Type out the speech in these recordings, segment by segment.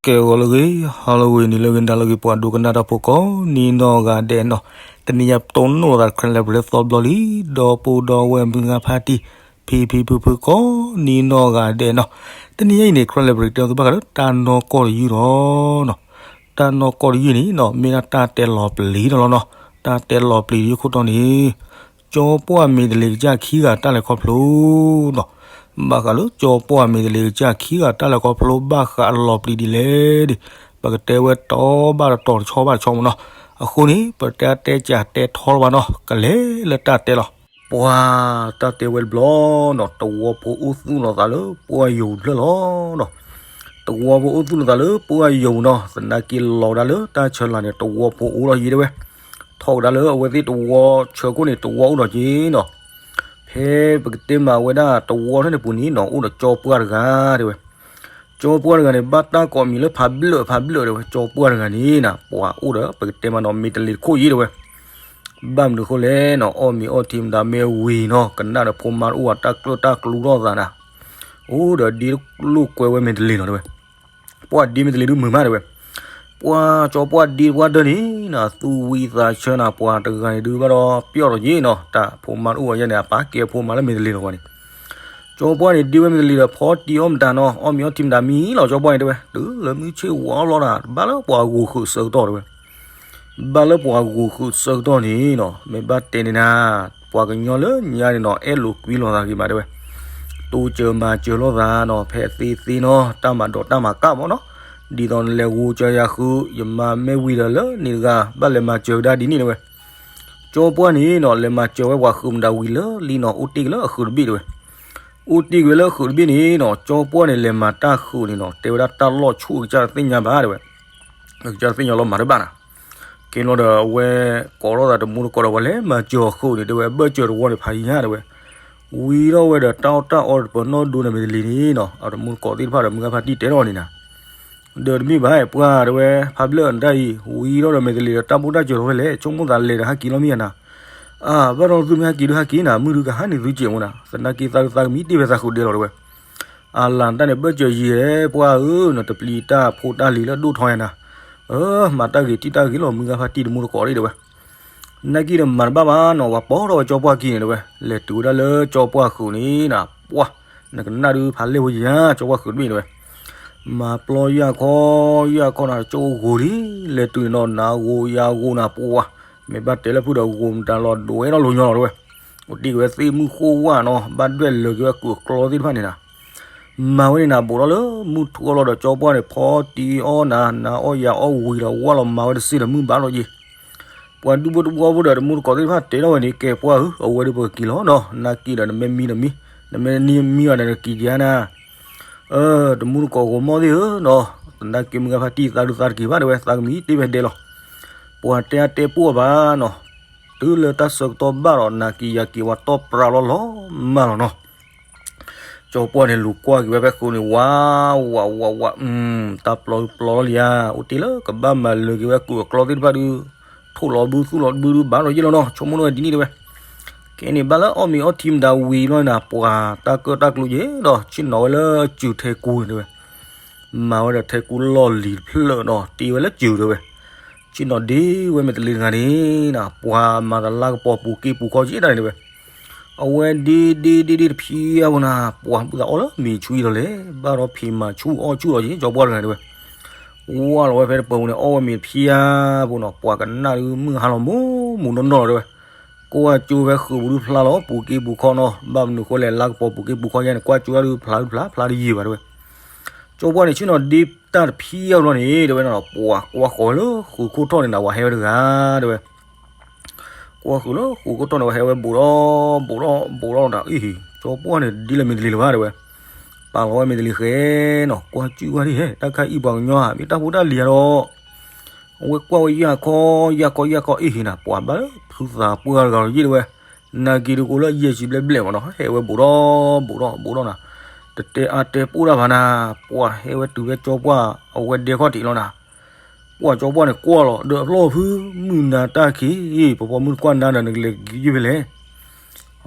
ကဲဂီၤလၢအဂ့ၤ, ဟါလၢအဂ့ၤ, နံၤလၢအဂ့ၤ, နၤလၢအဂ့ၤ, ပှၤဒိကနၣ်တၢ်ဖိကိးနံၤနီၢ်ဂၤဒဲးနီၤ, တနံၤညါပတိၢ်နီၣ်သး Karen Library သီဘျီလံ, ဒီပုၢ်ဒီဝဲၢ်မုၢ်ဂၤဖါတံၢ်, ဖံဖံဖုဖုကိးနံၤနီၢ်ဂၤဒဲးနီၤ, တနံၤညါအံၤန့ၣ် Karen Library တဲသုဘၣ်ဃးလၢတၢ်နီၢ်ကီၢ်တယုၢ်လီၤနီၤ, တၢ်နီၢ်ကီၢ်တယုၢ်န့ၣ်နီၤ မ့ၢ်ဒၣ်တၢ်တဲလီၤပျံၤတၢ်လီၤနီၤ, တၢ်တဲလီၤပျံၤတယုၢ်ခိၣ်တီန့ၣ် ကၠီပှၢ်မ့ၢ်တလ့ၤကစၢ်ခံဂၤတၢ်လဲၤခီဖျိနီၤ, ဘၣ်ဃးလၢကၠီပှၢ်မ့ၢ်တလ့ၤကစၢ်ခံဂၤတၢ်လဲၤခီဖျိ ဘၣ်ဃးအလီၤပျံၤဒ်လဲၣ်ဒ်, ပကတဲဝဲတီဘၣ်တတီၤ တဆီဘၣ်တဆီမ့ၢ်နီၤ, အဃိန့ၣ် ပတဲတဲကၢ်တဲထီလၢၤဘၣ်နီၤ, ကလဲၤလၢတၢ်တဲလီၤ. ပှၤတၢ်တဲဝဲတဘျီနီၤ, တဝီဖိအိၣ်သူၣ်လီၤသးလၢပှၢ်ယိာ်တဖျၢၣ်လီၤနီၤ, တဝီဖိအိၣ်သူၣ်လီၤသးလၢပှၢ်ယိာ်နီၤ, သနာ်က့လီၤဒၣ်လၢတၢ်ဆၢလာ်န့ၣ် တဝီဖိအိၣ်လီၤယံၤတဲဝဲ, ထီၣ်ကဒါလၢအဝဲသ့ၣ်တဝီဆၢခိၣ်န့ၣ် တဝီအိၣ်ဒီးက့ၤနီၤ, ဖဲပကတဲမးဝဲဒၣ်တဝီထၢၣ်န့ၣ်ပူၤန့ၣ်နီၤ အိၣ်ဒီးကၠီပှၢ်တဂၤတဲဝဲ, ကၠီပှၢ်တဂၤန့ၣ် ဘၣ်တၢ်ကိးမံၤလၢဖးဘျၢၣ်ဖးဘျၢၣ်တဲဝဲ, ကၠီပှၢ်တဂၤန့ၣ်နီၤ ပှၤအိၣ်ဒီးပကတဲမးနီၤ မ့ၢ်တလ့ၤတခိၣ်ယံၤတဲဝဲ, ဘၣ်မနုၤအဃိလဲၣ်နီၤ, အီၣ်မ့ၤအီထံမတၤမ့ၢ်ဝံၤနီၤ, ကနၣ်ဒီးဖိမါတအိၣ်ဘၣ် တၢ်ကျၢၣ်တၢ်ကျူထီၣ်သးနၤ, အိၣ်ဒီးဒ့လိာ်ကွဲဝဲမ့ၢ်တလ့ၤနီၤတဲဝဲ, ပှၢ်ဒ့မ့ၢ်တလ့ၤဒုမုာ်မးတဲဝဲ, ပှၢ်ကၠီပှၢ်ဒ့ပှၢ်ဒၢန့ၣ်နီၤ သူၣ်ဝံသးဆၢနၤ ပှၤတဂၤန့ၣ်ဒုးဘၣ်ဒီးပျီၢ်ထီၣ်က့ၤနီၤ, တၢ်ဖိမါတအိၣ်ဘၣ်ယဲန့ၣ် အပၢ်ကဲဖိမါလၢမ့ၢ်တလ့ၤနီၤပှၤန့ၣ် ကၠီပှၢ်န့ၣ် ဒ့ဝဲမ့ၢ်တလ့ၤဒီး ဖီတံၢ်အီၣ်မတၤနီၤ, အီၣ်မ့ၤအီထံမတၤမံလီၤ ကၠီပှၢ်န့ၣ်တဲဝဲ, တုၤလၢမုၢ်ဆ့ၣ်ဝါဘျီနၤ ဘၣ်လၢပှၤဂိာ်ဃုာ်ဆၢကတီၢ်တဲဝဲ, ဘၣ်လၢပှၤဂိာ်ဃုာ်ဆၢကတီၢ်န့ၣ်နီၤ မ့ၢ်ဘၣ်တဲန့ၣ်နၤ, ပှၤကညီလၢညါန့ၣ်နီၤ အဲၣ်လိာ်ကွံလိာ်သးဂ့ၤမးတဲဝဲ, တိစၢၤမၤစၢၤလိာ်သးနီၤ ဖဲအသ့သ့နီၤ တၢ်မၤဒိးတၢ်မၤကၣ်မးနီၤ, ဒ်သိးနလဲၤဂိၤစၢၤယၤဃုာ် ယမါမ့ၢ်ဝံၤဒီးလၢန့ၣ်တဂၤ ဘၣ်လဲၤမၤစၢၤကဒါဒ်န့ၣ်တဲဝဲ ကၠီပှၢ်န့ၣ်နီၤ လဲၤမၤစၢၤဝဲပှၤဃုာ်မတၤဝံၤလၢလံနီၤ အိၣ်တ့ၢ်က့ၤလၢအဃုာ်တဘ့ၣ်တဲဝဲ, အိၣ်တ့ၢ်က့ၤဝဲလၢအဃုာ်တဘ့ၣ်န့ၣ်နီၤ ကၠီပှၢ်န့ၣ် လဲၤမၤတၢ်ဃုာ်န့ၣ်နီၤ တဲဝဲဒၣ်တၢ်လီၢ်ဆူၣ်အကစၢ်တသ့ၣ်ညါဘၣ်တဲဝဲ, အကစၢ်တသ့ၣ်ညါလီၤမၤတဘၣ်နၤ, ကဲလီၤဒီးအဝဲကိးထီၣ်သးတမူတကိးဒီး ပှၤလဲၤမၤစၢၤအဃုာ်န့ၣ် တဲဝဲ အဘၢၣ်စၢၤတဝီန့ၣ် ဖးယံၤညါတဲဝဲ, ဝံၤထီၣ်ဝဲဒီးတၢ်အီၣ်တၢ်အီတပၢၤနီၣ်ဒိန့ၣ်မ့ၢ်တလ့ၤန့ၣ်နီၤ အတမူတကိးသ့ၣ်တဖၣ်ဒီး မုၢ်ဂၤဖါတံၢ်တဲထီၣ်န့ၣ်နၤ ဒီးတမ့ၢ်ဘၣ် ပှၢ်တဲဝဲ ဖးဘျၢၣ်နတၢ်အံၤ ဝံၤထီၣ်ဒီးမ့ၢ်တလ့ၤဒီး တၢ်ဘူၣ်တၢ်စၢၤလီၤဖဲလဲၣ် ဆိကမိၣ်သးလဲၤဒီးဟဲက့ၤလီၤမ့ၢ်ဧါနၤ, အၢ ဘၣ်ဒီးသုမ့ၢ်ဟဲက့ၤဒုးဟဲက့ၤနၤ မုၢ်ဒုးကဟါန့ၢ်သုစဲးမ့ၢ်နၤ သနာ်က့သးဒုးသးကမံတ့ၢ်ဖဲသးဃုာ်ဒဲးလီၤတဲဝဲ, အလၤနတၢ်န့ၣ် ဘၢၣ်စၢၤယံၤဧၢ ပှၢ်ဧၢ နတပျံၤတၢ်ဖိတၢ်လံၤလၢအဒိၣ်ထီယၤနၤ, အၢ မၤတၢ်ဂ့ၤထံၣ်တၢ်ဂ့ၤလီၤ မုၢ်ဂၤဖါတံၢ်တမူတကိးဒၣ်တဲဝဲ နာ်က့ဒီးမၤတဘၣ်ဘၣ်နီၤ ပှၤပိာ်ထီၣ်ဝဲကၠီပှၢ်ခံန့ၣ်တဲဝဲ လဲၤတုၤဝဲဒၣ်လၢကၠီပှၢ်ဃုာ်န့ၣ်နၤ ပှၢ် နကနၣ်ဒုးဖးလဲၢ်ဝဲယၤ ကၠီပှၢ်ဃုာ်တဘ့ၣ်တဲဝဲ မၤပျီယၢ်ခီ ယၢ်ခီနၤ ကၠိဂိၤလံ လဲၤတုၤန့ၣ်နီၤ နၤဂိၤယၤဂိၤနၤ ပှၢ် မ့ၢ်ဘၣ်တဲလၢဖုဒီးဂိၤမတၤလီၤ ဒိးဝဲထီၣ်လီၤညီလီၤတဲဝဲ အိၣ်တ့ၢ်က့ၤဝဲသ့ၣ်မုၢ်ဃိၣ်ဝၣ်နီၤ ဘၣ်ဒွဲၣ်လၢာ်က့ၤဝဲကုၢ်အကျီသ့ၣ်တဖၣ်န့ၣ်နၤ မၤဝဲန့ၣ်နၤ ဘူးထီၣ်လၢမုၢ်ထူၣ်အလီၢ်ဒီး ကၠီပှၢ်န့ၣ် ဖီတံၢ်အီၣ်နၤ နၤအီၣ်ယၤအီၣ်ဝံၤဒီး ဝၣ်လီၤမၤဝဲတစ့ဒီး မုၢ်ဘၣ်လီၤယံၤ ပှၤဒူဖိတဝီဖိဒီး တမူတကိးသ့ၣ်တဖၣ်တဲထီၣ်ဝဲန့ၣ် ကဲပှၢ်ဧၢ အဝဲဒုးပကက့ၤလီၤနီၤ နာ်က့ဒီး နမ့ၢ်မံဒီးမံ နမ့ၢ်နမံအီၤဒီး နက့ၤက့ၤဧါနၤ အၢ တမူတကိးဂီၤမီၢ်သ့ၣ်ဧၢနီၤ သနာ်က့မုၢ်ဂၤဖါတံၢ်သးဒုးသးတက့ၤဘၣ်တဲဝဲ သးကမံတ့ၢ်ဖဲဒဲးလီၤ ပှၤတဲအါတဲပိၢ်အါဘၣ်နီၤ တုၤလၢတၢ်ဆၢကတီၢ်ဘၣ်ဒီး နၤက့ၤယၤက့ၤဝဲတီၢ်ပြးလီၤလီၤမၢ်လီၤနီၤ ကၠီပှၢ်န့ၣ် လူၤကွၢ်က့ၤဝဲဖဲဃုာ်န့ၣ် ဝး ဝး ဝး ဝး တၢ်ပျီပျီလီၤလံဧါ အိၣ်တ့ၢ်လၢကဘၣ်မၤလၢာ်က့ၤဝဲကုၢ်အကျီသ့ၣ်တဖၣ်ဒုး ထိၣ်လီၤဘုသူၣ်လီၤဘုဒုးဘၣ်လီၤယံၤလီၤနီၤ ဆိကမိၣ်ဝဲဒ်န့ၣ်တဲဝဲ ခဲန့ၣ် ဘၣ်လၢအီၣ်မ့ၤအီထံမတၤဝံၤလီၤနၤ ပှၤတၢ်ကၢၣ်တၢ်ကျူယဲဒီး ဆ့ၣ်နီၤဝဲလၢစူၤထဲကူန့ၣ်တဲဝဲ မၤဝဲဒီးထဲကူလီၢ်လံၤတဖျၢၣ်ဒီး တ့ဝဲလၢစူၤတဲဝဲ ဆ့ၣ်နီၤဒ့ဝဲမ့ၢ်တလ့ၤတဂၤန့ၣ်နၤ ပှၤမၤတလါကပီၤပူၤက့ပူၤခီက့တၢ်န့ၣ်တဲဝဲ အဝဲဒ့ဒ့ဒ့ဒ့တဖံးအါဝဲနၤ ပှၤဘုသးအီၣ်လၢမ့ၤဆူအံၤလီၤလဲၣ် ဘၣ်ဒီးဖံးမၤဆူအီၣ်ဆူအီၤယဲ ကၠီပှၢ်တဂၤန့ၣ်တဲဝဲ ဝၢ်လီၤဝဲဖဲတပၢၤပူၤန့ၣ် အီၣ်ဝဲမ့ၤတဖံးအါဖိနီၤ ပှၤကနၣ်ဒုးမုၢ်ဟါလီၤမူမူနီၢ်နီၢ်လီၤတဲဝဲ ကွၢ်ကၠိဖဲဃုာ်ပူၤဒုးဖျါလီၤ ပူၤက့ပူၤခီနီၤ ဘၣ်မနုၤဃိလဲၣ် လါကပီၤပူၤက့ပူၤခီယဲန့ၣ် ကွၢ်ကၠိဒုးဖျါဒုးဖျါ ဖျါတယံာ်ဘၣ်တဲဝဲ ကၠီပှၢ်န့ၣ် ဆ့ၣ်နီၤဒ့တၢ်တဖံးအါဘျီန့ၣ် တဲဝဲနီၤ ပှၤကွၢ်ဃီၤဝဲလၢဃုာ်ခိၣ်ထီၣ်န့ၣ်နၤ ပှၤဟဲဝဲတဂၤတဲဝဲ ကွၢ်ဃုာ်လၢဃုာ်ခိၣ်ထီၣ်န့ၣ် ပှၤဟဲဝဲဘူးဒီး ဘူးဒီး ဘူးဒီးနၤ အ့ၣ် ကၠီပှၢ်န့ၣ် ဒ်လဲၣ်မ့ၢ်တလ့ၤလၢၤဘၣ်တဲဝဲ ပာ်လီၤဝဲမ့ၢ်တလ့ၤဃဲနီၤ ကွၢ်ကၠိဝဲဒ်ဟဲ တၢ်ခါအံၤပှၤကညီဧါ မ့ၢ်တၢ်ဖိတၢ်လံၤဧါဒီး အဝဲကွၢ်ဝဲယၢ်ခီ ယၢ်ခီ ယၢ်ခီ အ့ၣ်ဟ့ၣ်နၤ ပှၤဘၣ်လၢဖုသးပှၢ်တဂၤလီၤယံၣ်တဲဝဲ နၤက့ၤတကိးလၢယဲၢ်ဆံဘျဲၣ်ဘျဲၣ်မးနီၤ ဟဲဝဲဘူးဒီး ဘူးဒီး ဘူးဒီးနၤ တတဲအါတဲပိၢ်တၢ်ဘၣ်နၤ ပှၤဟဲဝဲတုၤဖဲကၠီပှၢ်အဝဲဒဲခီၣ်ထံးလီၤနၤ ပှၤကၠီပှၢ်န့ၣ် ကွၢ်လီၤ ဒီးအဖျီၣ်ဖု မုၢ်နၤတၢ်ခံး ပှၤပိာ်မုၣ်တကွၢ်နၤဒီး နကလဲၤက့ၤယုၢ်ဖဲလဲၣ်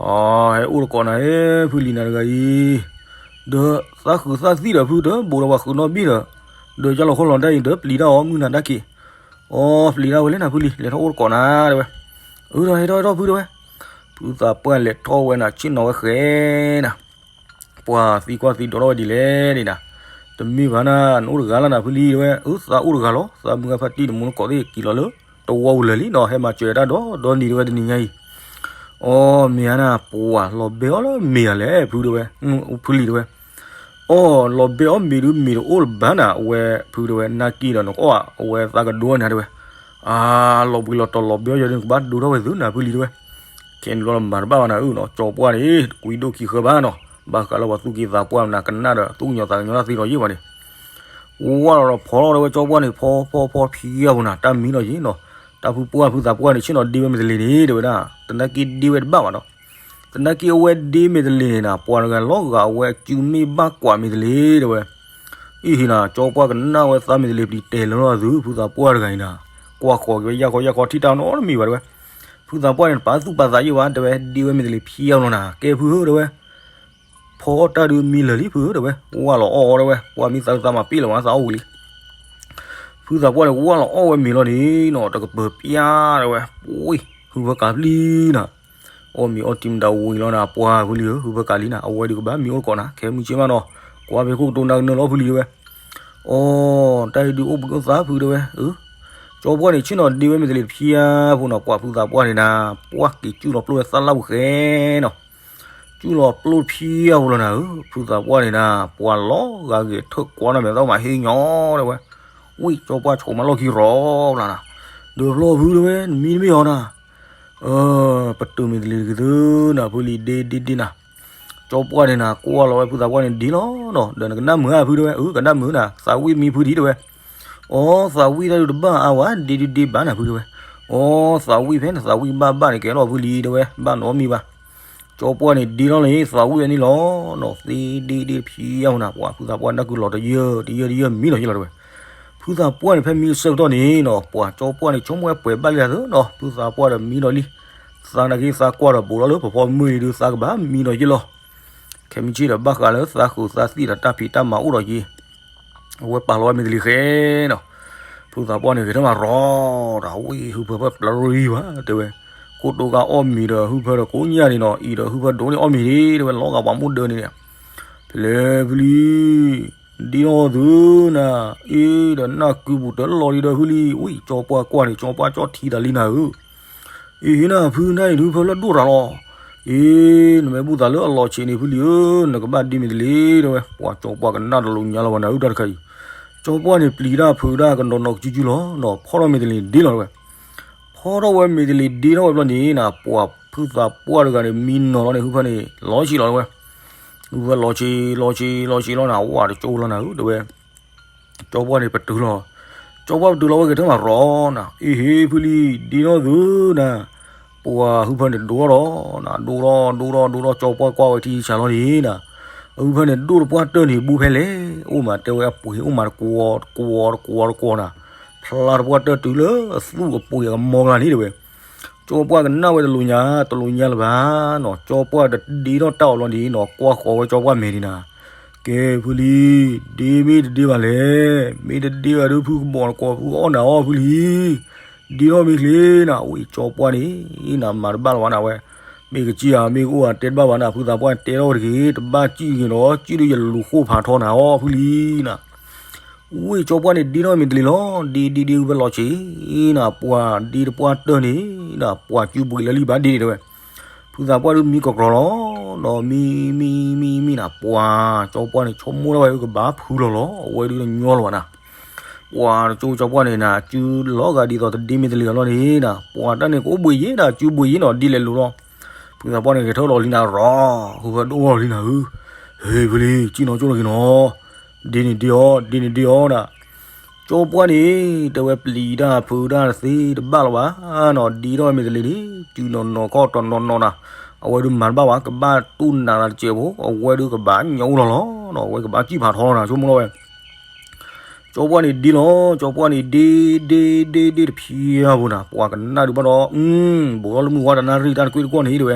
အဟဲအိၣ်တကိးနၤ ဖုလံၤနၤတဂၤအံၤ ဒီးသးဃုာ်သးသံဒီးဖုတဘူးဒီးပှၤဃုာ်နီၣ်ဘံၣ်ဒီး ဒီးကၢ်လီၤခီလီၤတၢ်အံၤဒီးပျံၤတၢ်အီၤ မုၢ်နၤတၢ်က့ၤ, အီ ပျံၤတၢ်ဝဲလဲၣ်နၤဖုလံၤ လဲၤထီၣ်အိၣ်တကိးနၤတဲဝဲ, အၢ ဒီးဟဲထီၣ်ဟဲထီၣ်ဖုတဲဝဲ, ဖုသးပှၢ်လဲၤထီၣ်ဝဲနၤ ဆ့ၣ်နီၤဝဲဃဲနၤ ပှၤသံကွၢ်သံဒိးထီၣ်ဝဲဒ်လဲၣ်န့ၣ်နၤ, တမ့ၢ်ဘၣ်နၤ နအိၣ်တဂၤလၢနၤဖုလံၤတဲဝဲ, အၢ သးအိၣ်တဂၤလီၤ သးမုၢ်ဂၤဖါတံၢ်တမူနကိးသ့ၣ်ကံၤလီၤလၢ တဝီပူၤလၢာ်လံနီၤ ဟဲမၤစၢၤတၢ်ဒီးဒီနံၤတဲဝဲတနံၤညါအံၤ, အီ မ့ၢ်ဧါနၤ ပှၤလီၤဘဲအီၤလၢမ့ၤဧါလဲၣ်ဖုတဲဝဲ, ဖုလံၤတဲဝဲ အီ လီၤဘဲအီၤမ့ၤဒုးမ့ၤတအိၣ်လၢၤဘၣ်နၤ အဝဲဖုတဲဝဲ နၢ်က့ဒီးနကအီၣ် အဝဲသးကဒိနၤတဲဝဲ, အါ လီၤဘှံးလီၤတီၤလီၤဘဲအီၤယၤဒုး နကဘၣ်ဒိထီၣ်ဝဲသုနၤဖုလံၤတဲဝဲ, ခဲန့ၣ်ဘျီလၢမၤတဘၣ်ဘၣ်နၤဧၢနီၤ ကၠီပှၢ်န့ၣ် ကွံဒိၣ်ခံဃၢဘၣ်နီၤ ဘၣ်ဃးလၢပှၤသူၣ်က့သးပှၢ်နၤ ကနၣ်ဒီးသူၣ်ကညီၤသးကညီၤတၢ်သ့ဒီးယ့ၢ်ဘၣ်န့ၣ် ဝါလီၤဒီးဖီထီၣ်တဲဝဲ ကၠီပှၢ်န့ၣ် ဖီဖီဖီဖျါအပူၤနၤ တၢ်မံလီၤယ့ၢ်နီၤ, တၢ်ဖုပှၢ်ဖုသးပှၢ်န့ၣ် ဆ့ၣ်နီၤဒ့ဝဲမ့ၢ်တလ့ၤန့ၣ် တဲဝဲဒၣ် သနာ်က့ဒ့ဝဲတဘၣ်ဘၣ်နီၤ, သနာ်က့အဝဲဒ့မ့ၢ်တလ့ၤန့ၣ်နၤ ပှၤတဂၤလီၤဂာ်အဝဲအစုမ့ၢ်ဘၣ်ကွၢ်မ့ၢ်တလ့ၤတဲဝဲ, အံၤဟ့ၣ်နၤ ကၠီပှၢ်ကနၣ်ဝဲသးမ့ၢ်တလ့ၤပျံၤတဲာ်လၢလီၤသု ဖုသးပှၢ်တဂၤအံၤနၤ, ကွၢ်ဃီၤက့ၤဝဲယၢ်ခီယၢ်ခီထံၣ်တၢ်နီတမံၤဘၣ်တဲဝဲ, ဖုသးပှၢ်န့ၣ် တပာ်သူၣ်ပာ်သးယ့ၢ်ဘၣ် တဲဝဲ ဒ့ဝဲမ့ၢ်တလ့ၤဖျါအပူၤလီၤနၤ ကဲဖုဧၢတဲဝဲ ဖီအီၣ်တၢ်ဒုးမံလၢာ်လံဖုဧၢတဲဝဲ, ဝါလီၤအီၣ်အီၣ်တဲဝဲ ပှၤမံသးဒုးသးမၤပ့ၣ်လၢၤမးသးအီၣ်ဝံၤလံ, ဖုသးပှၢ်န့ၣ် ဝါလီၤအီၣ်ဝဲမ့ၤလီၤန့ၣ်နီၤ တကပၢၤပျါတဲဝဲ, ဝ့ၢ် ဟုဖၢကးပျံၤနၤ, အီၣ်မ့ၤအီထံမတၤဝံၤလီၤနၤ ပှၤဖုလံၤဧၢ ဟုဖၢကးလံနၤ အဝဲဒုးကဘၣ်မံအိၣ်တကိးနၤ ခဲမုၢ်ဆ့ၣ်မးနီၤ, ကွၢ်ဖဲခိၣ်ကတိၤနၤကနၢလီၤဖုလံၤတဲဝဲ, အီ တၢ်အံၤဒုးအိၣ်ဘှံးအိၣ်သါဖုတဲဝဲ, ကၠီပှၢ်န့ၣ် ဆ့ၣ်နီၤဒ့ဝဲမ့ၢ်တလ့ၤတဖျါဖိနီၤ ကွၢ်ဖုသးပှၢ်န့ၣ်နၤ, ပှၢ်က့ၤကၠူၣ်လီၤပျိၢ်ဝဲသၣ်လၣ်ပူၤဃဲနီၤ ကၠူၣ်လီၤပျိၢ်ဖျါဖိလီၤနၤဧၢ, ဖုသးပှၢ်န့ၣ်နၤ ပှၤလီၤဂာ်ဂ့ၤထၢၣ်ကွၢ်နီၣ်မဲာ်သီမးဟ့ၣ်ညီတဲဝဲ, ဝံၣ်ကၠီပှၢ်ဆိးမးလီၢ်ခံရီလီၤနၤ, ဒီးဖျီဖုတဲဝဲ နမံတမ့ၢ်အီၤနၤ, ပတုာ်မ့ၢ်တလ့ၤတဂ့ၤသုနၤ ဖုလံၤဒ့ဒ့ဒ့နၤ, ကၠီပှၢ်န့ၣ်နၤ ကွၢ်လီၤဝဲဖုသးပှၢ်န့ၣ်ဒ့လီၤနီၤ, ဒီးနကနၣ်မုာ်ဧါဖုတဲဝဲ, အၢ ကနၣ်မုာ်နၤ သးဝံၣ်မံဖုဒံးတဲဝဲ, အီ သးဝံၣ်တၢ်ဒုးတဘၣ်အါဝဲ ဒ့ဒ့ဒ့ဘၣ်နၤဖုတဲဝဲ, အီ သးဝံၣ်ဖဲနသးဝံၣ်ဘၣ်ဘၣ်န့ၣ် ကဲလီၤဖုလံၤတဲဝဲ ဘၣ်နီတမံၤဘၣ် ကၠီပှၢ်န့ၣ်ဒ့လီၤန့ၣ် သးဝံၣ်ဝဲန့ၣ်လီၤနီၤ, သ့ဒ့ဒ့ဖျါအပူၤနၤ ပှၤဖုသးပှၢ်နၢ်ကုလီၤတယၢၢ်တယၢၢ်တယၢၢ်မံလီၤယ့ၢ်လီၤတဲဝဲ, ဖုသးပှၢ်န့ၣ် ဖဲမံအဆၢကတီၢ်န့ၣ်နီၤ ပှၤကၠီပှၢ်န့ၣ် ဆိကမိၣ်ဝဲပှဲၤဘၣ်လံသးနီၤ ဖုသးပှၢ်ဒီးမံဒီးလံ, သးနာ်က့သးကွၢ်ဒီးဘူးလီၤလၢပဖီမုၢ်အံၤဒုးသးကဘၣ်မံဒီးယ့ၢ်လီၤ, ခဲမုၢ်ဆ့ၣ်ဒီးဘၣ်ဃးလၢသးဃုာ်သးသံၣ်ဒီးတၢ်ဖံးတၢ်မၤအိၣ်ဒီးယ့ၢ် အဝဲပာ်လီၤဝဲမ့ၢ်တလ့ၤဃဲနီၤ, ဖုသးပှၢ်န့ၣ်ဂဲၤထၢၣ်မးရီဒီး ဝံၣ်ဟုဖၢဖၢပျၢၤရံဘၣ်တဲဝဲ, ကိတိကါအီၣ်မ့ၤဒီးဟုဖၢဒီးကိးညၣ်န့ၣ်နီၤ အံၤဒီးဟုဖၢဒိးန့ၢ်အီၣ်မ့ၤန့ၣ် တဲဝဲလီၤဂာ်ပှၤမူဒါန့ၣ်န့ၣ်, ဖဲလဲၣ်ဖုလံၤ ဒ့နီၣ်သုနၤ, အ့ဒီးနၢ်ကုပူၤတလီၤလံဒီးဖုလံၤ ဝံၣ်ကၠီပှၢ်ကွၢ်န့ၣ် ကၠီပှၢ်ကၠီထံတၢ်လံနၤဧၢ အ့ဟ့နၤဖုနၤအံၤဒုးဖၢလၢဒိၣ်ရၤလီၤ, အ့ နမ့ၢ်ဘူၣ်သးလၢအလီၤဆံးန့ၣ်ဖုလံၤဧၢ နကဘၣ်ဒ့မ့ၢ်တလ့ၤတဲဝဲ, ပှၤကၠီပှၢ်ကနၣ်တလိာ်ညါလီၤဘၣ်နၤဧၢတၢ်တခါအံၤ, ကၠီပှၢ်န့ၣ်ပျံၤတၢ်ဖုးတၢ်ကနီၤနီၤကစုကစုလီၤနီၤ ဖီထီၣ်မ့ၢ်တလ့ၤဒ့လီၤတဲဝဲ, ဖီထီၣ်ဝဲမ့ၢ်တလ့ၤဒ့ထီၣ်ဝဲဘျီန့ၣ်နၤ ပှၤဖုသးပှၢ်တဂၤန့ၣ် မံနီၤလီၤန့ၣ် ဟုဖၢန့ၣ် လီၤဆံးလီၤတဲဝဲ, ဟုဖၢလီၤဆံးလီၤဆံးလီၤဆံးလီၤနၤ ဝါတကၠိလီၤနၤဧၢတဲဝဲ ကၠီပှၢ်န့ၣ်ပတုာ်လီၤ, ကၠီပှၢ်ပတုာ်လီၤဝဲဂဲၤထၢၣ်မးရီနၤ အ့ဟ့ဖုလံၤ ဒ့နီၣ်သုနၤ, ပှၤဟုဖၢန့ၣ်ဒိၣ်ထီၣ်ဒီးနၤ ဒိၣ်ထီၣ်ဒိၣ်ထီၣ်ဒိၣ်ထီၣ် ကၠီပှၢ်ကွၢ်ဝဲထံဆးလီၤန့ၣ်နၤ, ဟုဖၢန့ၣ်ဒိၣ်တပှၢ်တၢၢ်န့ၣ် ဘူးဖဲလဲၣ် အိၣ်မးတဲဝဲအပှ့ၤအိၣ်မးတကွီၤတကွီၤတကွီၤတကွီၤနၤ, ဖျါတပှၢ်တၢၢ်တုၤလၢအသူၣ်အပှ့ၤအကမီၤကျါန့ၣ်တဲဝဲ ကၠီပှၢ်ကနၣ်ဝဲတလိာ်ညါ တလိာ်ညါလၢၤဘၣ်နီၤ ကၠီပှၢ်တဒ့ထီၣ်တၢ်အီၤဘျီန့ၣ်နီၤ ကွၢ်ဃီၤဝဲကၠီပှၢ်မဲာ်န့ၣ်နၤ, ကဲဖုလံၤ ဒ့မ့ၢ်တဒ့ဘၣ်လဲၣ်, မ့ၢ်တဒ့ဘၣ်ဒီးဖုကဘီၣ်နကွီၤဖုကအီၣ်နၤအီၣ်ဖုလံၤ, ဒ့ထီၣ်မ့ၢ်ချ့နၤ ဝံၣ်ကၠီပှၢ်န့ၣ် နၤမၤတဘၣ်လၢၤဘၣ်နၤဝဲ, မ့ၢ်ကစံၣ်ဧါ မ့ၢ်ကအိၣ်ဧါ တဲတဘၣ်ဘၣ်နၤ ဖုသးပှၢ်တဲထီၣ်တဂ့ၤ တဘၣ်စံၣ်တဂ့ၤနီၤ စံၣ်ဒုးယလူၤဃိၣ်ဖးထီနၤအီၣ်ဖုလံၤနၤ ဝံၣ်ကၠီပှၢ်န့ၣ်ဒ့ထီၣ်မ့ၢ်တလ့ၤလီၤ ဒ့ဒ့ဒ့ဟုဖၢလီၤဆံးနၤ ပှၤဒ့တပှၢ်တၢၢ်န့ၣ်နၤ ပှၤစုပှ့ၤလၢလံဘၣ်ဒ့န့ၣ်တဲဝဲ, ဖုသးပှၢ်ဒုးမံကီၢ်ကီၢ်လီၤ, ဒီးမံမံမံမံနၤ ပှၤကၠီပှၢ်န့ၣ် ဆိကမိၣ်ထီၣ်ဝဲကဘၣ်ဖုလီၤလီၤ အဝဲဒုးညီလီၤဘၣ်နၤ, ပှၤတကၠိကၠီပှၢ်န့ၣ်နၤ စုလီၤဂာ်ဒ်သိးတဒ့မ့ၢ်တလ့ၤအလီၢ်န့ၣ်နၤ ပှၤတၢ်န့ၣ်ကအိၣ်ဘှံးယ့ၣ်နၤ စုဘှံးယ့ၣ်နီၤ ဒ်လဲၣ်လိၤလီၤ, ဖုသးပှၢ်န့ၣ်ဂဲၤထၢၣ်လီၤလံနၤရီ ဟုဖၢဒိၣ်လီၤလံနၤဧၢ, ဟ့ၣ်ဖုလံၤ စံၣ်နီၤကၠိလီၤက့ၤနီၤ ဒ့န့ၣ်ဒ့အီၤ ဒ့န့ၣ်ဒ့အီၤနၤ, ကၠီပှၢ်န့ၣ် တဲဝဲပျံၤတၢ်ဖုးတၢ်သ့တဘၣ်လၢၤဘၣ်နီၤ ဒ့ထီၣ်မ့ၢ်တလ့ၤန့ၣ် စုနီၤနီၤခီၣ်တီနီၤနီၤနၤ, အဝဲဒုးမၤတဘၣ်ဘၣ် ကဘၣ်တူၢ်နးနၤတစဲးဖိ အဝဲဒုးကဘၣ်ညီအိၣ်လီၤလီၤနီၤ အဝဲကဘၣ်စံၣ်ဖးထီလီၤနၤ ဆိကမိၣ်ထီၣ်ဝဲ ကၠီပှၢ်န့ၣ်ဒ့လီၤ ကၠီပှၢ်န့ၣ်ဒ့ဒ့ဒ့ဒ့တဖျါဖိနၤ ပှၤကနၣ်ဒုးဘၣ်ဒီး ဘူးထီၣ်လၢမုၢ်ဝါတနၣ်ရံၣ်တၢ်တကွ့ၢ်တကွီၢ်န့ၣ်တဲဝဲ,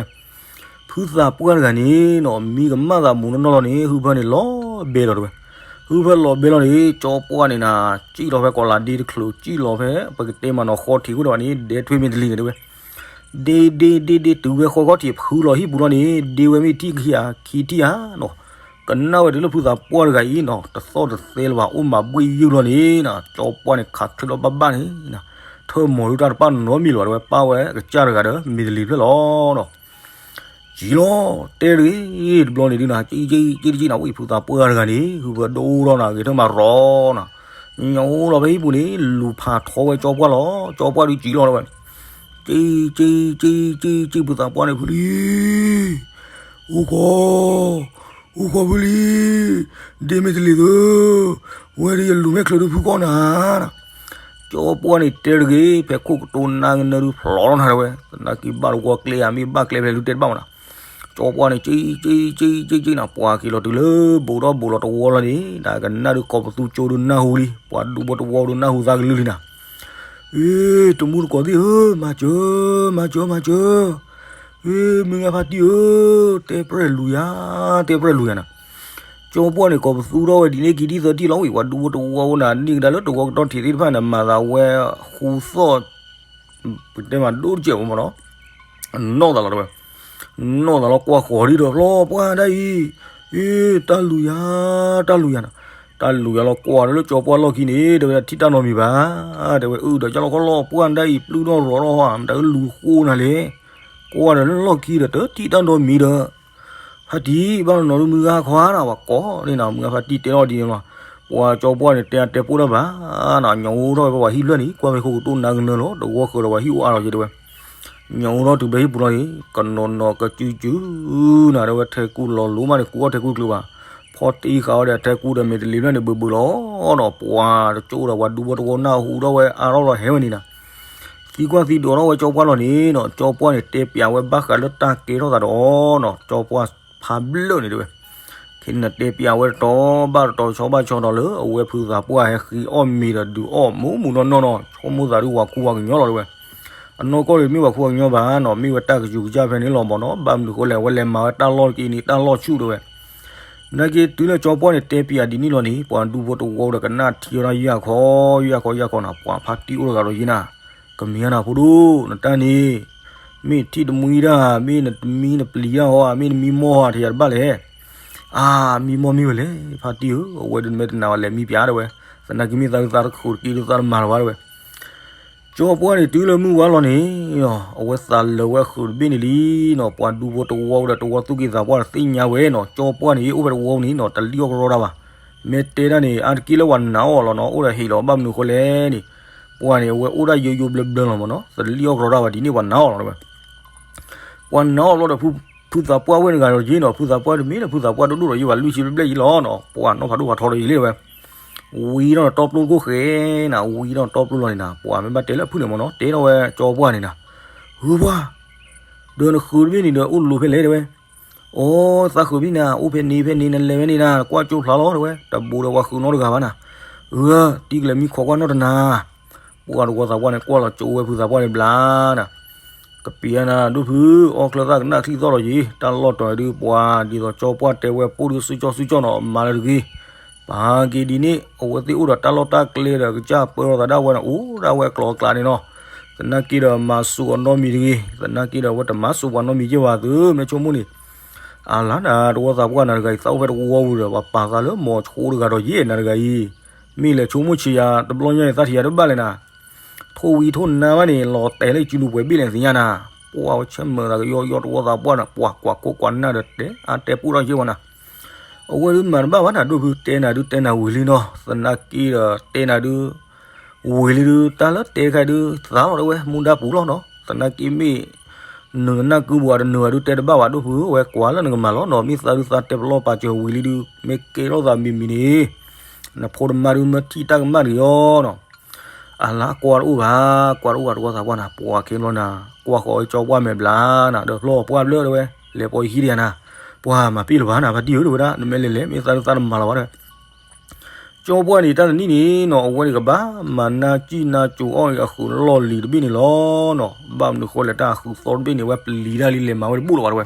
ဖုသးပှၢ်တဂၤန့ၣ်နီၤ မံကမၣ်သးမူးနီၢ်နီၢ်လီၤန့ၣ် ဟုဖၢန့ၣ်လီၤဘဲဒီးတဲဝဲ, ဖုဖဲလီၤဘဲလီၤန့ၣ် ကၠီပှၢ်န့ၣ်နၤ စံၣ်လီၤဖဲကီးလးဒ့တချုး စံၣ်လီၤဖဲ ပကတဲမးနီၤဃီထံးခိၣ်ဒီးဘၣ်န့ၣ် ဒဲထွ့မ့ၢ်တလံၤန့ၣ်တဲဝဲ, ဒ့ဒ့ဒ့ဒ့တုၤဝဲဃီခီထံး ဖုလီၤဟံၣ်ပူၤလီၤန့ၣ် ဒ့ဝဲမ့ၢ်ထံၣ်ခံဧါ ခံထံၣ်ဧါနီၤ, ကနၣ်ဝဲတုၤလၢဖုသးပှၢ်တဂၤအံၤနီၤ တသီၣ်တသဲလၢၤဘၣ် အိၣ်မးဘှ့ၣ်ယုၢ်လီၤန့ၣ်နီၤ ကၠီပှၢ်န့ၣ် ခးချုးလီၤဘၣ်ဘၣ်န့ၣ်နီၤ, ထၢၣ်မီၤဒုတၢ်တပၣ်နီတမံၤလၢၤဘၣ် တဲဝဲ ပၣ်ဝဲကစၢ်တဂၤဒီး မ့ၢ်တလံၤဖျၢၣ်လီၤနီၤ ကံလီၤ တဲတဂ့ၤ တဘျီန့ၣ်ဒုနၤ ကံကံကံတကံနၤ ဝံၤဖုသးပှၢ်တဂၤန့ၣ် ဟုဖၢဒိၣ်ထီၣ်နၤ ဂဲၤထၢၣ်မၤရီနၤ, ညိလီၤဖဲဟံၣ်ပူၤန့ၣ် လူၤဖးထီဝဲကၠီပှၢ်လီၤ ကၠီပှၢ်ဒုကံလီၤတဲဝဲ, ကံကံကံကံကံ ဖုသးပှၢ်န့ၣ် ဖုလံ အိၣ်ဃီ အိၣ်ဃီဖုလံ, ဒ့မ့ၢ်တလံၤသု, ဝဲဒၣ်ယလူၤမ့ၢ်ချုးဒုဖုကီၢ်နၤ, ကၠီပှၢ်န့ၣ် တဲတဂ့ၤ ဖဲခိၣ်ကတိၤနါကနၢဒုဖျိးလီၤနၤတဲဝဲ, သနာ်က့ဘၣ်တဝီကျဲဧါ မ့ၢ်ဘၣ်ကျဲဖဲလဲၣ်ဒုတဲတဘၣ်မးနၤ, ကၠီပှၢ်န့ၣ် ကံကံကံကံနၤ ပှၤက့ၤလီၤတုၤလၢ ဘူးထီၣ်ဘူးလီၤတဝီလီၤန့ၣ် နကနၣ်ဒုကိးပသူကၠိဒုနၢ်ဟူလံ ပှၤဒူဖိတဝီဒုနၢ်ဟူသးကလုၢ်လံနၤ အ့ တမူတကိးသ့ၣ်ဧၢ, မၤစၢၤ, မၤစၢၤ, မၤစၢၤ, အ့ မုၢ်ဂၤဖါတံၢ်ဧၢ, တဲပြဲၢ်လူၤယၤ, တဲပြဲၢ်လူၤယၤနၤ, ကၠီပှၢ်န့ၣ် ကိးပသူထီၣ်ဝဲဒ်န့ၣ်ကံဒ်သိးတံၢ်လီၤဝံၤ ပှၤဒူဖိတဝီဝဲနၤ န့ၢ်ကဒါလၢတဝီကတီၢ်ထံးသ့ၣ်တဖၣ်န့ၣ် မၤသးဝဲဃူသီၣ် ပတဲမးဒိၣ်တစဲးဝဲမးနီၤ, နီၣ်သးလီၤတဲဝဲ, နီၣ်သးလီၤကွၢ်ဃီၤဒ်ဒီးလီၤပှၢ်ဒၣ်အံၤ, အ့ တၢ်လူၤယၤ, တၢ်လူၤယၤနၤ, တၢ်လူၤယၤလီၤကွၢ်ဒီးလၢကၠီပှၢ်လီၢ်ခံန့ၣ် တဲဝဲဒၣ်ထံၣ်တၢ်နီတမံၤဘၣ်, တဲဝဲအုဒီးကၢ်လီၤခီလီၤပှၢ်ဒၣ်အံၤ ပျုၢ်ထီၣ်ရီၤထီၣ်ဧါ မတၤကလူၤဃိနၤလဲၣ်, ကွၢ်ဒီးလၢလီၢ်ခံဒီးတထံၣ်တၢ်နီတမံၤဒီး ဖါတံၢ်ဘၣ်နီၤနီၤဒုမုၢ်ဂၤခွါနၤ ပှၤကိးန့ၣ်နၤ မုၢ်ဂၤဖါတံၢ်တဲထီၣ်ဒ်န့ၣ်လီၤ, ပှၤကၠီပှၢ်န့ၣ် တဲအါတဲပိၢ်တၢ်ဘၣ်နၤ ညိးအိၣ်ထီၣ်ဝဲပှၤဟံၣ်ဖျၢၣ်န့ၣ် ကွၢ်ဖဲခိၣ်ကတိၤနါကနၢလီၤ တဝီဃၢၤဒီးပှၤဟံၣ်အိၣ်အါလီၤယဲတဲဝဲ, ညိးအိၣ်ထီၣ်တုၤဖဲဟံၣ်ပူၤလီၤန့ၣ် ကနီၤနီၤကစုကစုနၤ တဲဝဲ ထဲကူလီၤလိၤမးန့ၣ် ကူအီၣ်ထဲကူတချုးဘၣ်, ဖီတ့ဃာ်အီၤဒီးထဲကူဒီးမ့ၢ်တလံၤဖျၢၣ်န့ၣ် ဘုးဘုးလီၤနီၤ ပှၤတကၠိဒီးပှၤဒူဖိတဝီနၢ်ဟူထီၣ်ဝဲအါထီၣ်လီၤဟဲဝဲန့ၣ်နၤ သံကွၢ်သံဒိးထီၣ်ဝဲကၠီပှၢ်လီၤန့ၣ်နီၤ ကၠီပှၢ်န့ၣ် တဲပျးဝဲဘၣ်ဃးလၢတၢ်ကဲထီၣ်သးဒီးနီၤ ကၠီပှၢ်ဖးဘျၢၣ်န့ၣ်တဲဝဲ, ခဲန့ၣ်တဲပျးဝဲတတီၤဘၣ်တတီၤ တဆီဘၣ်တဆီဒီးလၢ အဝဲဖုသးပှၢ်ဟဲဃ့အီၣ်မ့ၤဒီးဒုးအီၣ်မူးမူးနီၢ်နီၢ်နီၤ ဆိကမိၣ်သးဒုးဝၤခူဝၤကညီလီၤတဲဝဲ, အနီၢ်ကီၢ်ဒီးမ့ၢ်ဝၤခူဝၤကညီဘၣ်နီၤ မ့ၢ်ဝဲတၢ်ကယူၤကစၢ်ဖဲန့ၣ်လီၤမးနီၤ ဘၣ်မနုၤဃိလဲၣ် အဝဲလဲၤမၤဝဲတၢ်လီၢ်တက့ၢ်န့ၣ် တၢ်လီၢ်ဆူၣ်တဲဝဲ နာ်က့တုၤလၢကၠီပှၢ်န့ၣ် တဲပျးဒ်န့ၣ်လီၤန့ၣ် ပှၤဒူဖိတဝီဒီးကနၣ်ထံဝဲဒၣ်ယၢ်ခီ ယၢ်ခီ ယၢ်ခီနၤ ပှၤဖါတံၢ်အိၣ်တဂၤဒီးယဲနၤ, ကမ့ၢ်နၤဖိဒိၣ် နတၢ်န့ၣ် မ့ၢ်ထံၣ်တမှံတၢ် မ့ၢ်နတမံနပျံၤတၢ်ဟီဧါ မ့ၢ်နမံမီၢ်ဟီဧါ ထံၣ်ယၤတဘၣ်လဲၣ်, အါ မံမီၢ်မ့ၢ်ဝဲလဲၣ် ဖါတံၢ်ဧၢ အဝဲဒုးနမ့ၢ်တနာ်ဝဲလဲၤမံပျးတဲဝဲ, သနာ်က့မ့ၢ်သးဒုးသးတခိးတက့ၢ်ဒုးသးတမၤလၢၤဘၣ်တဲဝဲ ကၠီပှၢ်န့ၣ်တုၤလၢမုၢ်ဝါလီၤန့ၣ်နီၤ အဝဲသးလၢာ်ဝဲအဃုာ်တဘ့ၣ်န့ၣ်လံနီၤ ပှၤဒူဖိတဝီဒီးတဝီသူၣ်က့သးပှၢ်ဒီးသ့ၣ်ညါဝဲနီၤ ကၠီပှၢ်န့ၣ် အိၣ်ဖဲတဝီန့ၣ်နီၤ တလံၣ်အီၣ်ကရီတၢ်ဘၣ်. မ့ၢ်တဲတၢ်န့ၣ် အါတက့ၢ်လၢပှၤနာ်အီၤလီၤနီၤ အိၣ်ဒီးဟ့ၣ်လီၤ ဘၣ်မနုၤဃိလဲၣ်န့ၣ် ပှၢ်န့ၣ် အဝဲအိၣ်ဒၣ်ယိယိဘျၢဘျၢလီၤမးနီၤ တလံၣ်အီၣ်ကရီတၢ်ဘၣ် ဒ်န့ၣ်ပှၤနာ်အီၤလီၤတဲဝဲ ပှၤနာ်အီၤဘျီဒီး ဖုသးပှၢ်ဝဲတဂၤဒီးယ့နီၤ ဖုသးပှၢ်တမ့ၢ်ဒီး ဖုသးပှၢ်ဒိၣ်ဒိၣ်ဒီးယ့ဘၣ် လွံၢ်ဆံဘျဲၣ်ဘျဲၣ်ယ့လီၤနီၤ ပှၤနီၢ်ဖးဒိၣ်ဖးထီဒီးယ့လံဝဲ ဝံၤဒီးတီပျိတခိၣ်ဃဲနၤ ဝံၤဒီးတီပျိလီၤန့ၣ်နၤ ပှၤမ့ၢ်ဘၣ်တဲလၢအဖုၣ်န့ၣ်မးနီၤ တဲထီၣ်ဝဲကၠီပှၢ်န့ၣ်နၤ ဂုၤပှၢ် ဒီးနဃုာ်တဘ့ၣ်န့ၣ်ဒီးအိၣ်လိၤဖဲလဲၣ်တဲဝဲ အိ သးဃုာ်ဖဲန့ၣ်နၤ အိၣ်ဖဲန့ၣ်ဖဲန့ၣ် နလဲၤဝဲန့ၣ်နၤ ကွၢ်ကၠိဖျါလီၤတဲဝဲ တဘူးဒီးပှၤဃုာ်နီတဂၤဘၣ်နၤ ဂုၤ တံၤကလဲၤမံခိးကွၢ်နီၢ်တနၤ ပှၤတဝီသးပှၢ်န့ၣ် ကွၢ်လီၤကၠိဝဲဖုသးပှၢ်န့ၣ်ဘျါနၤ ကပံာ်နၤ ဒိၣ်ဖု အီၣ်ချၢသၣ်ကနၣ်ချံသီၣ်လီၤယံၤ တၢ်လီၢ်တီၤဒုးပှၤ ဒ်သိးကၠီပှၢ်တဲဝဲ ပိၢ်ဒုးစုကၠီစုကၠီနီၤ မၤလၢတဂ့ၤ ပာ်က့ၤဒ်န့ၣ် အဝဲသ့ၣ်အိၣ်ဒီးတၢ်လီၢ်တၢ်ကျဲဒီး ကစၢ်ပၢလီၤသးဒၣ်ဝဲန့ၣ် အိၣ်ဒၣ်ဝဲအကျိၤအကျဲန့ၣ်နီၤ သနာ်က့ဒီးမၤစူၤအီၤနီတမံၤတဂ့ၤ သနာ်က့ဒီးအဝဲတမၤစူၤပှၤနီတမံၤက့ဘၣ်သု မ့ၢ်ဆိကမိၣ်န့ၣ် အလါနၤ တဝီသးပှၢ်နၤတဂၤအံၤ သးအိၣ်ဖဲတဝီပူၤဒီး ပှၤပာ်သးလၢမိၤဆိတဂၤဒီးယ့ နၤတဂၤအံၤ မ့ၢ်လဲၤဆိကမိၣ်ဆံးယၤ တဘျီညါန့ၣ် သးထံၣ်ယၤတဘၣ်လဲၣ်နၤ ထိၣ်ဝံထိၣ်နါဘၣ်န့ၣ် လီၤတဲာ်လၢယစုလူၤပှဲၤဘ့ၣ်လဲၣ်သ့ၣ်ညါနၤ ပှၤဝဲဆၢမုာ်သးကယီယီတဝီသးပှၢ်နၤ ပှၤကွၢ်ကိးကွၢ်နၢ်ဒီးတဲ အါတဲပူၣ်ထီၣ်ယ့ဝဲနၤ အဝဲဒုးမၤတဘၣ်ဘၣ်နၤ ဒိၣ်ဖုတဲနၤဒုးတဲနၤဝံၤလံနီၤ သနာ်က့ဒီးတဲနၤဒုး ဝံၤလံဒုး တၢ်လၢတဲခါဒုး သးလီၤတဲဝဲ မူဒါပူၤလီၤနီၤ သနာ်က့မ့ၢ် နုာ်နနၢ်ကုပူၤအတနုာ်အဒုးတဲတဘၣ်ဘၣ် ဒိၣ်ဖုဝဲကွၢ်လၢနကမၤလီၤနီၤ မ့ၢ်သးဒုးသးတဲပလီၢ်ပာ်စၢၤဝံၤလံဒုး မ့ၢ်ကဲထီၣ်သးမံၤမံၤန့ၣ် နဖိတမါဒုးမၢထံၣ်တၢ်ကမၣ်တဂ့ၤအီၤနီၤ အလါကွၢ်တအိၣ်ဘၣ် ကွၢ်တအိၣ်ဘၣ်တဝီသးပှၢ်နၤ ပှၤခ့ဘျီနၤ ကွၢ်ဃီၤဝဲကၠီပှၢ်မဲာ်ဘျါနၤ ဒီးဖျီၣ်ပှၢ်ဘျၢတဲဝဲ လဲၤပိာ်ယခံတယၤနၤ ပှၤမၤပ့ၢ်လၢၤဘၣ်နၤ ဖါတံၢ်ဧၢ တဲဝဲဒၣ် နမ့ၢ်လဲၤလဲၤ မ့ၢ်သးဒုးသးတမၤလီၤဘၣ်တဲဝဲ ကၠီပှၢ်န့ၣ် တၢ်တနံၣ်န့ၣ်နီၤ အဝဲန့ၣ်ကဘၣ်မၤနၢ်စံၣ်နၢ်စိၤအီၣ်အံၤ အဃုာ်လီၢ်လံၤတဘ့ၣ်န့ၣ်လီၤနီၤ ဘၣ်မနုၤဃိလဲၣ် တၢ်အဃုာ်သီတဘ့ၣ်န့ၣ် အဝဲပျံၤတၢ်လံ လဲၤမၤဝဲတဘူၣ်လၢၤဘၣ်တဲဝဲ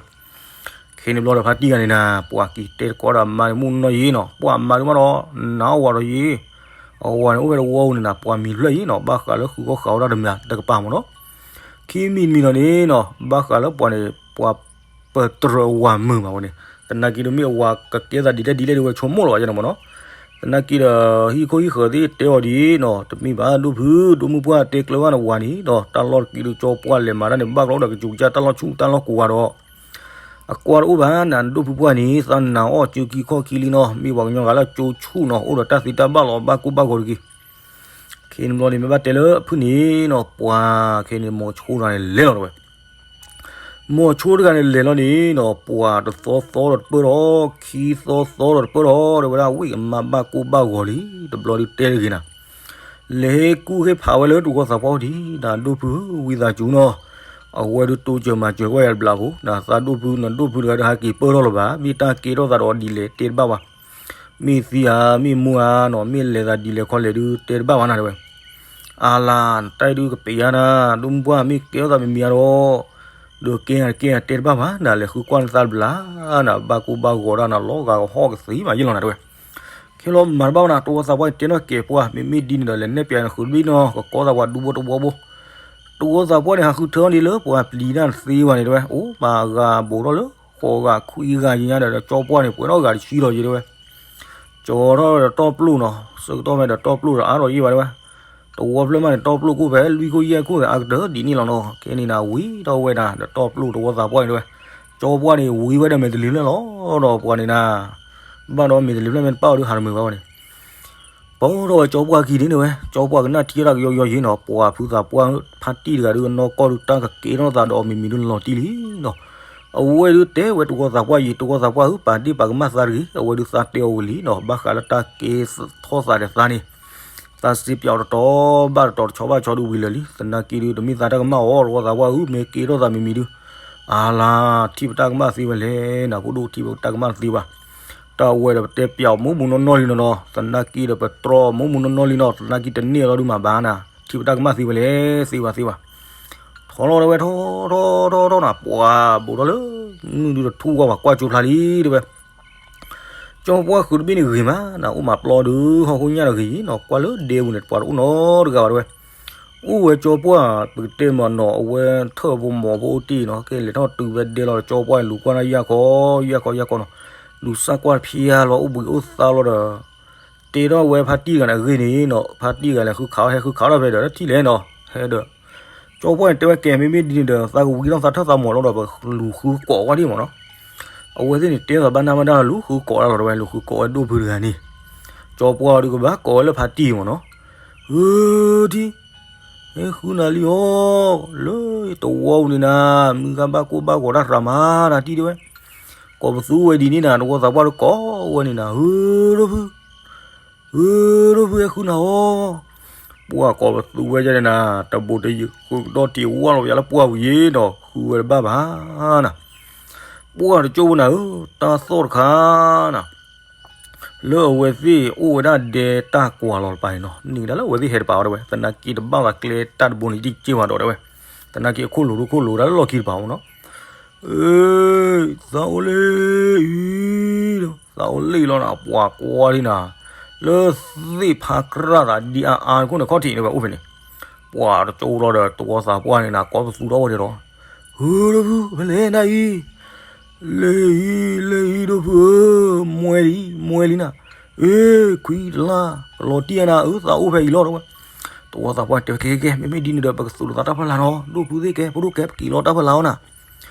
ခဲ ခဲန့ၣ်ဘျီဒီးဖါတံၢ်ဂၤန့ၣ်နၤ ပှၤက့ၤတဲတကိးဒီးအမါန့ၣ် မုၢ်နီၢ်ယံၤနီၤ, ပှၤမါဒုးမးဒီး နအီၣ်ဝၤဒီးယံၤ, အဝၤန့ၣ်အိၣ်ဖဲတဝီပူၤန့ၣ်နၤ ပှၤမံၤဖျၢၣ်ယံၤနီၤ, ဘၣ်ဃးလၢဃုာ်ဃီဃာ်ဝဲဒၣ်တမံၤတကပၤမ့ၢ်နီၤ. ခံမံၤတမံၤဒီးန့ၣ်နီၤ ဘၣ်ဃးလၢပှၤန့ၣ် ပှၤပတြၢၤဝၤမုာ်မးဝဲန့ၣ်, သနာ်က့ဒီးမ့ၢ်အဝၤကကဲသးဒ်လဲၣ်ဒ်လဲၣ်ဒီးဝဲဆိကမိၣ်လီၤဘၣ်ယဲနီၤမ့ၢ်နီၤ. သနာ်က့ဒီး ဟံၣ်ခိၣ်ဟံၣ်ဃၢၤသ့ၣ်တဲအီၤဒ်နီၤ, တမ့ၢ်ဘၣ်ဒိၣ်ဖု, ဒိၣ်မုၢ်ပှၢ်တဲကျၢၤဘၣ်နဝၤန့ၣ်ဒီး တၢ်လီၢ်တက့ၢ်ဒီးကၠီပှၢ်လဲၤမၤတၢ်န့ၣ် ဘၣ်ကျီဒီးကစူးကစၢ်တၢ်လီၢ်ဆူၣ်တၢ်လီၢ်ကိးဂၤဒီး အကွၢ်တအိၣ်ဘၣ်နၤ ဒိၣ်ဖုပှၢ်န့ၣ် သးနာ်အီၣ်ကၠိခံခီၣ်ခံလံနီၤ, မ့ၢ်ပှၤကညီဂၤလၢကၠိဆူၣ်နီၤ, အိၣ်ဒီးတၢ်သ့တၢ်ဘၣ်လီၤ ဘၣ်ကိၢ်ဘၣ်ဂီၤတဂ့ၤ. ခဲန့ၣ်ဘျီန့ၣ် မ့ၢ်ဘၣ်တဲလၢဖုၣ်န့ၣ်နီၤ ပှၤခဲန့ၣ် မိၤဆိတဂၤန့ၣ်လဲၤလီၤတဲဝဲ. မိၤဆိတဂၤန့ၣ်လဲၤလီၤန့ၣ်နီၤ ပှၤတသီသီဒီးတပၢၢ်ထီၣ်, ခံသီသီဒီးတပၢၢ်ထီၣ် တဲဝဲဒၣ်ဝံၣ်အမါဘၣ်ကိၢ်ဘၣ်ဂီၤလံ, တဘျီဒုးတဲတဂ့ၤနၤ လဲၤဟ့ၣ်ကူၣ်ဟ့ၣ်ဖးဝဲလၢတဝီသးပှၢ်အိၣ်ဒံး နၤဒိၣ်ဖု ဝံသးစူၤနီၤ, အဝဲဒုးတိစၢၤမၤစၢၤကွၢ်ယၤတဘျီဖိ, နၤသးဒိၣ်ဖု နဒိၣ်ဖုတဂၤဒီးဟးက့ၤပၢၢ်ထီၣ်လၢၤဘၣ်, မ့ၢ်တၢ်ကဲထီၣ်သးဒီးဒ်လဲၣ်တဲတဘၣ်ဘၣ်, မ့ၢ်သံဧါ မ့ၢ်မူဧါနီၤ, မ့ၢ်လဲၤသးဒ်လဲၣ်ခီလဲၣ်ဒုးတဲတဘၣ်ဘၣ်နၤတဲဝဲ. အါလါ နတၢ်အံၤဒုးကပ့ၤယါနၤ, ဒိၣ်မုၢ်ပှၢ်မ့ၢ်ကဲထီၣ်သးမံၤမံၤဧါဒီး ဒီးကဲဧါတကဲဧါတဲတဘၣ်ဘၣ်, နၤလဲၤဃုကွၢ်နသးတဘျီ, နၤဘၣ်ကိၢ်ဘၣ်ဂီၤဒၣ်နၤလီၤဂာ်ကဟီၣ်ကသ့မးယဲလီၤနၤတဲဝဲ. ခဲလီၤမၤတဘၣ်ဝဲနၤ တဝီသးပှၢ်န့ၣ်တဲနီၣ်ကဲပှၢ် မ့မ့ၢ်ဒ်န့ၣ်ဒီး လဲၤနဲၣ်ပၠးနဃုတဘ့ၣ်နီၤ ကကီသးပှၤဒူဘိတဝီဘိ. တဝီသးပှၢ်န့ၣ် ဟးဃုထၢအီၤဒ်လၢပှၤပျံၤတၢ်တသ့ဘၣ်န့ၣ်တဲဝဲ, အိၣ်မၤဂၤဘိးထီၣ်လၢ ဃိးဂၤခွံဂၤယံၤညါဒီး ကၠီပှၢ်န့ၣ် ပှဲၤထီၣ်ဂၤတဆံလီၤယံၤတဲဝဲ. ကၠီထီၣ်ဒီးတီၢ်ပျိၢ်နီၤ, ဆၢကတီၢ်ဖဲဒီးတီၢ်ပျိၢ်ဒီးအါထီၣ်ယံၤဘၣ်တဲဝဲ. တဝီဖျၢၣ်မးန့ၣ် တီၢ်ပျိၢ်ကိၣ်ဖဲလွံၢ်ခိၣ်ယဲၢ်ခိၣ်ဖဲအါကတၢၢ်ဒ်န့ၣ်လီၤနီၤ. ခဲန့ၣ်နၤဝံၤထီၣ်ဝဲဒၣ်ဒီးတီၢ်ပျိၢ်တဝီသးပှၢ်န့ၣ်တဲဝဲ. ကၠီပှၢ်န့ၣ် ဝံၤဝဲဒီးမဲာ်တလ့ၤဖျၢၣ်လီၤဒီးပှၤန့ၣ်နၤ ဘၣ်ဒီးမဲာ်တလ့ၤဖျၢၣ်မ့ၢ်တပၣ်အီၤဒုးဟးတမုာ်ဘၣ်ဝဲန့ၣ်. ပီထီၣ်ဝဲကၠီပှၢ်ခံန့ၣ်တဲဝဲ, ကၠီပှၢ်ကနၣ်ထံတၢ်ကယီယီယံၤနီၤ, ပှၤဖုသးပှၢ်ဖါတံၢ်တဂၤဒုးအနီၢ်ကီၢ်ဒုးတၢ်ကကဲထီၣ်သးဒီးအီၤမံၤမံၤဒုးလီၤတံၢ်လံနီၤ. အဝဲဒုးတဲဝဲတဝီသးပှၢ်ယံၤ, တဝီသးပှၢ်ဧၢ ပာ်ဒ့ၣ်ပာ်ကမၣ်သးတဂ့ၤ, အဝဲဒုးသးတဲအီၤဝံၤလံနီၤ, ဘၣ်ဃးလၢတၢ်ကဲထီၣ်သးဒီးသးန့ၣ် သးစ့ပၠးအီၤတတီၤဘၣ်တတီၤ တဆီဘၣ်ဆီဒုးဝံၤလၢာ်လံ. သနာ်က့ဒုး တမ့ၢ်သးတၢ်ကမၣ်အီၤ တဝီသးပှၢ်ဧၢ, မ့ၢ်ကဲထီၣ်သးမံၤမံၤဒုး အါလါ ထံၣ်ပတၢ်ကမၣ်သ့ဝဲလဲၣ်, နဖိဒိၣ်ထံၣ်ပတၢ်ကမၣ်သ့ဘၣ်. တၢ်ဝဲဒီးပတဲပၠးအီၤမိၢ်မူနီၢ်နီၢ်လံနီၤနီၤ, သနာ်က့ဒီးပတြီမိၢ်မူနီၢ်နီၢ်လံနီၤ, သနာ်က့တန့ၢ်အလီၢ်ဒုးမၤဘၣ်နၤ, ထံၣ်ပတၢ်ကမၣ်သ့ဝဲလဲၣ်, သ့ဝဲသ့ဝဲ. ထီလီၤတဲဝဲ ထီထီထီထီနၤ, ပှၤဘိးထီၣ်လၢ မုၢ်ဒုးတထူၣ်ဝဲ ပှၤကွၢ်ကၠိဖျါလံတဲဝဲ. ကၠီပှၢ်ဃုတဘ့ၣ်န့ၣ်ဂ့ၤမးနၤ, အိၣ်မးပျီဒုး ဟီၣ်ခိၣ်ညၣ်ဒီးဂ့ၤနီၤ, ကွၢ်လၢဒဲပူၤန့ၣ် ပှၤတအိၣ်နီတဂၤဘၣ်တဲဝဲ. အိၣ်ဝဲကၠီပှၢ် ပကတဲမးနီၤ, အဝဲထၢၣ်ဖိမီၤဖိအိၣ်တ့ၢ်နီၤ, ကဲလဲၤထီၣ်တုၤဖဲဒဲလီၤဒီး ကၠီပှၢ်န့ၣ် လူၤကွၢ်တၢ်ယၢ်ခီ ယၢ်ခီယၢ်ခီနီၤ, လူၤစၢ်ကွၢ်ဖျါလီၤ အိၣ်ဘှံးအိၣ်သါလီၤဒီး တဲထီၣ်ဝဲဖါတံၢ်တဂၤန့ၣ်အဂ့ၢ်န့ၣ်နီၤ, ဖါတံၢ်တဂၤန့ၣ် ဃုခးအီၣ်ဟဲ ဃုခးထီၣ်ဖဲဒီးထံၣ်လဲၣ်နီၤ, ဟဲဒီး ကၠီပှၢ်န့ၣ်တဲဝဲ ကဲ မ့မ့ၢ်ဒ်န့ၣ်ဒီး သးကဝံထီၣ်သးထၢၣ်သးမီၤလီၤဒီး ပလူၤဃုကိးဝဲဒၣ်မးနီၤ. အဝဲသ့ၣ်န့ၣ် တဲသးဘၣ်နၢ်ဘၣ်ဒၣ်လီၤ လူၤဃုကိးဒၣ်လီၤတဲဝဲ, လူၤဃုကိးဝဲဒိၣ်ဖုတဂၤန့ၣ်, ကၠီပှၢ်ဒုးကဘၣ်ကိးဝဲလၢဖါတံၢ်မးနီၤ. ဧၢ ထံၣ် ဟဲဃုနၤလံအီၤ, လၢတဝီပူၤန့ၣ်နၤ, မုၢ်ဂၤဘၣ်ကိၢ်ဘၣ်ဂီၤတၢ်ရၤမၤနၤတံၢ်တဲဝဲ. ကိးပသူဝဲဒ်န့ၣ်နၤ, တဝီသးပှၢ်ဒုးကိးဝဲန့ၣ်နၤ, ဧၢ ဒိၣ်ဖု ဧၢ ဒိၣ်ဖု ဟဲဃုနၤအီၤ. ပှၢ်ကိးပသူဝဲဒၣ်န့ၣ်နၤ, တဘိးတယုၢ်ဃုကဒီးတ့ၢ်ဝါလီၤပယီၤလၢပှၢ်ဝံၤယံၤဒီး ဃုဝဲတဘၣ်ဘၣ်နၤ. ပှၢ်တကၠိဖိနၤဧၢ, တၢ်သီၣ်တခါနၤ လၢအဝဲသ့ၣ်အိၣ်ဝဲဒၣ်ဒဲတၢ်ကွၢ်လီၤတပၤန့ၣ်နီၤ, န့ၢ်ကဒါလၢအဝဲသ့ၣ်ဟဲတပၤဝဲတဲဝဲ, သနာ်က့တဘၣ်သးကျဲတၢ်တဘိန့ၣ် ယံာ်က့ၢ်ဝဲဒီးတဲဝဲ, သနာ်က့အခိၣ်လိၤဒိၣ်ခိၣ်လိၤဒၣ်လၢလီၢ်ခံတပၤမးနီၤ. အ့ သးအိၣ်လၢအံၤဒီး သးအိၣ်လၢအံၤလီၤနၤ, ပှၤကွၢ်ဒ်နၤ, လၢသ့ၣ်ဖးကြၢ်သးဒ်အါအါခိၣ်န့ၣ် ခီၣ်ထံးန့ၣ်ဝဲအိၣ်ဖဲန့ၣ်, ပှၤတကၠိဖိလီၤဒီး တဝီသးပှၢ်န့ၣ်နၤ ကိးပသူထီၣ်ဝဲဒၣ်ဒီး, ဧၢ ဒိၣ်ဖု ဖဲလဲၣ်နၤအံၤ လဲၤအံၤ လဲၤအံၤ ဒိၣ်ဖုဧၢ, မွဲလံ မွဲလံနၤ, အ့ ခွံတလါ ကလီၤတံၢ်နၤဧၢ, သးအိၣ်ဖဲအံၤလီၤတဲဝဲ. တဝီသးပှၢ်တဲဝဲ ကဲကဲကဲ မ့မ့ၢ်ဒ်န့ၣ်ဒီး ပကသူၣ်လီၤသးတၢ်ဖီလာ်နီၤ, ဒိၣ်ဖုသ့ၣ်ကဲ ဖိဒိၣ်ကဲ ပက့ၤလီၤတၢ်ဖီလာ်အီၤနၤ.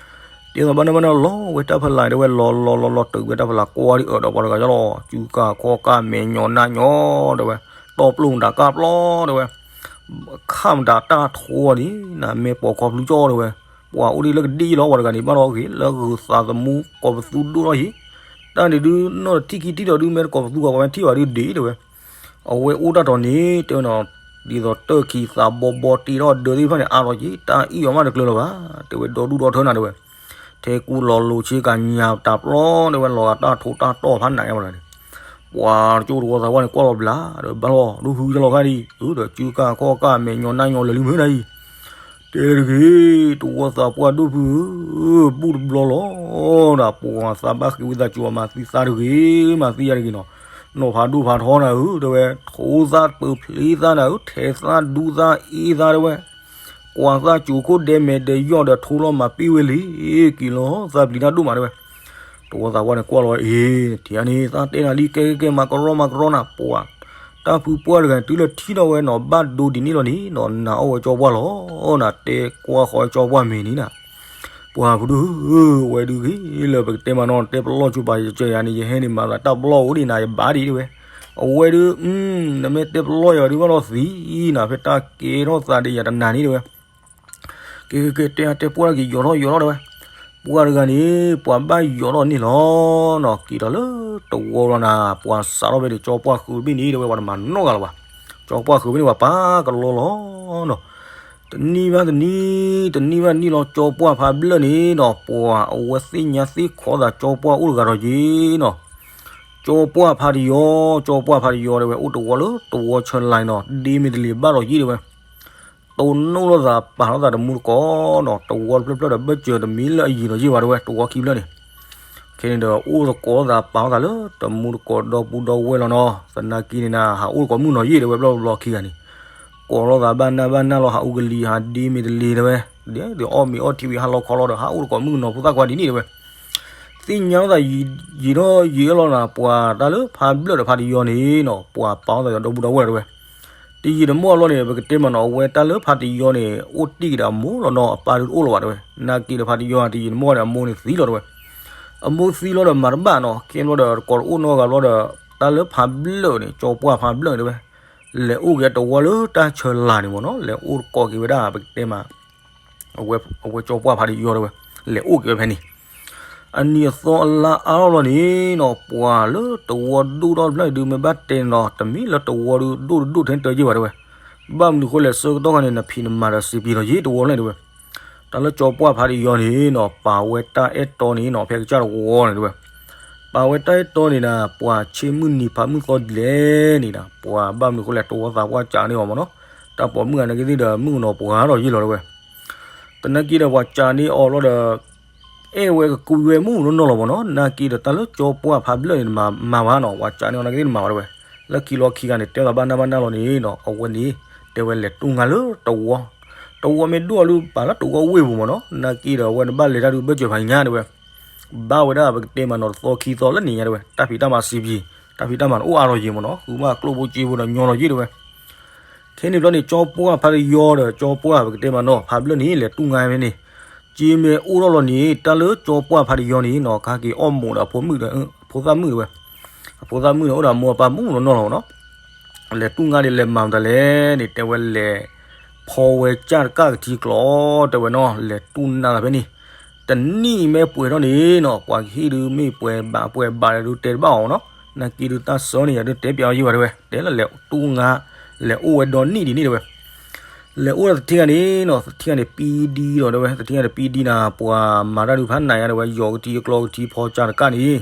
တဲသးဘၣ်နၢ်ဘၣ်နၢ်လီၤဝဲတၢ်ဖီလာ်တဲဝဲ, လီၤလီၤလီၤလီၤတုၤဝဲတၢ်ဖီလာ် ကွၢ်ဒ်အၢးဒီးပှၤတဂၤလီၤ, စုကၢ်ခီၣ်ကၢ်မဲာ်ညီနၢ်ညီတဲဝဲ, တီပျိၢ်မတၤကၢ်ပျီတဲဝဲ ခၣ်မတၤတၢ်ထိးဒ်နၤ, မဲာ်ပိာ်ခီဖျူကၠီတဲဝဲ, ပှၤအိၣ်ဒ်လၢကဒံလီၤ ပှၤတဂၤန့ၣ် ဘၣ်လီၤဂ့ၤ လၢဂုၤသးသမူ ကိးပသူဒိၣ်ထီၣ်ယံၤ, တၢ်န့ၣ်ဒုး နီၢ်တထံၣ်ခံထံၣ်ဒီးဒုး မ့ၢ်တကိးပသူ ပှၤမ့ၢ်ထံၣ်ဘၣ်ဒုးဒ့တဲဝဲ, အဝဲအိၣ်တၢ်တီၤန့ၣ် တဲဝဲနီၤ, ဒ်သိးတၢ်ခံးသးဘီဘီတ့ထီၣ်ဒၢးသ့ၣ်တဖၣ်န့ၣ် အါထီၣ်က့ၤ တၢ်အံၣ်အီၤမးတကျၢၤလၢၤဘၣ်, တဲဝဲဒီဒူၣ်ဒီထၢနၤတဲဝဲ, ထဲကူလီၤလိၤဆ့ကၤညါတၢ်ပျီတဲဝဲ လီၤဂာ်တၢ်ထိးတၢ်တီၢ်ဖးနးညါဝဲဒၣ်န့ၣ် ပှၤတကၠိတဝီသးပှၢ်န့ၣ် ကွၢ်လီၤဘျးဒီး ဘၣ်လီၤ ဒိၣ်ဖုကလီၤခါဒံး အဒီးစုကၢ်ခီၣ်ကၢ်မဲာ်ညီနၢ်ညီလၢာ်လံမုၢ်နၤအံၤ, တ တဲတဂ့ၤ, တဝီသးပှၢ်ဒိၣ်ဖုဧၢ, ဘူၣ်တဘျီလီၤ, ဒီးပှၤသးဘၣ်ဃ့ဝံသးစူၤအီၤ မၤသံသးတဂ့ၤ, မၤသံယၤတဂ့ၤနီၤ, နီၤဖးဒိၣ်ဖးထီနၤဧၢ, တဲဝဲ, ထိသးပၢၤဖျ့သးနၤဧၢ, ထဲးသးဒူသးအ့သးတဲဝဲ, ကွၢ်သးစူၤခိၣ်ဒဲမဲာ်ဒဲးယီၢ်ဒီးထိလီၤမၤပ့ၢ်ဝဲလံ, က့ၤလီၤသးပျံၤတၢ်ဒိၣ်မးတဲဝဲ တဝီသးပှၢ်န့ၣ်ကွၢ်လီၤအံၤ, ထံၣ်အန့ၣ် သးတဲနၤလံ ကဲကဲကဲ မၤကရီမၤကရီနၤ, ပှၤတၢ်ဖုပှၢ်တဂၤတုၤလၢထံၣ်ထီၣ်ဝဲနီၤ ဘၣ်ဒိဒ်န့ၣ်လီၤန့ၣ်နီၤ နၤအီၣ်ဝဲကၠီပှၢ်လီၤ, နၤတဲကွၢ်ဃီကၠီပှၢ်မ့ၢ်န့ၣ်နၤ, ပှၤဖုဒုဧၢ, ဝဲဒုးဂ့ၤလၢပကတဲမးနီၤ တဲပလီၢ်ဆိပာ်ယကၢယၤန့ၣ် ယဟဲန့ၣ်မၤသးတၢ်ပလီၢ်အိၣ်ဒံးနၤ ယဘၣ်ဒံးတဲဝဲ, အဝဲဒုး, နမ့ၢ်တဲပလီၢ်ယၤဒုးဘၣ်လီၤသံနၤ ဖဲတၢ်ကဲထီၣ်သးဒီးယၤတနၤန့ၣ်တဲဝဲ ကဲကဲကဲ တဲတဲပှၢ်တၢ်က့ၤယီၤထီၣ်ယီၤထီၣ်တဲဝဲ, ပှၢ်တဂၤန့ၣ် ပှၤဘၣ်ယီၤထီၣ်န့ၣ်လီၤနီၤ, က့ၤဒီးလၢတဝီလီၤနၤ, ပှၤစးထီၣ်ဖဲန့ၣ် ကၠီပှၢ်ဃုာ်တဘ့ၣ်န့ၣ်တဲဝဲ ပှၤတမၤနီၢ်ဂၤလၢၤဘၣ်, ကၠီပှၢ်ဃုာ်ဖဲန့ၣ် ပှၤပာ်ကလီလီၤနီၤ, တနံၣ်ဘၣ်တနံၣ်, တနံၣ်ဘၣ်တနံၣ်လီၤ ကၠီပှၢ်ဖးဘျၢၣ်န့ၣ်နီၤ ပှၤအဝဲသ့ၣ်ညါသ့ၣ်ခီသး ကၠီပှၢ်အိၣ်တဂၤဒီးယ့ၤနီၤ, ကၠီပှၢ်ဖးတယီၤ, ကၠီပှၢ်ဖးတယီၤတဲဝဲ အိၣ်တဝီလၢတဝီဆၢလါန့ၣ်နီၤ ဒ့မ့ၢ်တလံၤဘၣ်ဒီးယ့ၤတဲဝဲ တိၢ်နီၣ်လိာ်သးပာ်ထီၣ်သးတမူတကိးနီၤ, တဝီတဖျၢၣ်ဖျၢၣ်ဒီး ဘၢၣ်စၢၤတမံၤလၢအယံၤဒီးယ့ၤဘၣ်တဲဝဲ တဝီခံဖျၢၣ်န့ၣ်, ခဲန့ၣ်ဒီး အိၣ်သကိးသးပာ်ထီၣ်သးလၢတမူတကိးဒီပုၢ်ဒီဝဲၢ်လီၤနီၤ, သနာ်က့န့ၣ်နၤ ဟးအိၣ်သကိးမုၣ်နီၤယ့ၤတဲဝဲ ဘျီဘျီခံဂၤန့ၣ်, ကိးလိာ်သးဘၣ်နၢ်ဘၣ်နၢ်လီၤ ဟးအိၣ်ကလံၤ ဟးဒ့မ့ၢ်တလံၤတဲဝဲ, ဒ်အီၣ်မ့ၤအီထံဝံၤဟးလီၤခီလီၤဒီး ဟးအိၣ်သကိးမုၣ်နီၤဖိသၣ်ခွါဒ်န့ၣ်တဲဝဲ သ့ၣ်ညါလိာ်သးယံာ်ထီၣ်ယံာ်လီၤနၤ, ပှၤတၢ်လၢဖးဘျၢၣ်ဒီးဖးတယီၤန့ၣ်နီၤ ပှၤပာ်ထီၣ်သးဒီပုၢ်ဒီဝဲၢ်တဲဝဲ, တယံာ်တမီၢ်အလီၢ်န့ၣ် ပကတဲမးနီၤ အဝဲတၢ်လၢဖးတယီၤန့ၣ် အိၣ်တ့ၢ်က့ၤဒီးအမိၢ်လီၤနီၤ, အပၢ်ဒုးတအိၣ်လၢၤဘၣ်တဲဝဲ, နာ်က့ဒီးဖးတယီၤ တယံာ်တမီၢ်န့ၣ် အမိၢ်န့ၣ်သံလီၤတဲဝဲ, အမိၢ်သံလီၤဒီးမၤတဘၣ်နီၤ, ခဲဘျီဒီးတကိးတအိၣ်နီတဂၤဘျီဒီး တၢ်လၢဖးဘျၢၣ်န့ၣ် ကၠီပှၢ်ဖးဘျၢၣ်န့ၣ်တဲဝဲ, လဲၤအိၣ်က့ၤတဝီလၢတၢ်ဆၢလါန့ၣ်မးနီၤ, လဲၤအိၣ်သကိးက့ၤဝဲဒၣ် ပကတဲမး အဝဲကၠီပှၢ်ဖးတယီၤတဲဝဲ, လဲၤအိၣ်က့ၤဝဲဖဲန့ၣ်, အနံၤအသီအလါအါထီၣ်လီၤန့ၣ်နီၤ ပှၤလၢတဝီဒိၣ်ထီၣ်တဖျၢၣ်ဒုး မ့ၢ်ဘၣ်တဲန့ၣ်နီၤ တမ့ၢ်လၢတဝီဒုး ဒိၣ်တဒိၣ်ထဲတယ့ၢ်ဘၣ်တဲဝဲ, ဘၣ်မနုၤဃိလဲၣ် ဆၢကတီၢ်ခါန့ၣ် နဖံးနမၤဒီးစံးပျံၤလီၤယ့ၤတဝီလီၤတဲဝဲ, တၢ်လၢကၠီပှၢ်ဖးတယီၤန့ၣ်နီၤ ပာ်ဝဲတၢ်အဲၣ်တီန့ၣ်နီၤ ဖဲကစၢ်တဝီန့ၣ်တဲဝဲ ပာ်ဝဲတၢ်အဲၣ်တီန့ၣ်ဒီး ပှၤဆ့မုၢ်နံၤဖးမုၢ်သီဒ်လဲၣ်န့ၣ်ဒီး ပှၤဘၣ်မနုၤဃိလဲၣ် တဝီသးပှၢ်ကးန့ၢ်အီၤမးနီၤ, တၢ်ပိာ်မုၣ်အနာ်က့သ့ၣ်ဒီး မုၣ်ကနီၤပှၤဒီးယ့ၢ်လီၤတဲဝဲ, သနာ်က့ဒီး ပှၤကးန့ၢ်အီၤလီၤဒီး အဲၣ်ဝဲကကွံဝဲမုၣ်နီၢ်နီၢ်လီၤမးနီၤ, နာ်က့ဒီးတၢ်လၢကၠီပှၢ်ဖးဘျၢၣ်န့ၣ် တမၤမၤဘၣ်နီၤ, ပှၤကးန့ၢ်အီၤနာ်က့သ့ၣ်တမၤဘၣ်တဲဝဲ, လၢခံလီၤခံဂၤန့ၣ် တဲသးဘၣ်နၢ်ဘၣ်နၢ်လီၤန့ၣ်နီၤ အဝဲန့ၣ် တဲဝဲလဲၤတူၢ်ငါလၢတဝီ, တဝီမ့ၢ်ဒိၣ်အီၤဒုး ပာ်လၢတဝီဝ့ၢ်ပူၤမးနီၤ, နာ်က့ဒီး အဝဲန့ၣ်ဘၣ်လဲၤတၢ်ဒုး ဘၢၣ်စၢၤဖးညါတဲဝဲ ဘၣ်ဝဲဒၣ်ပကတဲမးနီၤ တသီခံသီလၢန့ၣ်ညါတဲဝဲ တၢ်ဖံးတၢ်မၤစံးပျံၤ, တၢ်ဖံးတၢ်မၤန့ၣ်အိၣ်အါထီၣ်ယ့ၤမးနီၤ, ဃုမးကျိၣ်ဖိစ့ဖိဒီးညီလီၤယ့ၢ်တဲဝဲ, ခဲန့ၣ်ဘျီန့ၣ် ကၠီပှၢ်ဖးတယီၤဒီး ကၠီပှၢ်ပကတဲမးနီၤ ဖးဘျၢၣ်န့ၣ် လဲၤတူၢ်ငါဖဲန့ၣ်, က့မ့ၢ်အိၣ်ထီၣ်လီၤန့ၣ် တၢ်လၢကၠီပှၢ်ဖးတယီၤန့ၣ်နီၤ ကဟဲက့ၤအီၣ်မိာ်ဒီးအဖိမုၣ်ဒီး အဖိသၣ်မုၣ်တဲဝဲ, အဖိသၣ်မုၣ်န့ၣ် အိၣ်ဒီးအမိၢ်အပၢ်မုၣ်နီၢ်နီၢ်လီၤမးနီၤ လဲၤတူၢ်ငါဒီးလဲၤမၤမတၤလဲၣ်န့ၣ် တဲဝဲလဲၤ ဖီဝဲကၢ်တကၢ်ကထံကျိ တဲဝဲနီၤ လဲၤတူၢ်နးသးဖဲန့ၣ်, တနံၣ်မ့ၢ်ပှဲၤထီၣ်န့ၣ်နီၤ ပှၤကဟ့ၣ်ဒုးမ့ၢ်ပှဲၤဘၣ်ပှဲၤဘၣ်ဒီးဒုးတဲတဘၣ်အီၤနီၤ, နာ်က့ဒုးတၢ်စၢန့ၣ်ယၤဒုးတဲပျးအီၤယ့ၢ်ဘၣ်တဲဝဲ တဲလၢလဲၤတူၢ်ငါ လဲၤအိၣ်ဝဲဒီနံၣ်ဒ်န့ၣ်တဲဝဲ လဲၤအိၣ်ဒီးသထ့ဂၤန့ၣ်နီၤ သထ့ဂၤန့ၣ်ပံဒံလီၤတဲဝဲ သထ့ဂၤန့ၣ်ပံဒံနၤ ပှၤမၤတၢ်ဒုးဖးနးယါတဲဝဲ ယီၤကထံအကျိကထံဖီကၢ်တကၢ်န့ၣ်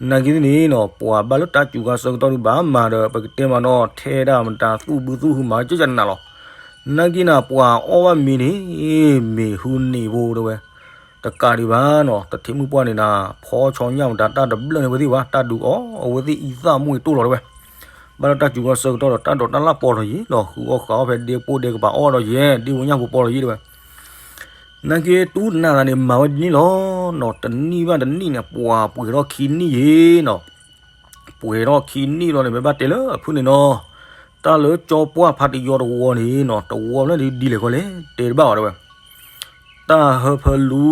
နာ်က့န့ၣ်နီၤ ပှၤဘၣ်လၢတၢ်စူၤခါဆၢကတီၢ်ဒုးဘၣ်မၤဒီး ပကတဲမးနီၤ ထဲဒၣ်မတၤသူၣ်ဘုသူၣ်ဟုမၤကကနးလီၤ. နာ်က့နၤ ပှၤအီၣ်ဘၣ်မ့ၤန့ၣ် မ့ၤဟုန့ၣ်ဖိတဲဝဲ တကးဒံးဘၣ်နီၤ တထံမုၣ်ပှၢ်န့ၣ်နၤ ဖီဆီညၣ်မတၤတၢ်တဘျၢၣ်န့ၣ်ဝဲသ့ၣ်ဘၣ် တၢ်ဒုးအီၣ်အဝဲသ့ၣ်အံသၣ်မိၢ်အံတိၢ်လီၤတဲဝဲ ဘၣ်လၢတၢ်စူၤခါဆၢကတီၢ်ဒီး တၢ်ဒိးတၢ်လၣ်ပီၤထီၣ်ယံၤလီၤ ဃုအီၣ်ဃုအီၣ်ဖဲဒ့ဖိဒ့ကပၤအီၣ်ဒီးယဲ ဒ့ဖိညၣ်ဖိပီၤလီၤယံၤတဲဝဲ နာ်က့တူၢ်နးသးန့ၣ် မၤဝဲဒ်န့ၣ်လီၤနီၤ တနံၣ်ဘၣ်တနံၣ်န့ၣ် ပှၤပှဲၤထီၣ်ခံနံၣ်ယံၤနီၤ ပှဲၤထီၣ်ခံနံၣ်လီၤန့ၣ် မ့ၢ်ဘၣ်တဲလၢအဖုၣ်န့ၣ်နီၤ တၢ်လၢကၠီပှၢ်ဖးတယီတဝီန့ၣ်နီၤ တဝီဖျၢၣ်န့ၣ်ဒ်လဲၣ်ခီလဲၣ် တဲတဘၣ်ဝဲတဲဝဲ တၢ်ဟၢဖၢလ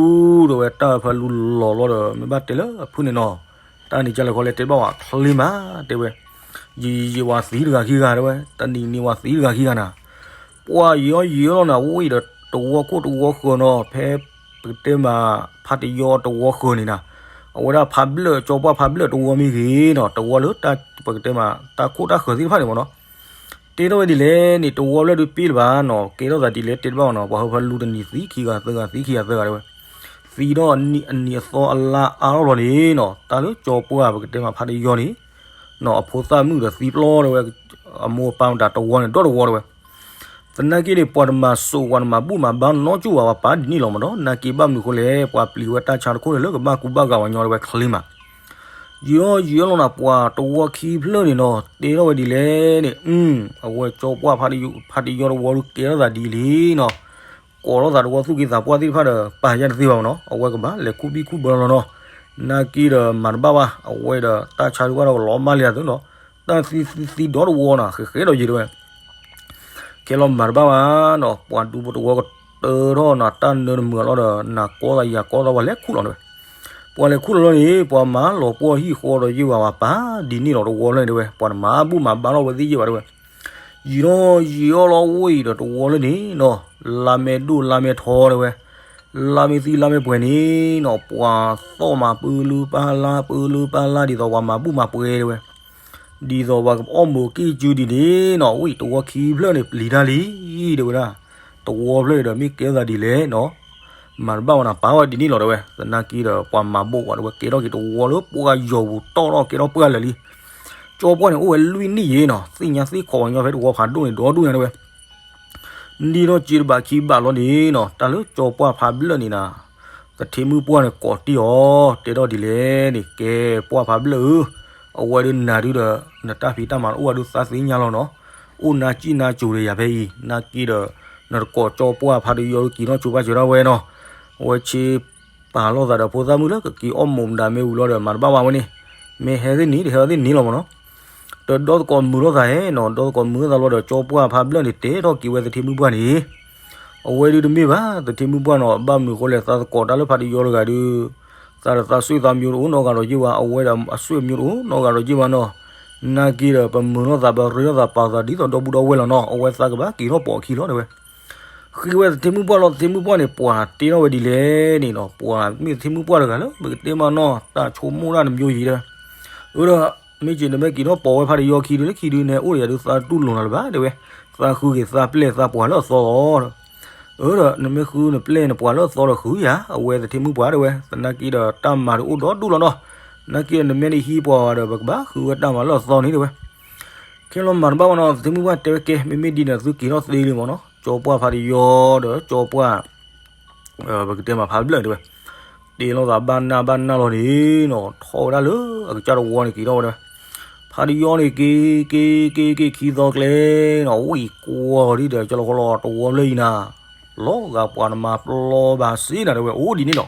ူတဲဝဲ တၢ်ဟၢဖၢလူလီၤလီၤဒီး မ့ၢ်ဘၣ်တဲလၢအဖုၣ်န့ၣ်နီၤ တၢ်န့ၣ်ကလဲၣ်ခီလဲၣ် တဲတဘၣ်ဝဲချ့မး တဲဝဲ ယံာ်ယံာ်ဝဲသံတဂၤခံဂၤတဲဝဲ တနံၤနံၤဝဲသံတဂၤခံဂၤနၤ ပှၤယံာ်အီၣ်ယံာ်အီၣ်လီၤနၤ ဝံၤဒီးတဝီခိၣ်တဝီဃၢၤနီၤ ဖဲပကတဲမး ဖးတယီတဝီဃၢၤန့ၣ်နၤ အဝဲဒၣ်ဖးဘျၢၣ် ကၠီပှၢ်ဖးဘျၢၣ်တဝီမ့ၢ်ဂ့ၤနီၤ တဝီလၢတၢ်ပကတဲမး တၢ်ခိၣ်တၢ်ဃၢၤသ့ၣ်တဖၣ်န့ၣ်မ့ၢ်နီၤ တဲထီၣ်ဝဲဒ်လဲၣ်န့ၣ် တဝီဖျၢၣ်ဒုးပ့ၢ်လၢၤဘၣ်နီၤ ကဲထီၣ်သးဒ်လဲၣ်တဲတဘၣ်နီၤ ပှၤဟၢဖၢလူတနံၤသံခံဂၤသၢဂၤသံခံဂၤသၢဂၤတဲဝဲ သံဒီးအနံၣ်အသီအလါအါထီၣ်လီၤန့ၣ်နီၤ တၢ်လၢကၠီပှၢ်ပကတဲမးဖးတယီန့ၣ် နီၤ အဖိသၣ်မုၣ်ဒီးသံပျီတဲဝဲ အမိၢ်အပၢ်မတၤတဝီန့ၣ် ဒီတဝီတဲဝဲ သ သနာ်က့န့ၣ် ပှၤတမၤစိး ပှၤတမၤဘူၣ်မၤဘါနီတကၠိၢ်ဘၣ် ပှၤပာ်ဒ်န့ၣ်လီၤမးနီၤ. နာ်က့ဘၣ်မနုၤဃိလဲၣ် ပှၤပျံၤဝဲတၢ်ဆါတခိၣ်န့ၣ်လၢကဘၣ်ကူဘၣ်ဂာ်ဝဲညီတဝဲချ့မး. ယံာ်အီၤယံာ်အီၤလီၤနၤ ပှၤတဝီခံဖျၢၣ်န့ၣ်နီၤ တဲထီၣ်ဝဲဒ်လဲၣ်န့ၣ် အဝဲကၠီပှၢ်ဖးတယီတဝီဒုးကဲထီၣ်သးဒ်လဲၣ်နီၤ. ကိးထီၣ်သးတဝီသူၣ်က့သးပှၢ်သ့ၣ်တဖၣ်ဒီး ပာ်ယၤတသ့ဘၣ်မးနီၤ. အဝဲကဘၣ်လဲၤခူၣ်ဘံၣ်ခူၣ်ဘၢလီၤနီၤ. နာ်က့ဒီးမၤတဘၣ်ဘၣ် အဝဲဒီးတၢ်ဆါဒုးဘၣ်ဒီးကလီၤမၢ်လံသးသုနီၤ. တၢ်သံသံသံဒီတဝီနီၤ ဃဲးဃဲးဒီးယံာ်တဝဲ ခဲလီၤမၤတဘၣ်ဘၣ်နီၤ ပှၤဒူဖိတဝီကတၢၢ်ထီၣ်နၤ တၢ်နၢတမုာ်အလီၢ်ဒီး နၤကိးသးယၤကိးသး ပှၤလဲၤခူၣ်လီၤတဝဲ. ပှၤလဲၤခူၣ်လီၤလီၤန့ၣ် ပှၤမၤလီၤပှီၢ်ဟံၣ်ဃီဒီးယ့ၢ်ဝဲ ပှၤပာ်ဒ်န့ၣ်လီၤတဝီလၢန့ၣ်တဝဲ ပှၤတမၤဘူၣ်မၤဘါထီၣ်ဝဲသ့ၣ်ယ့ၢ်ဘၣ်တဝဲ. ယံာ်ထီၣ်ယံာ်အီၤလီၤဝဲအံၤဒီးတဝီလၢန့ၣ်နီၤ လါမဲာ်ဒိၣ်လါမဲာ်ထီတဝဲ လါမ့ၢ်သံလါမ့ၢ်ပှဲၤန့ၣ်နီၤ ပှၤသီၣ်မၤပၢလၢပၢ်လၢ် ပၢလၢပၢ်လၢ် ဒ်သိးပှၤမၤဘူၣ်မၤပှဲၤတဝဲ ဒ်သိးပှၤကအီၣ်မိၢ်ကံၢ်စုဒ်န့ၣ်နီၤ ဝံၤတဝီခံဖျၢၣ်န့ၣ်ပျံၤတၢ်လံ တဲဝဲဒၣ်. တဝီဖျၢၣ်အံၤဒီးမ့ၢ်ကဲထီၣ်သးဒ်လဲၣ်နီၤ မၤတဘၣ်ဝဲနၤ ပာ်ဝဲဒ်န့ၣ်လီၤတဲဝဲ. သနာ်က့ဒီးပှၤမၤဘိးဝဲတဝဲ ကဲထီၣ်က့ၤတဝီလၢပှၤယီၤပူၤတီၢ်ထီၣ် ကဲထီၣ်ပှၢ်လၢာ်လံ. ကၠီပှၢ်န့ၣ်အိၣ်ဝဲလွံၢ်နံၣ်ယံၤနီၤ သ့ၣ်ညါသ့ၣ်ခီပှၤညီဖဲတဝီဖးဒိၣ်န့ၣ် ဒီဒူၣ်ညါတဲဝဲ ဒ်ထီၣ်က့တဘးခံဘးလီၤန့ၣ်နီၤ တၢ်လၢကၠီပှၢ်ဖးဘျၢၣ်န့ၣ်နၤ သထ့မုၣ်ပှၢ်န့ၣ်ကိးတ့ၢ်အီၤ တဲထီၣ်ဒ်လဲၣ်န့ၣ် ကဲပှၢ်ဖးဘျၢၣ်ဧၢ, အဝဲဒုးနၤဒုးဒီး နတၢ်ဖံးတၢ်မၤအိၣ်ဝဲဒုးသးသ့ၣ်ညါလီၤနီၤ, အိၣ်နါစံၣ်နါစိၤဒီးယၤဖဲအံၤ နာ်က့ဒီး နတကိးကၠီပှၢ်ဖးတယီဒုးက့ၤထီၣ်ဆိပာ်စၢၤဒၣ်ဝဲနီၤ, အဝဲဆ့ပာ်လိာ်သးဒီးဖိသၣ်မုၣ်လၢကက့ၤအီၣ်မိၢ်မတၤမ့ၢ်ဝံၤလီၤဒီး မၤတဘၣ်ဝဲန့ၣ်, မ့ၢ်ဟဲသ့ၣ်နံၤတဟဲသ့ၣ်နံၤလီၤမးနီၤ. ဒီးဒီသကိးမုာ်လိာ်သးဟဲနီၤ, ဒီသကိးမုာ်လိာ်သးလီၤဒီး ကၠီပှၢ်ဖးဘျၢၣ်န့ၣ် တဲထီၣ်က့ၤဝဲသထ့မုၣ်ပှၢ်န့ၣ်, အဝဲဒုးတမ့ၢ်ဘၣ် သထ့မုၣ်ပှၢ်နီၤ, ဘၣ်မနုၤဃိလဲၣ် သးသကိးတၢ်လၢဖးတယီတဂၤဒုး, သးဒီးသးဆွေသးမျိုးတအိၣ်နီတဂၤဒီးယ့ၢ်ဝဲ, အဝဲဒီးအဆွေမျိုးတအိၣ်နီတဂၤဒီးယ့ၢ်ဝဲနီၤ, နာ်က့ဒီး ပမုာ်လိာ်သး ပရ့လိာ်သး ပာ်သးဒ်သိးဒီပုၢ်ဒီဝဲၢ်လီၤနီၤ, အဝဲသးကဘၣ်က့ၤထီၣ်ပိာ်အခံလီၤတဲဝဲ. ဃ့ဝဲသထ့မုၣ်ပှၢ်လီၤ, သထ့မုၣ်ပှၢ်န့ၣ် ပှၤတဲထီၣ်ဝဲဒ်လဲၣ်န့ၣ်နီၤ, ပှၤမ့ၢ်သထ့မုၣ်ပှၢ်တဂၤလၢ ပကတဲမးနီၤ တၢ်ဆိကမိၣ်တၢ်တမျိုးယံၤဒီး, အၢဒီး မ့ၢ်က့ၤနမ့ၢ်က့ၤထီၣ်ပိာ်ဝဲဖးတယီခံဒုးလၢခံဒုးနဲအိၣ်ဒီးယၤဒုးသးတူၢ်လိာ်နၤလၢၤဘၣ်တဲဝဲ, သးဃုက့ၤသးပျဲၢ်သးပှၢ်လၢအသီလီၤ. အၢဒီး နမ့ၢ်ဃုနပျဲၢ်နပှၢ်လၢအသီဒီးဃုယၤ, အဝဲသထ့မုၣ်ပှၢ်တဲဝဲ, သနာ်က့ဒီးတၢ်မၤဒုးအိၣ်ဒီဒူၣ်လီၤနီၤ, နာ်က့ဒီးနမ့ၢ်တဟံးပှၤဒီး ပကဘၣ်ဃုဝဲတၢ်မၤလၢအသီန့ၣ်တဲဝဲ. ခဲလီၤမၤတဘၣ်ဘၣ်နီၤ, သထ့မုၣ်ပှၢ်တဲဝဲကဲ မ့မ့ၢ်ဒ်န့ၣ် သုက့ၤထီၣ်သ့လံမးနီၤ, ကၠီပှၢ်ဖးတယီဒီးကၠီပှၢ် ပကတဲမးဖးဘျၢၣ်တဲဝဲ, တဲလိာ်သးဘၣ်နၢ်ဘၣ်နၢ်လီၤန့ၣ်နီၤ, ထီၣ်ဝဲဒၣ်လၢအကစၢ်တဝီန့ၣ်က့ၤထီၣ်ဝဲဒၣ်, ဖးတယီန့ၣ်က့ၤ က့ၤ က့ၤ က့ၤခံသီကျဲနီၤ, ဝံၤကွီၤဒ်ဒီး ကၠီလီၤဃီလီၤတဝီဖျၢၣ်အံၤနၤ, လီၤဂာ်ပှၤနမၤပျီဘၣ်စ့နၤတဲဝဲ အိၣ်ဒ်န့ၣ်လီၤ.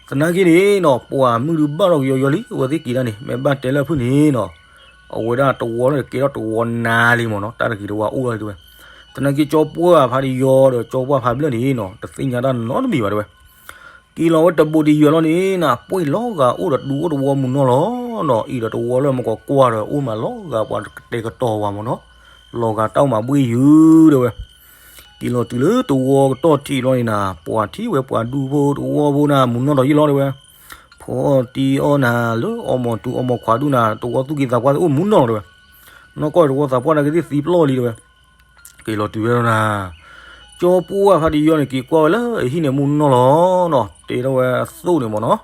သနာ်က့န့ၣ်နီၤ ပှၤမုၢ်ဒုးဘၣ်ထီၣ်ကယီယီလံ အဝဲသ့ၣ်က့ၤဒၣ်န့ၣ် မ့ၢ်ဘၣ်တဲလၢအဖုၣ်န့ၣ်နီၤ, အဝဲဒၣ်တဝီန့ၣ်ကဲထီၣ်တဝီနါလံမးနီၤ, တၢ်တဂ့ၤတဝါအိၣ်လီၤတဲဝဲ. သနာ်က့ကၠီပှၢ်ဖးတယီဒီးကၠီပှၢ်ဖးဘျၢၣ်န့ၣ်နီၤ တသ့ၣ်ညါတၢ်နီတမံၤဘၣ်တဲဝဲ. က့ၤလီၤဝဲတဘူးတယၢၤလီၤန့ၣ်နၤ ပှ့ၢ်လီၤဂာ်အိၣ်ဒီးဒူအိၣ်တဝီမုၢ်နီၢ်လီၤနီၤ, အံၤဒီးတဝီလၢမကီးကွၢ်ဒီး အိၣ်မးလီၤဂာ်ပှၤကတဲာ်ကတီၤဝဲမးနီၤ, လီၤဂာ်တၢ်အိၣ်မးဘှ့ၣ်ယုာ်တဲဝဲ. က့ၤလီၤတုၤလၢတဝီကတီၢ်ထံးလီၤန့ၣ်နၤ ပှၤထံၣ်ဝဲပှၤဒူဖိတဝီဖိနၤ မုၢ်နီၢ်ဒီးယံာ်လီၤတဲဝဲ. ဖီအီၣ်တံၤအီၣ်နၤလၢအီမီၤတူအီမီၤခွါဒူၣ်နၤ တဝီသူၣ်က့သးပှၢ်သ့ၣ်အိၣ်မုၢ်နီၢ်လီၤတဲဝဲ. နီၢ်ကီၢ်တဝီသးပှၢ်နၤကသ့ၣ်သံပျီၢ်လံတဲဝဲ. က့ၤလီၤတုၤဝဲလီၤနၤ, ကၠီပှၢ်ဖးတယီန့ၣ် က့ၤကွၢ်ဝဲလၢအဟံၣ်န့ၣ်မုၢ်နီၢ်လီၤနီၤ, တဲထီၣ်ဝဲအသိၣ်န့ၣ်မးနီၤ.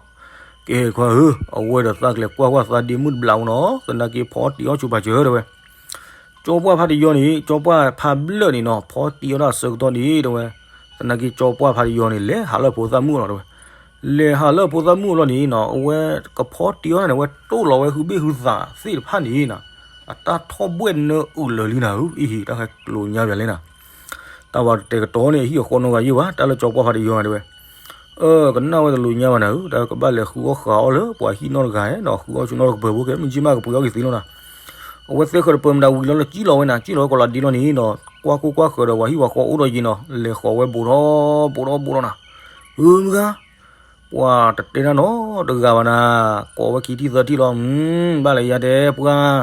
ကဲခွါဧၢ, အဝဲဒီးသးကလဲၤကွၢ်ကွၢ်သးဒ့မုၢ်တဘျီမးနီၤ, သနာ်က့ဖီတံၤအီၣ်ဆိပာ်စၢၤတဲဝဲ. ကၠီပှၢ်ဖးတယီန့ၣ် ကၠီပှၢ်ဖးဘျၢၣ်န့ၣ်နီၤ ဖီတံၤအီၣ်ဒၣ်အဆၢကတီၢ်န့ၣ်တဲဝဲ. သနာ်က့ကၠီပှၢ်ဖးတယီန့ၣ် လဲၤဟးလၢဖိသၣ်မုၣ်လီၤတဲဝဲ. လဲၤဟးလၢဖိသၣ်မုၣ်လီၤန့ၣ်နီၤ အဝဲကဖီတံၤအီၣ်န့ၣ် အဝဲတိၢ်လီၤဝဲဟုဘ့ၣ်ဟုသးသ့ၣ်တဖၣ်န့ၣ်နၤ, အတၢ်ထီၣ်ဘှဲၣ်နၢအုးလၢာ်လံနၤဧၢ, အံၤဟံၣ်တၢ်ဟဲကျိၤညါပၠးလဲၣ်နၤ. တၢ်ဝဲတတဲာ်ကတီၤန့ၣ် အဟံၣ်အဃီနီတဂၤယံာ်ဘၣ်, တၢ်လၢကၠီပှၢ်ဖးတယီတဲဝဲ. အၢ ကနၣ်ဝဲတလိၤညါဘၣ်နၤဧၢ, တၢ်ကဘၣ်လဲၤဃုအီၣ်ဃုအီၣ်လၢပှၤဟံၣ်နီတဂၤနီၤ, ဃုအီၣ်ဆူနီတကပၤဖိကဲ မုၢ်ကၠံမးကပှ့ၤအီၣ်က့ၤသ့လီၤနၤ. အဝဲသ့ဃၢၤတပၢၤမတၤဝံၤလီၤလၢကံၣ်လီၤဝဲနၤ, ကံၣ်လီၤဝဲကိးလီၤဒ့လီၤန့ၣ်နီၤ, ကွၢ်ကိၢ်ကွၢ်ဃၢၤဒီးပှၤဟံၣ်ပှၤဃီအိၣ်ဒီးယံၤနီၤ, လဲၤဃီၤဝဲဘူးထီၣ်ဘူးထီၣ်ဘူးထီၣ်နၤ. အၢ မုၢ်ဂၤ ပှၤတတဲတၢ်နီတဂၤဘၣ်နၤ, ကိးဝဲခံထံၣ်သၢထံၣ်လီၤ, ဘၣ်လဲၤယါတဲပှၢ်,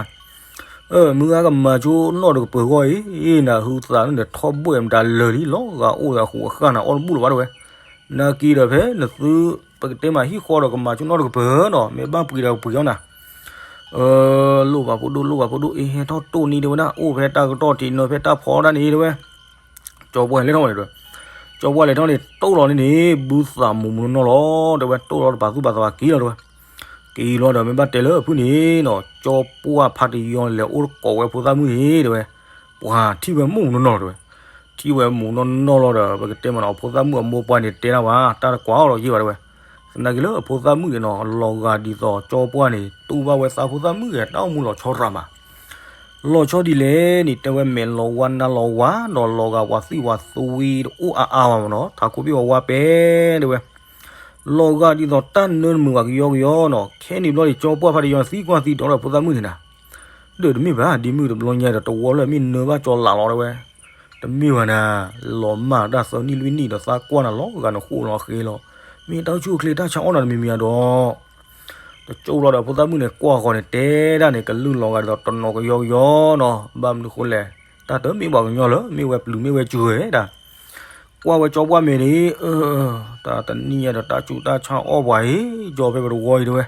အၢ မုၢ်ဂၤကမၤဆိနီၣ်တကပၤဂီၢ်အံၤ, နၤဟုသးန့ၣ် ထီၣ်ဘှဲၣ်မတၤလၢာ်လံ လီၤဂာ်အိၣ်ဒီးအဃိးအဃၢ်နၤ အီၣ်တဘူၣ်လၢၤဘၣ်တဲဝဲ. နာ်က့ဒီးဖဲနသု ပကတဲမးဟံၣ်ဃီဒီးကမၤဆိနီၣ်တကပၤနီၤ, မ့ၢ်ဘၣ်ပှ့ၤဒီးပှ့ၤအီၣ်နၤ. အၢ လိၣ်ဘၣ်ဖိဒိၣ် လိၣ်ဘၣ်ဖိဒိၣ်, အ့ ဟဲထီၣ်တိၢ်န့ၣ်တဲဝဲဒၣ်, အိၣ်ဖဲတၢ်ကတီၢ်ထံးနီၤ ဖဲတၢ်ဖီတၢ်န့ၣ်တဲဝဲ. ကၠီပှၢ်လဲၤထီၣ်ဝဲန့ၣ်တဲဝဲ, ကၠီပှၢ်လဲၤထီၣ်န့ၣ် တိၢ်လီၤန့ၣ်န့ၣ် ဘုသးမူးမူးနီၢ်နီၢ်လီၤတဲဝဲ, တိၢ်လီၤတပာ်သူၣ်ပာ်သးက့ၤလီၤတဲဝဲ. က့ၤလီၤဒီးမ့ၢ်ဘၣ်တဲလၢအဖုၣ်န့ၣ်နီၤ, ကၠီပှၢ်ဖးတယီန့ၣ် လဲၤအိၣ်ကိးဝဲဖိသၣ်မုၣ်န့ၣ်တဲဝဲ, ပှၤထံၣ်ဝဲမူးမူးနီၢ်နီၢ်တဲဝဲ. ထ ကံၣ်ဝဲမူးနီၢ်နီၢ်လီၤဒီး ပကတဲမးနီၤ အဖိသၣ်မုၣ်အမိၢ်ပှၢ်န့ၣ် တဲဒၣ်ဝဲ တၢ်တကွၢ်အီၤလီၤယ့ၢ်ဘၣ်တဲဝဲ. သနာ်က့လၢအဖိသၣ်မုၣ်န့ၣ်နီၤ လီၤဂာ်ဒ်သိးကၠီပှၢ်န့ၣ် တူၢ်ဘၣ်ဝဲသးဖိသၣ်မုၣ်ဂ့ၤ တၢ်အိၣ်မူလီၤဆီရၣ်မး လီၤဆီဒ်လဲၣ်န့ၣ် တဲဝဲ မဲာ်လီၤဝါနါလီၤဝါ ဒီးလီၤဂာ်ပှၤသံၣ်ပှၤသဝံတအိၣ်အါအါဘၣ်မးနီၤ ထးခိၣ်ဘ့ၣ်ဝဲဝါပဲတဲဝဲ. လီၤဂာ်ဒ်သိးတၢ်နၢတမုာ်ဘၣ်ကယီကယီနီၤ ခဲန့ၣ်ဘျီန့ၣ် ကၠီပှၢ်ဖးတယီန့ၣ် သံကွၢ်သံဒိးဒီးဖိသၣ်မုၣ်န့ၣ်နၤ ဒီးတမ့ၢ်ဘၣ် ဒ်မုၢ်တဘျီညါဒီး တဝီလၢအမ့ၢ်နၢဘၣ်ကၠီလးလီၤတဲဝဲ. တမ့ၢ်ဘၣ်နၤ လီၤမၢ်တၢ်သၢနံၣ်လွံၢ်နံၣ်ဒီးသးကွၢ်နၤလီၤဂာ်နဃိလီၤဃ့လီၤ မ့ၢ်တၢ်ဆူၣ်ချ့တၢ်ဆါအီၣ်နၤတမံၤမံၤအဒိး တကၠိဘျီဒီးဖိသၣ်မုၣ်န့ၣ် ကွၢ်ဃီၤန့ၣ် တဲဒၣ်န့ၣ် ကလုၢ်လီၤဂာ်ဒ်သိးတနီၤကယီကယီနီၤ ဘၣ်မနုၤဃိလဲၣ် တၢ်တမ့ၢ်ပှၤကညီလၢ မ့ၢ်ဝဲပျုၤမ့ၢ်ဝဲစှၤဝဲဒၣ် ကွၢ်ဝဲကၠီပှၢ်မဲာ်န့ၣ် အၢ တၢ်တနံၣ်ညါဒီးတၢ်ဆူးတၢ်ဆါအီၣ်ပှၤအံၤ ကၠီဖဲပတဝီအံၤတဲဝဲ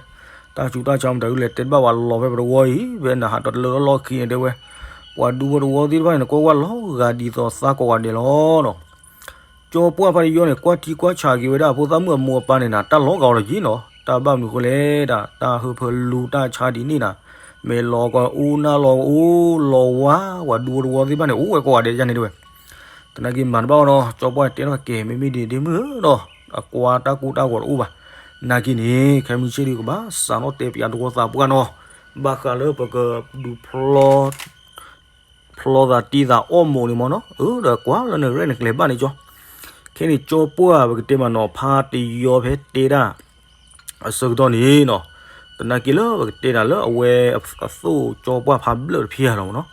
တၢ်ဆူးတၢ်ဆါမတၤဒုလဲၣ် တဲတဘၣ်ဝဲလီၤဖဲပတဝီအံၤ ဖဲနဟးဒီးတလၢလီၢ်ခံန့ၣ်တဲဝဲ ပှၤဒူဖိတဝီသ့ၣ်တဖၣ်န့ၣ် နကွၢ်ကွၢ်လီၤဂာ်ဒ်သိးသးကိးဂၤဒဲးလီၤနီၤ ကၠီပှၢ်ဖးတယီန့ၣ် ကွၢ်ထံကွၢ်ဆးက့ၤဝဲဒၣ် အဖိသၣ်မုၣ်အမိၢ်အပၢ်န့ၣ်နၤ တၢ်လီၤဂာ်အီၤလီၤယ့ၢ်နီၤ တၢ်ဘၣ်မနုၤဃိလဲၣ်ဒၣ် တၢ်ဟၢဖၢလူတၢ်ဆါဒ်န့ၣ်နၤ မဲာ်လီၤကအူနါလီၤကအူ လီၤဝါ ပှၤဒူဖိတဝီသ့ၣ်တဖၣ်န့ၣ် အိၣ်ဝဲကိးဂၤဒဲးယါန့ၣ်တဲဝဲ သနာ်က့မၤတဘၣ်အီၤနီၤ ကၠီပှၢ်တဲထီၣ်ကဲ မ့မ့ၢ်ဒ်န့ၣ်ဒ်မုၢ်နီၤ အကွၢ်တၢ်ကူတၢ်ဂီၤတအိၣ်ဘၣ် နာ်က့န့ၣ် ခဲမုၢ်ဆ့ၣ်ဒုးကဘၣ်စးထီၣ်တဲပၠးတဝီသးပှၢ်နီၤ ဘၣ်ဃးလၢပကဒုးဖျီ ဖျီသးတံၢ်သးအီၣ်မိၢ်န့ၣ်မ့ၢ်နီၤ အၢ ဒီးကွၢ်လၢနရဲၣ်နကျဲၤဘၣ်န့ၣ်ကၠီ ခဲန့ၣ်ကၠီပှၢ်ပကတဲမးနီၤ ဖးတယီဖဲတဲဒၣ် အဆၢကတီၢ်န့ၣ်နီၤ သနာ်က့လၢပကတဲဒၣ်လၢအဝဲအသိၣ်ကၠီပှၢ်ဖးဘျၢၣ်တဖၣ်လီၤမ့ၢ်နီၤ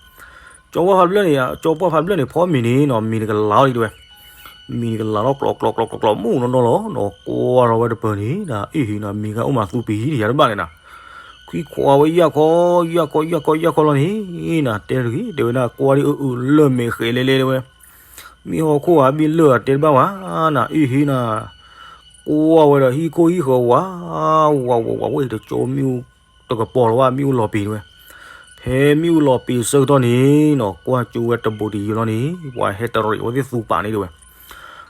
ကၠီပှၢ်ဖးဘျၢၣ်န့ၣ် ကၠီပှၢ်ဖးဘျၢၣ်န့ၣ် ဖီမ့ၤန့ၣ်နီၤ မ့ၤတကလးအီၤလံတဲဝဲ မ့ၤတကလးလီၤကျီးကျီးကျီးကျီးကျီးမူးနီၢ်နီၢ်လီၤနီၤ ကွၢ်လီၤဝဲတပၢၤန့ၣ် နၤအ့ၣ်ဟ့နၤ မ့ၤဂၤအိၣ်မးသူပံၤယၤတဘၣ်န့ၣ်နၤ ခွံခွါဝဲယၢ်ခီ ယၢ်ခီ ယၢ်ခီ ယၢ်ခီလီၤန့ၣ် နၤတဲတဂ့ၤ တဲဝဲဒၣ် ကွၢ်ဒ်အအုးလၢမဲာ်ဃဲးလဲၤလဲၤတဲဝဲ မ့ၢ်ဟီၣ်ခိၣ်ဧါ မ့ၢ်လၢၢ်ဧါ တဲတဘၣ်ဝဲ နၤအ့ၣ်ဟ့နၤ ကွၢ်ဝဲဒီးဟံၣ်ခိၣ်ဟံၣ်ဃၢၤဝး ဝးဝးဝးဝဲ တကၠိမ့ၣ်အူတကပီၤလီၤဝဲ မ့ၣ်အူလီၤပံာ်တဲဝဲ ဖဲမ့ၣ်အူလီၤပံာ်ဆၢကတီၢ်န့ၣ်နီၤ ကွၢ်ကၠိဝဲတဘူးတယုာ်လီၤန့ၣ် ပှၤဟဲတရံးဝဲသ့ၣ်သူပာ်န့ၣ်တဲဝဲ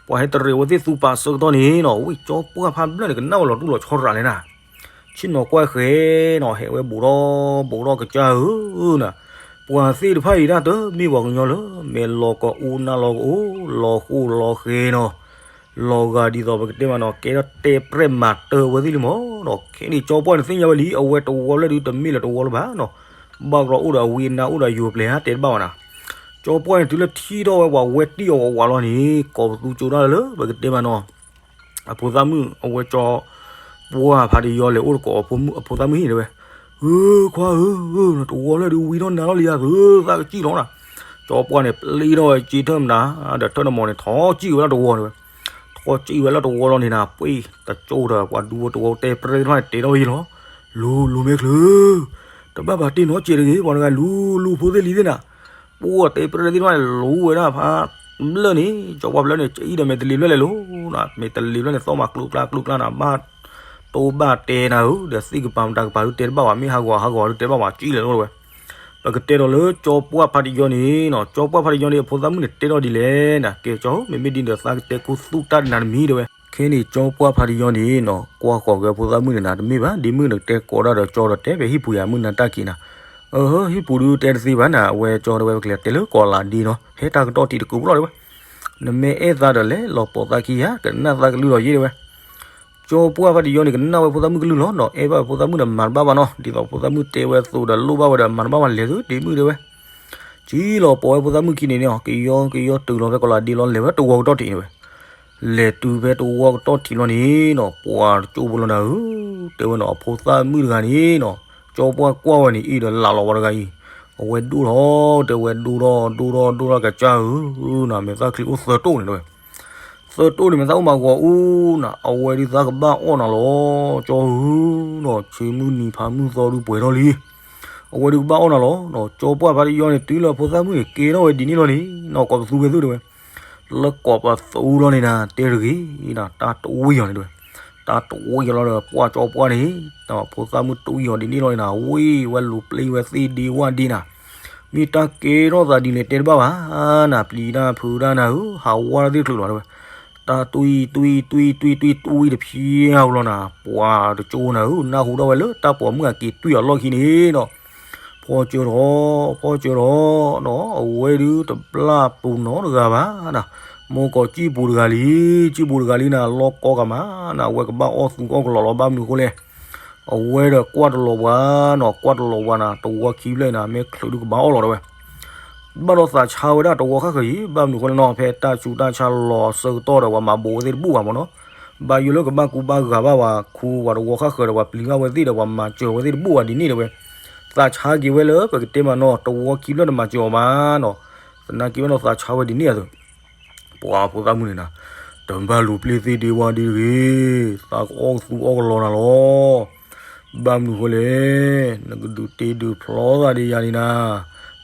ပှၤဟဲတရံးဝဲသ့ၣ်သူပာ်ဆၢကတီၢ်န့ၣ်နီၤ ဝဲကၠီပှၢ်ဖးဘျၢၣ်န့ၣ် ကနၣ်ဝဲလီၤတူၢ်လီၤဆီရၣ်လဲၣ်နၤ ဆ့ၣ်နီၤကွၢ်ဃဲနီၤ ဟဲဝဲဘူးဒီး ဘူးဒီးကစၢ်ဧၢနၤ ပှၤသ့ၣ်တဖၣ်အံၤဒၣ်တမ့ၢ်ပှၤကညီလၢ မဲာ်လီၤကအူနါလီၤကအူ လီၤဃိလီၤဃဲနီၤ လီၤဂာ်ဒ်သိးပကတဲမးနီၤ ကဲထီၣ်တဲပြဲၣ်မၤတၢ်ဝဲသ့ၣ်လံမ့ၢ်နီၤ ခဲန့ၣ်ကၠီပှၢ်န့ၣ်သ့ၣ်ညါဝဲလံ အဝဲတဝီလၢဒုးတမ့ၢ်လၢတဝီလၢၤဘၣ်နီၤ ဘၣ်ကြီအိၣ်ဒီးအဝံအနါအိၣ်ဒီးယိၤပျဲၤဧါ တဲတဘၣ်ဝဲနၤ ကၠီပှၢ်န့ၣ် တုၤလၢထံၣ်ထီၣ်ဝဲပှၤဝဲတံၢ်အီၤဝးဝးလီၤန့ၣ် ကိးပသူကၠိဒၣ်လၢပကတဲမးနီၤ အဖိသၣ်မုၣ် အဝဲကၠီပှၢ်ဖးတယီလဲၤအိၣ်တကိးအဖိသၣ်မုၣ်ဟံၣ်တဲဝဲ ဧၢ ခွါဧၢ တဝီလၢဒုးဝံထီၣ်နါထီၣ်လံယၤသု သးကစံၣ်လီၤနၤ ကၠီပှၢ်န့ၣ် ပျံထီၣ်ဝဲက့ထၢၣ်မနၤ ဒီးထၢၣ်တမီၤန့ၣ် ထီၣ်ကံၣ်ဝဲလၢတဝီတဲဝဲ ထီၣ်ကံၣ်ဝဲလၢတဝီလီၤန့ၣ်နၤ ပှ့ၢ်တကၠိဒီးပှၤဒူဖိတဝီတဲပြဲၣ်သ့ၣ်တဖၣ်န့ၣ် တဲထီၣ်ဝဲယံၤလီၤ လူၤလူၤမ့ၢ်ချုး တဘၣ်ပာ်တ့ၢ်နီတစဲးတဂ့ၤ ပှၤတဂၤလူၤလူၤဖိသ့ၣ်လံသ့ၣ်နၤ ပှၢ်တဲပြဲၣ်သ့ၣ်တဖၣ်န့ၣ် လူၤဝဲဒၣ်ဖးဘျၢၣ်န့ၣ် ကၠီပှၢ်ဘျၢၣ်န့ၣ် ကအံၣ်ဒီးမဲာ်တလ့ၤဘျၢၣ်လဲၤလိၤနၤ မဲာ်တလ့ၤဘျၢၣ်န့ၣ် သီၣ်မးကျူကျါကျူကျါနၤ ဘၣ်တိၢ်ဘၣ်တဲနၤဧၢ ဒီးသ့ၣ်ကပၤမတၤကပၤဒုးတဲတဘၣ်ဘၣ် မ့ၢ်ဟးဂီၤဟးဂီၤဒုးတဲတဘၣ်ဘၣ် ကံၣ်လဲၤလိၤဝဲ ပကတဲဒီးလၢကၠီပှၢ်ဖးတယီန့ၣ်နီၤ ကၠီပှၢ်ဖးတယီန့ၣ် အဖိသၣ်မုၣ်န့ၣ်တဲထီၣ်ဒ်လဲၣ်နၤ ကဲကၠီဧၢ မ့မ့ၢ်ဒ်န့ၣ်ဒီးသးကတဲခူသူၣ်တၢ်နၤတမံၤတဲဝဲ ခဲန့ၣ်ကၠီပှၢ်ဖးတယီန့ၣ်နီၤ ကွၢ်ဃီၤက့ၤအဖိသၣ်မုၣ်န့ၣ်နၤ တမ့ၢ်ဘၣ် ဒ်မုၢ်နကတဲကိးဒၣ်ဒီးကၠီဒီးတဲဖဲဟံၣ်ပူၤယၤ မုၢ်နၤတၢ်က့ၤနၤ အၢ ဟံၣ်ပူၤဒုးတဲတသ့ဘၣ်နၤ အဝဲကၠီတဲဝဲပကလဲၤတဲလၢကီးလးဒ့နီၤ ဖဲတၢ်ကတီၢ်ထံးတကူးပလီၢ်တဲဝဲ နမ့ၢ်အဲၣ်သးဒီးလဲၤလီၤပိာ်သးခံယၤ ကနၣ်သးကလုၢ်လီၤယ့ၢ်တဲဝဲ ကၠီပှၢ်ဖးတယီန့ၣ် ကနၣ်ဝဲဖိသၣ်မုၣ်ကလုၢ်လီၤနီၤ အဲၣ်ဘၣ်ဖိသၣ်မုၣ်ဒီးမၤတဘၣ်ဘၣ်နီၤ ဒ်သိးဖိသၣ်မုၣ်တဲဝဲအသိးဒီးလိၣ်ဘၣ်ဝဲဒီးမၤတဘၣ်ဘၣ်လဲၤသုဒ့မုၢ်တဲဝဲ ကံၣ်လီၤပိာ်ဝဲဖိသၣ်မုၣ်ခံန့ၣ်နီၤ ကယီကယီတုၤလီၤဖဲကီးလးဒ့လီၤ လဲၤဝဲတဝီကတီၢ်ထံးန့ၣ်ဝဲ လဲၤတုၤဖဲတဝီကတီၢ်ထံးလီၤန့ၣ်နီၤ ပှၤတကၠိဖိလီၤနၤဧၢ တဲဝဲနီၤ အဖိသၣ်မုၣ်တဂၤန့ၣ်နီၤ ကၠီပှၢ်ကွၢ်ဝဲန့ၣ် အံၤဒီးလးလီၤဝဲတဂၤအံၤ အဝဲဒိၣ်ထီၣ် တဲဝဲဒိၣ်ထီၣ်ဒိၣ်ထီၣ်ဒိၣ်ထီၣ်ကစၢ်ဧၢ နၤ မဲာ်သၣ်ချံအိၣ်သၢတိၢ်န့ၣ်တဲဝဲ သၢတိၢ်န့ၣ် မဲာ်သၣ်အိၣ်မးဂီၤအူနၤ အဝဲဒုးသးကဘၣ်အီၣ်နၤလီၤ ကၠီဧၢနီၤ ဆ့မုၢ်နံၤဖးမုၢ်သီဒုးပှဲၤထီၣ်လံ အဝဲဒုးကဘၣ်အီၣ်နၤလီၤနီၤ ကၠီပှၢ်ဖးတယီန့ၣ် တုၤလၢအဖိသၣ်မုၣ်န့ၣ် ကဲထီၣ်ဝဲဒ်န့ၣ်လီၤန့ၣ်နီၤ ကိးပသူဝဲသုတဲဝဲ လၢကိးပသူလီၤန့ၣ်နၤ တဲတဂ့ၤနၤ တၢ်တဝံၣ်အီၤန့ၣ်တဲဝဲ တၢ်တဝံၣ်အီၤလီၤဒီး ပှၢ်ကၠီပှၢ်န့ၣ် ဖိသၣ်မုၣ်တဝံၣ်အီၤဒ်န့ၣ်လီၤန့ၣ်နၤ ဝံၣ်ဝဲလူၤပျံၤဝဲသ့ၣ်ဒ့ဝၣ်ဒ့နၤ မ့ၢ်တၢ်ကဲထီၣ်သးဒ်လဲၣ်တဲတဘၣ်ဘၣ်နၤ ပျံၤတၢ်ဖုးတၢ်နၤဧၢ ဟးဝါတၢ်သ့ၣ်တဖၣ်လီၤတဲဝဲ တၢ်တဝံၣ်တဝံၣ်တဝံၣ်တဝံၣ်တဝံၣ်တဝံၣ်တဖျဲ ဟးလီၤနၤ ပှၤတကၠိနၤဧၢ နၢ်ဟူထီၣ်ဝဲလၢတၢ်ပိာ်မုၣ်အက့ၤတွံၢ်အီၤလီၢ်ခံန့ၣ်နီၤ ဖီစၢၤထီၣ်, ဖီစၢၤထီၣ်နီၤ, အဝဲဒုးတဘျၣ်ပူၤနီတဂၤဘၣ်နၤ, မ့ၢ်ကီးစံၣ်ပူၤတဂၤလံ, စံၣ်ပူၤတဂၤလံနၤ, လီၢ်ကီကၤမးနၤ, အဝဲကဘၣ်အီၣ်သူအီၣ်ကလီလီၤ, ဘၣ်မနုၤဃိလဲၣ်, အဝဲဒီးကွၢ်တလီၤပှၤနီၤ, ကွၢ်တလီၤပှၤနၤ, တဝီခံဖျၢၣ်အံၤနၤ, မ့ၢ်ချုးဒုးကဘၣ်အီၣ်လီၤတဲဝဲ, ဘၣ်ဒီးသးဆါဝဲဒၣ်တဝီဃၣ်ဃၢၤအံၤ, ဘၣ်မနုၤဃိလဲၣ်နီၤ, ဖဲတၢ်ဆူးတၢ်ဆါလီၤအဆၢကတီၢ်ဒီး ပှၤမၤဘူးဝဲသ့ၣ်တဘူၣ်ဘၣ်မ့ၢ်နီၤ, ဘၣ်ယိၣ်လၢကဘၣ်ကူဘၣ်ဂာ်ဘၣ်ပှၤခူပှၤတဝီဃၣ်ဃၢၤဒီး ပှၤပျံၤဘၣ်ဝဲသ့ၣ်ဒီး ပှၤမၤစၢၤဝဲသ့ၣ်တဘူၣ်ဘၣ်ဒ်န့ၣ်တဲဝဲ, သးဆါက့ၤဝဲလၢပကတဲမးနီၤ, တဝီခံဖျၢၣ်တမၤစၢၤအီၤဘၣ်နီၤ, သနာ်က့ဝဲနီၤ သးဆါဝဲဒ်န့ၣ်အသိး ပှၤဖိသၣ်မုၣ်န့ၣ်နၤ, တဘၣ်လူၤပျ့ၢ်သ့ၣ်ဒ့ဝါဒ့တဂ့ၤ, သးကအီၣ်ကသူအီၣ်ကလီနၤလီၤ. ဘၣ်မနုၤဃိလဲၣ်, နကဒုးတ့ဒုးဖျီသးဒီးယၤန့ၣ်နၤ,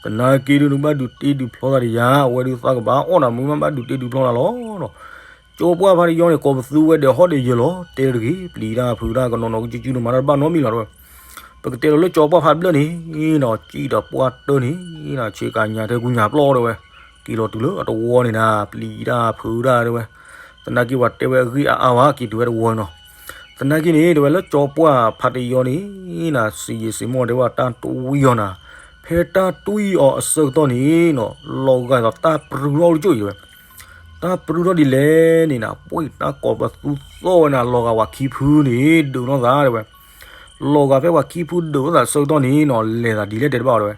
သနာ်က့ဒုးနကဘၣ်ဒုးတ့ဒုးဖျီသးဒီးယၤ, အဝဲဒုးသးကဘၣ်အီၣ်နၤ, မ့ၢ်မ့ၢ်ဘၣ်ဒုးတ့ဒုးဖျီနၤလီၤ. ကၠီပှၢ်ဖးတယီန့ၣ် ကိးပသူဝဲဒီးဟီၣ်ဒီးယၢၤလီၤ, တဲတဂ့ၤ, ပျံၤတၢ်ဖုးတၢ်ကနီၤနီၤကစုကစုန့ၣ် မၤတၢ်တဘၣ်နီတမံၤလီၤတဲဝဲ. ပကတဲလီၤလၢကၠီပှၢ်ဖးဘျၢၣ်န့ၣ်နီၤ, စံၣ်ဒီးပှၢ်တၢၢ်န့ၣ်နၤ, ဆ့ကၤညါထဲကူညါပျီတဲဝဲ, က့ၤလီၤတုၤလၢအတဝီန့ၣ်နၤ, ပျံၤတၢ်ဖုးတၢ်တဲဝဲ. သနာ်က့ပှၤတဲဝဲအဂ့ၢ်အါအါဘၣ်, က့ၤတုၤဝဲတဝီန့ၣ်နီၤ. သနာ်က့န့ၣ် တဲဝဲလၢကၠီပှၢ်ဖးတယီန့ၣ်နၤ, စံးယံာ်စံးမီၢ်တဲဝဲတၢ်တွံၢ်အီၤနၤ, ဖဲတၢ်တွံၢ်အီၤအဆၢကတီၢ်န့ၣ်နီၤ, လီၤဂာ်ဒီးတၢ်ပြူထီၣ်အိၣ်တကၠိၣ်အံၤတဲဝဲ. တၢ်ပြူထီၣ်ဒ်လဲၣ်န့ၣ်နၤ, ပှၤတၢ်ကိးပသူသီၣ်ဝဲနၤ, လီၤဂာ်ပှၤခံဖုန့ၣ် ဒုးနီၢ်သးတဲဝဲ. လီၤဂာ်ဖဲပှၤခံဖုဒုးနီၢ်သးအဆၢကတီၢ်န့ၣ်နီၤ, လဲၤသးဒ်လဲၣ်တဲတဘၣ်တဲဝဲ.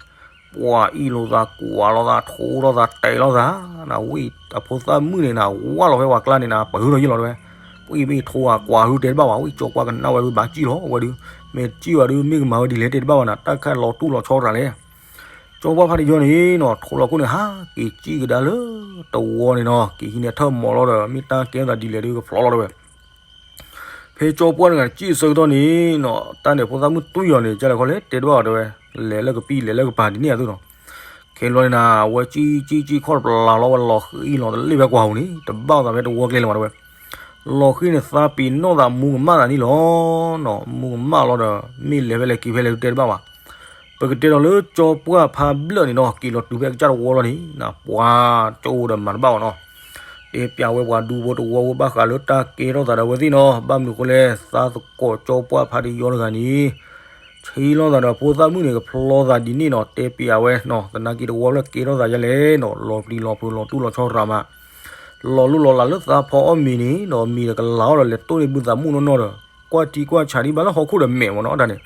ပှၤအ့ၣ်လိာ်သးကွၢ်လိာ်သး ထိထီၣ်သးတဲာ်လိာ်သးနၤ, ဝံၣ်အဖိသၣ်မုၣ်န့ၣ်နၤ, ဝၢ်လီၤဖဲပှၤကျါန့ၣ်နၤ, ပှၤဟုထီၣ်ယ့ၢ်လီၤတဲဝဲ. ပှၤမ့ၢ်ထိဝဲကွၢ်ဟုတဲတဘၣ်ဘၣ်, ဝံၣ်ကၠီပှၢ်ကနၣ်ဝဲဒုးဘၣ်စံၣ်လီၤ, အဝဲဒုး မ့ၢ်စံၣ်ဝဲဒုး မ့ၢ်ကမၤဝဲဒ်လဲၣ်တဲတဘၣ်ဘၣ်နၤ, တၢ်ခါလီၤတူၢ်လီၤဆီတၢ်လဲၣ်. ကၠီပှၢ်ဖးတယီန့ၣ်နီၤ, ထိလီၤခိၣ်န့ၣ် ဟးက့ၤစံၣ်ကဒါလၢတဝီန့ၣ်နီၤ, က့ၤဟံးန့ၢ်ထၢၣ်မီၤလီၤဒီး မ့ၢ်တၢ်ကဲထီၣ်သးဒ်လဲၣ်ဒုးကဖျီလီၤတဲဝဲ. ဖဲကၠီပှၢ်တဂၤစံၣ်အဆၢကတီၢ်န့ၣ်နီၤ, တၢ်န့ၣ်ဖိသၣ်မုၣ်တွံၢ်အီၤန့ၣ် ကလဲၣ်ခီလဲၣ်တဲတဘၣ်တဲဝဲ, လဲၤလၢကပံၣ်လဲၤလၢကပၤဒ်န့ၣ်အသိးနီၤ. ခဲလီၤန့ၣ်နၤ, အဝဲစံၣ်စံၣ်စံၣ်ခီၣ်တပျၢ်လီၤဝဲ, လီၤဃံလီၤတလ့ၣ်ဖဲကွၢ်ပူၤန့ၣ်, တဘၣ်သးဖဲတဝီကျဲလၢၤဘၣ်တဲဝဲ. လီၤဃံန့ၣ်သးပ့ၤနီၣ်သးမူကမၣ်သးန့ၣ်လီၤနီၤ, မူကမၣ်လီၤဒီး မ့ၢ်လဲၤဖဲလဲၣ်က့ၤဖဲလဲၣ်ဒုးတဲတဘၣ်ဘၣ်. ပကတဲဒီးလၢကၠီပှၢ်ဖးဘျၢၣ်န့ၣ်နီၤ, က့ၤလီၤတုၤဖဲကစၢ်တဝီလီၤန့ၣ်နၤ, ပှၤကၠီအိၣ်ဒီးမၤတဘၣ်ဘၣ်နီၤ. တဲပျးဝဲပှၤဒူဖိတဝီဖိဘၣ်ဃးလၢတၢ်ကဲထီၣ်သးဒီးအဝဲသ့ၣ်နီၤ, ဘၣ်မနုၤဃိလဲၣ်, သးသကိးကၠီပှၢ်ဖးတယီတဂၤန့ၣ် ဆံလီၤသးဒီးဖိသၣ်မုၣ်န့ၣ် ကဖျီသးဒ်န့ၣ်နီၤ, တဲပျးဝဲနီၤ, သနာ်က့တဝီလၢကဲထီၣ်သးယါလဲၣ်နီၤ, လီၤပျံၤလီၤဖုးလီၤတူၢ်လီၤဆီရၤမး, လီၤလိၢ်လီၤလးလၢသးဖီအီၣ်မ့ၤန့ၣ်နီၤ, မ့ၤဒီးကလၤအီၣ်ဒီးလဲၤတိၢ်န့ၢ်ဘုသးမုၣ်နီၢ်နီၢ်ဒီး ကွၢ်ထံကွၢ်ဆးဒံးဘၣ်လၢဟီၣ်ခိၣ်ဒီးမဲာ်မ့ၢ်နီၤ, တၢ်န့ၣ်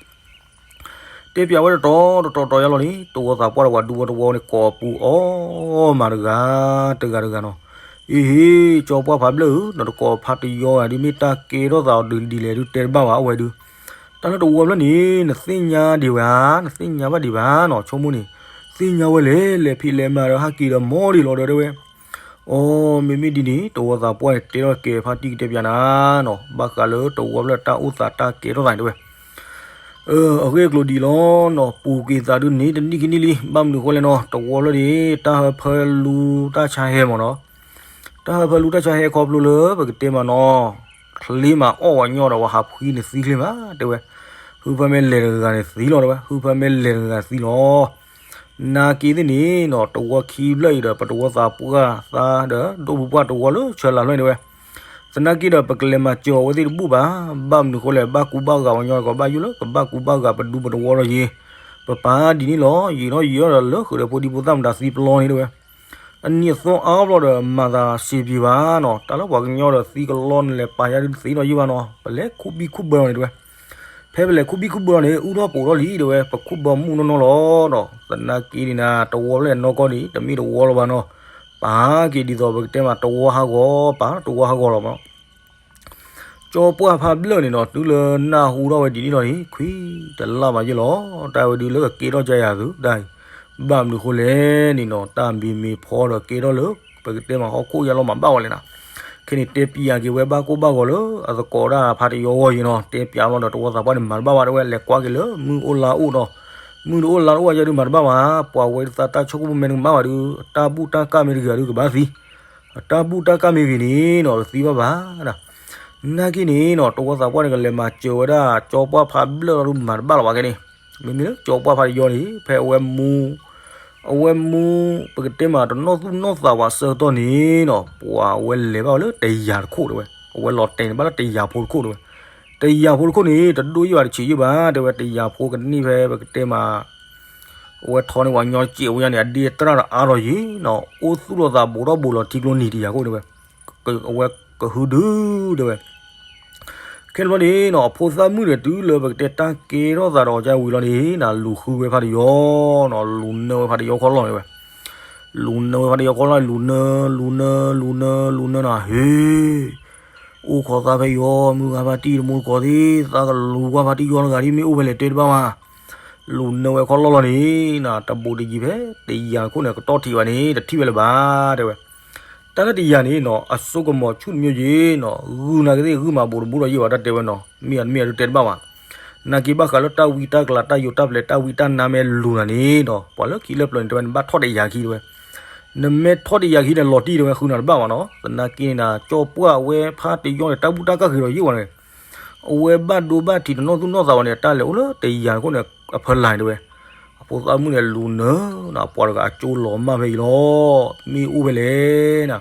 တဲပျးဝဲတတီၤတတီၤတီၤယါလီၤန့ၣ်, တဝီသးပှၢ်ဒီးပှၤဒူဖိတဝီန့ၣ် ကိးပူၤအီၣ်မးတဂၤ တဂၤတဂၤနီၤ. အ့ဟ့, ကၠီပှၢ်ဖးဘျၢၣ်ဧၢ, နတကိးဖးတယီဂၤဒုး မ့ၢ်တၢ်ကဲထီၣ်သးအီၤဒ်လဲၣ်ဒုးတဲတဘၣ်ဘၣ်, အဝဲဒုး တၢ်လၢတဝီဖျၢၣ်န့ၣ် နသ့ၣ်ညါဒံးဘၣ်, နသ့ၣ်ညါဘၣ်ဒံးဘၣ်နီၤ, ဆိကမိၣ်န့ၣ် သ့ၣ်ညါဝဲလဲၣ်, လဲၤဖံးလဲၤမၤဒီးဟးက့ၤဒီးမီဒံးလီၤဒီးတဲဝဲ. အိ, မ့မ့ၢ်ဒ်န့ၣ် တဝီသးပှၢ်န့ၣ် တဲထီၣ်ကဲၤဖါတံၢ်ကတဲပျးနၤနီၤ, ဘၣ်ဃးလၢတဝီဖျၢၣ်တၢ်အိၣ်သးတၢ်ကဲထီၣ်သးန့ၣ်တဲဝဲ. အဂ့ၢ်အကျိၤဒ်အံၤလီၤနီၤ, ပူၤကွံာ်သးဒုးန့ၣ် တနံၣ်ခံနံၣ်လံ, ဘၣ်မနုၤအဃိလဲၣ်နီၤ, တဝီဖျၢၣ်ဒ်အံၤ တၢ်ဟၢဖၢလူတၢ်ဆါဟဲမ့ၢ်နီၤ, တၢ်ဟၢဖၢလူတၢ်ဆါဟဲခီဖျိလၢ ပကတဲမးနီၤ, ချ့မးအီၣ်ဝဲညီဒီး ပှၤဟးဖှံန့ၣ်သံချ့မးတဲဝဲ, ဟုဖၢမ့ၢ်လဲၤတဂၤဂၤန့ၣ်သံလီၤတဲဝဲ, ဟုဖၢမ့ၢ်လဲၤတဂၤဂၤသံလီၤ. နာ်က့သ့ၣ်န့ၣ်နီၤ, တဝီခံဖျၢၣ်အံၤဒီး ပတဝီသးပှၢ်သးဒီး ဒိၣ်ပူၤပှၢ်တဝီလၢဆၢလၤလွဲၢ်န့ၣ်တဲဝဲ. သနာ်က့ဒီး ပကလဲၤမၤစၢၤအီၤဝဲသ့ၣ်တဘူၣ်ဘၣ်, ဘၣ်မနုၤဃိလဲၣ်, ဘၣ်ကူဘၣ်ဂာ်ဝဲညီဒီး ကဘၣ်ယိၣ်လၢ ကဘၣ်ကူဘၣ်ဂာ်ပဒူပတဝီလီၤယ့ၤ, ပပာ်ဒ်န့ၣ်လီၤ, ယံာ်ထီၣ်ယံာ်ထီၣ်ဒီး လၢဃုာ်ဒီးဖိဒံဖိသၣ်မတၤသံပျီန့ၣ်တဲဝဲ. အနံၣ်အသီအါဘျီဒီး မၤသးစ့ပံၤဘၣ်နီၤ, တၢ်လၢပှၤကညီဒီးသံကလီန့ၣ် လဲၤပာ်ယါဒုးသ့ၣ်နီၣ်ယံၢ်ဘၣ်နီၤ, ပလဲၤခူၣ်ဘံၣ်ခူၣ်ဘၢအီၤန့ၣ်တဲဝဲ. ဖဲပလဲၤခူၣ်ဘံၣ်ခူၣ်ဘၢအီၤန့ၣ် အူထီၣ်ပိာ်ထီၣ်လံတဲဝဲ, ပခူၣ်ဘၢမုၢ်နီၢ်နီၢ်လီၤနီၤ. သနာ်က့န့ၣ်နၤ, တဝီဖျၢၣ်နီၢ်ကီၢ်န့ၣ် တမ့ၢ်တဝီလၢၤဘၣ်နီၤ, ပာ်က့ၤဒ်သိးပကတဲမး တဝီဟးဂီၤ, ပာ်တဝီဟးဂီၤလီၤမး. ကၠီပှၢ်ဖးဘျၢၣ်န့ၣ်နီၤ, တုၤလၢနၢ်ဟူထီၣ်ဝဲဒ်န့ၣ်လီၤန့ၣ် ခွံတလါဘၣ်ယ့ၢ်လီၤ, တၢ်ဝဲဒုးလၢကကဲထီၣ်ကယၤသုးတၢ်အံၤ, ဘၣ်မနုၤဃိလဲၣ်န့ၣ်နီၤ, တၢ်မံၤမ့ၢ်ဖီဒီးကဲထီၣ်လၢ ပကတဲမးဟီၣ်ခိၣ်ယါလီၤမးဘၣ်ဝဲလဲၣ်နၤ. ခဲန့ၣ်တဲပျးက့ၤဝဲဘၣ်ကိၢ်ဘၣ်ဂီၤလၢ အသကိးဒၣ်ဖးတယီဂီၢ်ယ့ၢ်နီၤ, တဲပျးလီၤဒီး တဝီသးပှၢ်န့ၣ် မၤတဘၣ်ဘၣ်တဲဝဲ, လဲၤကွၢ်က့ၤလၢမုၢ်အိၣ်လါအိၣ်ဒီး မုၢ်တအိၣ်လါတအိၣ်ယါဒုးမၤတဘၣ်ဘၣ်, ပှၤဝဲဒၣ်သးတၢ်ဆိကမိၣ်မ့ၢ်တကမၣ်ဘၣ်ဒုး တၢ်ဘူၣ်တၢ်ကၢ်မ့ၢ်တဂ့ၤဒုးကဘၣ်သံ တၢ်ဘူၣ်တၢ်ကၢ်မ့ၢ်ဂ့ၤန့ၣ်နီၤ တသံဘၣ်ဘၣ်. နာ်က့န့ၣ်နီၤ တဝီသးပှၢ်န့ၣ် ကလဲၤမၤစၢၤဝဲဒၣ် ကၠီပှၢ်ဖးဘျၢၣ်လီၤဒုး မၤတဘၣ်လၢၤဘၣ်ကဲန့ၣ်, မ့မ့ၢ်လၢကၠီပှၢ်ဖးတယီန့ၣ် ဖဲအဝဲမူ အဝဲမူ ပကတဲမး တနီၣ်သူၣ်နီၣ်သးဝဲအဆၢကတီၢ်န့ၣ်နီၤ ပှၤအဝဲလဲၤဘၣ်ဝဲလၢတယၤတခိၣ်တဲဝဲ, အဝဲလီၤတဲာ်န့ၣ်ဘၣ်လၢတယၤဖိတခိၣ်တဲဝဲ, တယၤဖိတခိၣ်န့ၣ် တဒိၣ်ယံၣ်ဘၣ်တဆံးယံၣ်ဘၣ်တဲဝဲ, တယၤဖိကန့ၢ်ဖဲပကတဲမး အဝဲထီန့ၢ်ပှၤညီတစဲးဖိညါန့ၣ် အဒ့တရၣ်ဒီးအါထီၣ်ယံၤနီၤ, အိၣ်သူၣ်လိာ်သးဘူးထီၣ်ဘူးလီၤထံကျိနံၤတယၤခိၣ်တဲဝဲ, အဝဲကဟုဒုတဲဝဲ ခဲန့ၣ်ဘျီန့ၣ်နီၤ အဖိသၣ်မုၣ်ဒီးတုၤလၢပကတဲတၢ်ကဲထီၣ်သးဒီးအီၤကဝံၤလီၤန့ၣ်နီၤ လူၤဃုဝဲဖါတယီနီၤ, လူၤနၢဝဲဖါတယီခီၣ်လီၢ်န့ၣ်ဝဲ, လူၤနၢဝဲဖါတယီခီၣ်လီၢ်န့ၣ် လူၤနၢ လူၤနၢ လူၤနၢ လူၤနၢနီၤ ဟ့ၣ် အိၣ်ခိးသးဖဲယီၤ မုၢ်ဂၤဖါတံၢ်တမူတကိးသ့ၣ် သးကလူၤကွၢ်ဖါတံၢ်ယီတဂၤဒ်မ့ၢ်အိၣ်ဖဲလဲၣ်တဲတဘၣ်ဝဲ, လူၤနၢဝဲခီၣ်လီၢ်လီၤန့ၣ်နီၤ တဘူးတယံၤဖဲ တယၤခိၣ်န့ၣ် ကတီၢ်ထံးဘၣ်န့ၣ် တထံၣ်ဝဲလၢၤဘၣ်တဲဝဲ တၢ်လၢတယၤန့ၣ်နီၤ အစိကမီၤဆူၣ်တမံၤယံၤနီၤ ဂုာ်နာ်က့သ့ၣ် ဂုာ်မၤဘူးတဘူးဒီးယံၤဘၣ်တၢ်တဲဝဲနီၤ မ့ၢ်အတမ့ၢ်အဒုးတဲတဘၣ်ဘၣ်. နာ်က့ဘၣ်ဃးလၢတၢ်ဝံတၢ်ကလၤ တၢ်ယိးတၢ်ပျဲၤ တၢ်ဝံတၢ်နါမ့ၢ်လူၤနၤန့ၣ်နီၤ ပှၤလၢခံလၢပျၢၤန့ၣ် တဲဝဲနဘၣ်ထီၣ်တယၤခံတဲဝဲ, နမ့ၢ်ထီၣ်တယၤခံန့ၣ် လီၤတံၢ်တဲဝဲဃုနၤတဘၣ်ဘၣ်နီၤ သနာ်က့န့ၣ် ကၠီပှၢ်အဝဲဖါတယီန့ၣ် တၢ်ဘူၣ်တၢ်ကၢ်ဃ့ဒီးယံၤဝဲန့ၣ် အဝဲဘၣ်ဒိဘၣ်ထံးတနီၣ်သူၣ်နီၣ်သးဝဲန့ၣ် တၢ်လဲၤအိၣ်လၢတယၤခိၣ်န့ၣ် အဖီလာ်န့ၣ်တဲဝဲ, အဖိသၣ်မုၣ်န့ၣ်လူၤနၢနီၤ ပှၤတဂၤအကၠိလီၤမၢ်ဖဲအံၤလီၤ မ့ၢ်အိၣ်ဖဲလဲၣ်နီၤ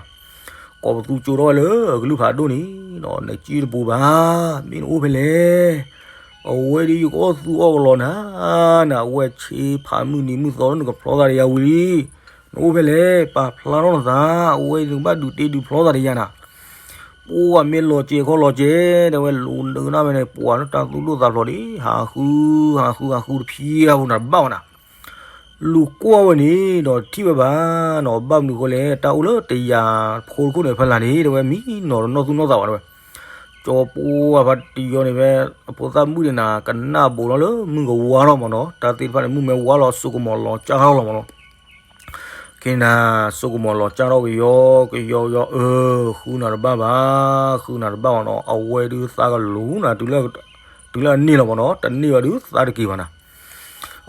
ကိးပသူကၠိထီၣ်ဝဲလၢအကလုၢ်ဖးဒိၣ်န့ၣ်နီၤ နကံၣ်တပူၤဘၣ် မ့ၢ်နအိၣ်ဖဲလဲၣ် အဝဲဒ်ယကအီၣ်သူအီၣ်ကလီနၤ နအဝဲဆ့ဖးမုၢ်နံၤမုၢ်သီလၢနကဖျီသးဒီးယၤဝံၤလံ နအိၣ်ဖဲလဲၣ် ပာ်ဖျါထီၣ်နသး အဝဲနကဘၣ်ဒုးတ့ဒုးဖျီသးဒီးယၤနၤ ပှၤမ့ၢ်လီၤစဲၤခီလီၤစဲၤ တဲဝဲလူၤနၢနၢ်ဖဲန့ၣ် ပှၤလၢတၢ်သူၣ်ဒိၣ်သးဖျိးဒံး ဟးဃု ဟးဃု ဟးဃုတဖျဲးဖိနၤတဘၣ်ဝဲနၤ လူၤကွၢ်ဝဲန့ၣ်ဒီးထံၣ်ဝဲဘၣ်နီၤ ဘၣ်မနုၤဃိလဲၣ် တၢ်အိၣ်လၢတယၤဖိတခိၣ်န့ၣ် ဖီလာ်န့ၣ် တဲဝဲမံနီၤတနီၣ်သူၣ်နီၣ်သးဘၣ်တဲဝဲ ကၠီပှၢ်ဖါတယီန့ၣ်ဖဲ အဖိသၣ်မုၣ်န့ၣ်နၤ ကနၣ်ဘူးလီၤလၢမုၢ်ကဝါထီၣ်မးနီၤ တၢ်သ့ၣ်တဖၣ်န့ၣ် မုၢ်မ့ၢ်ဝါလီၤစိကမီၤလီၤကၢ်ထီၣ်လီၤမးနီၤ က့နၤ စိကမီၤလီၤကၢ်ထီၣ်ကယီ ကယီကယီ အၢ ဃုနၤတဘၣ်ဘၣ် ဃုနၤတဘၣ်ဘၣ်နီၤ အဝဲဒုးသးကလူၤနၤ တုၤလၢအန့ၢ်လီၤမးနီၤ တန့ၢ်ဘၣ်ဒုးသးတက့ၤဘၣ်နၤ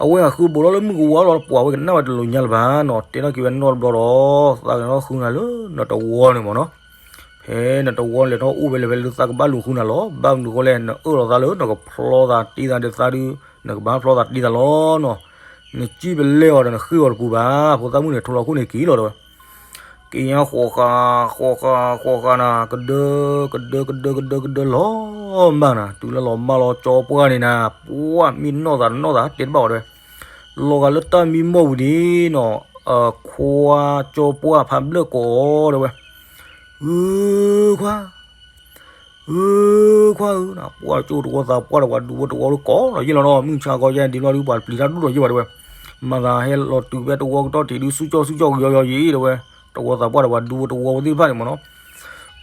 အဝဲဟးဃုဘူးလီၤလၢမုၢ်ကဝါလီၤ ပှၤဝဲကနၣ်ဝဲတလိၤညါလၢၤဘၣ်နီၤ တဲထီၣ်က့ၤဝဲနီတဘျီဒီး သးကညီဃုနၤလၢနတဝီန့ၣ်မးနီၤ ဖဲနတဝီန့ၣ်လဲၤထီၣ်အိၣ်ဝဲလၢၤဖဲလၢသးကဘၣ်လူၤဃုနၤလီၤ ဘၣ်မနုၤဃိလဲၣ် နအၢၣ်လီၤသးလၢနကဖျီသးတ့သးဒီးသးဒုး နကဘၣ်ဖျီသးတ့သးလီၤနီၤ နစံၣ်ပလဲအီၤဒီးနဃ့အီၤတပူၤဘၣ် ဖိသၣ်မုၣ်န့ၣ် ထိလီၤခိၣ်န့ၣ်က့ၤလီၤတဲဝဲ က့ၤညါဃိးဃာ် ဃိးဃာ် ဃိးဃာ်နၤ ကဒၢ ကဒၢ ကဒၢ ကဒၢ ကဒၢလီၤမၢ်နၤ တုၤလၢလီၤမၢ်လီၤကၠီပှၢ်န့ၣ်နၤ ပှၢ်မ့ၢ်နီၢ်သးတနီၢ်သးတဲတဘၣ်ဝဲတဲဝဲ လီၤဂာ်လၢတၢ်မံမီၢ်ဝံၤန့ၣ်နီၤ အခွါကၠီပှၢ်ဖးဘျၢၣ်ကိးအီၤတဲဝဲ ဧၢ ခွါ ဧၢ ခွါဧၢ ပှၢ်ကၠိတဝီသးပှၢ်ဒီးပှၤဒူဖိတဝီဒုးကိးလီၤယ့ၢ်လီၤနီၤ မုၢ်ဆါခီယဲဒ်လီၤဒုး ပှၤပျံၤတၢ်ဒူၣ်ဒီးယ့ၢ်ဝဲတဲဝဲ မၤသးဟဲလီၤတုၤဖဲတဝီကတီၢ်ထံးဒုး ဆူၣ်ကၠီၣ်ဆူၣ်ကၠီၣ်ကယီယီယံၤတဲဝဲ တဝီသးပှၢ်ဒီးပှၤဒူဖိတဝီဖိသ့ၣ်တဖၣ်န့ၣ်မးနီၤ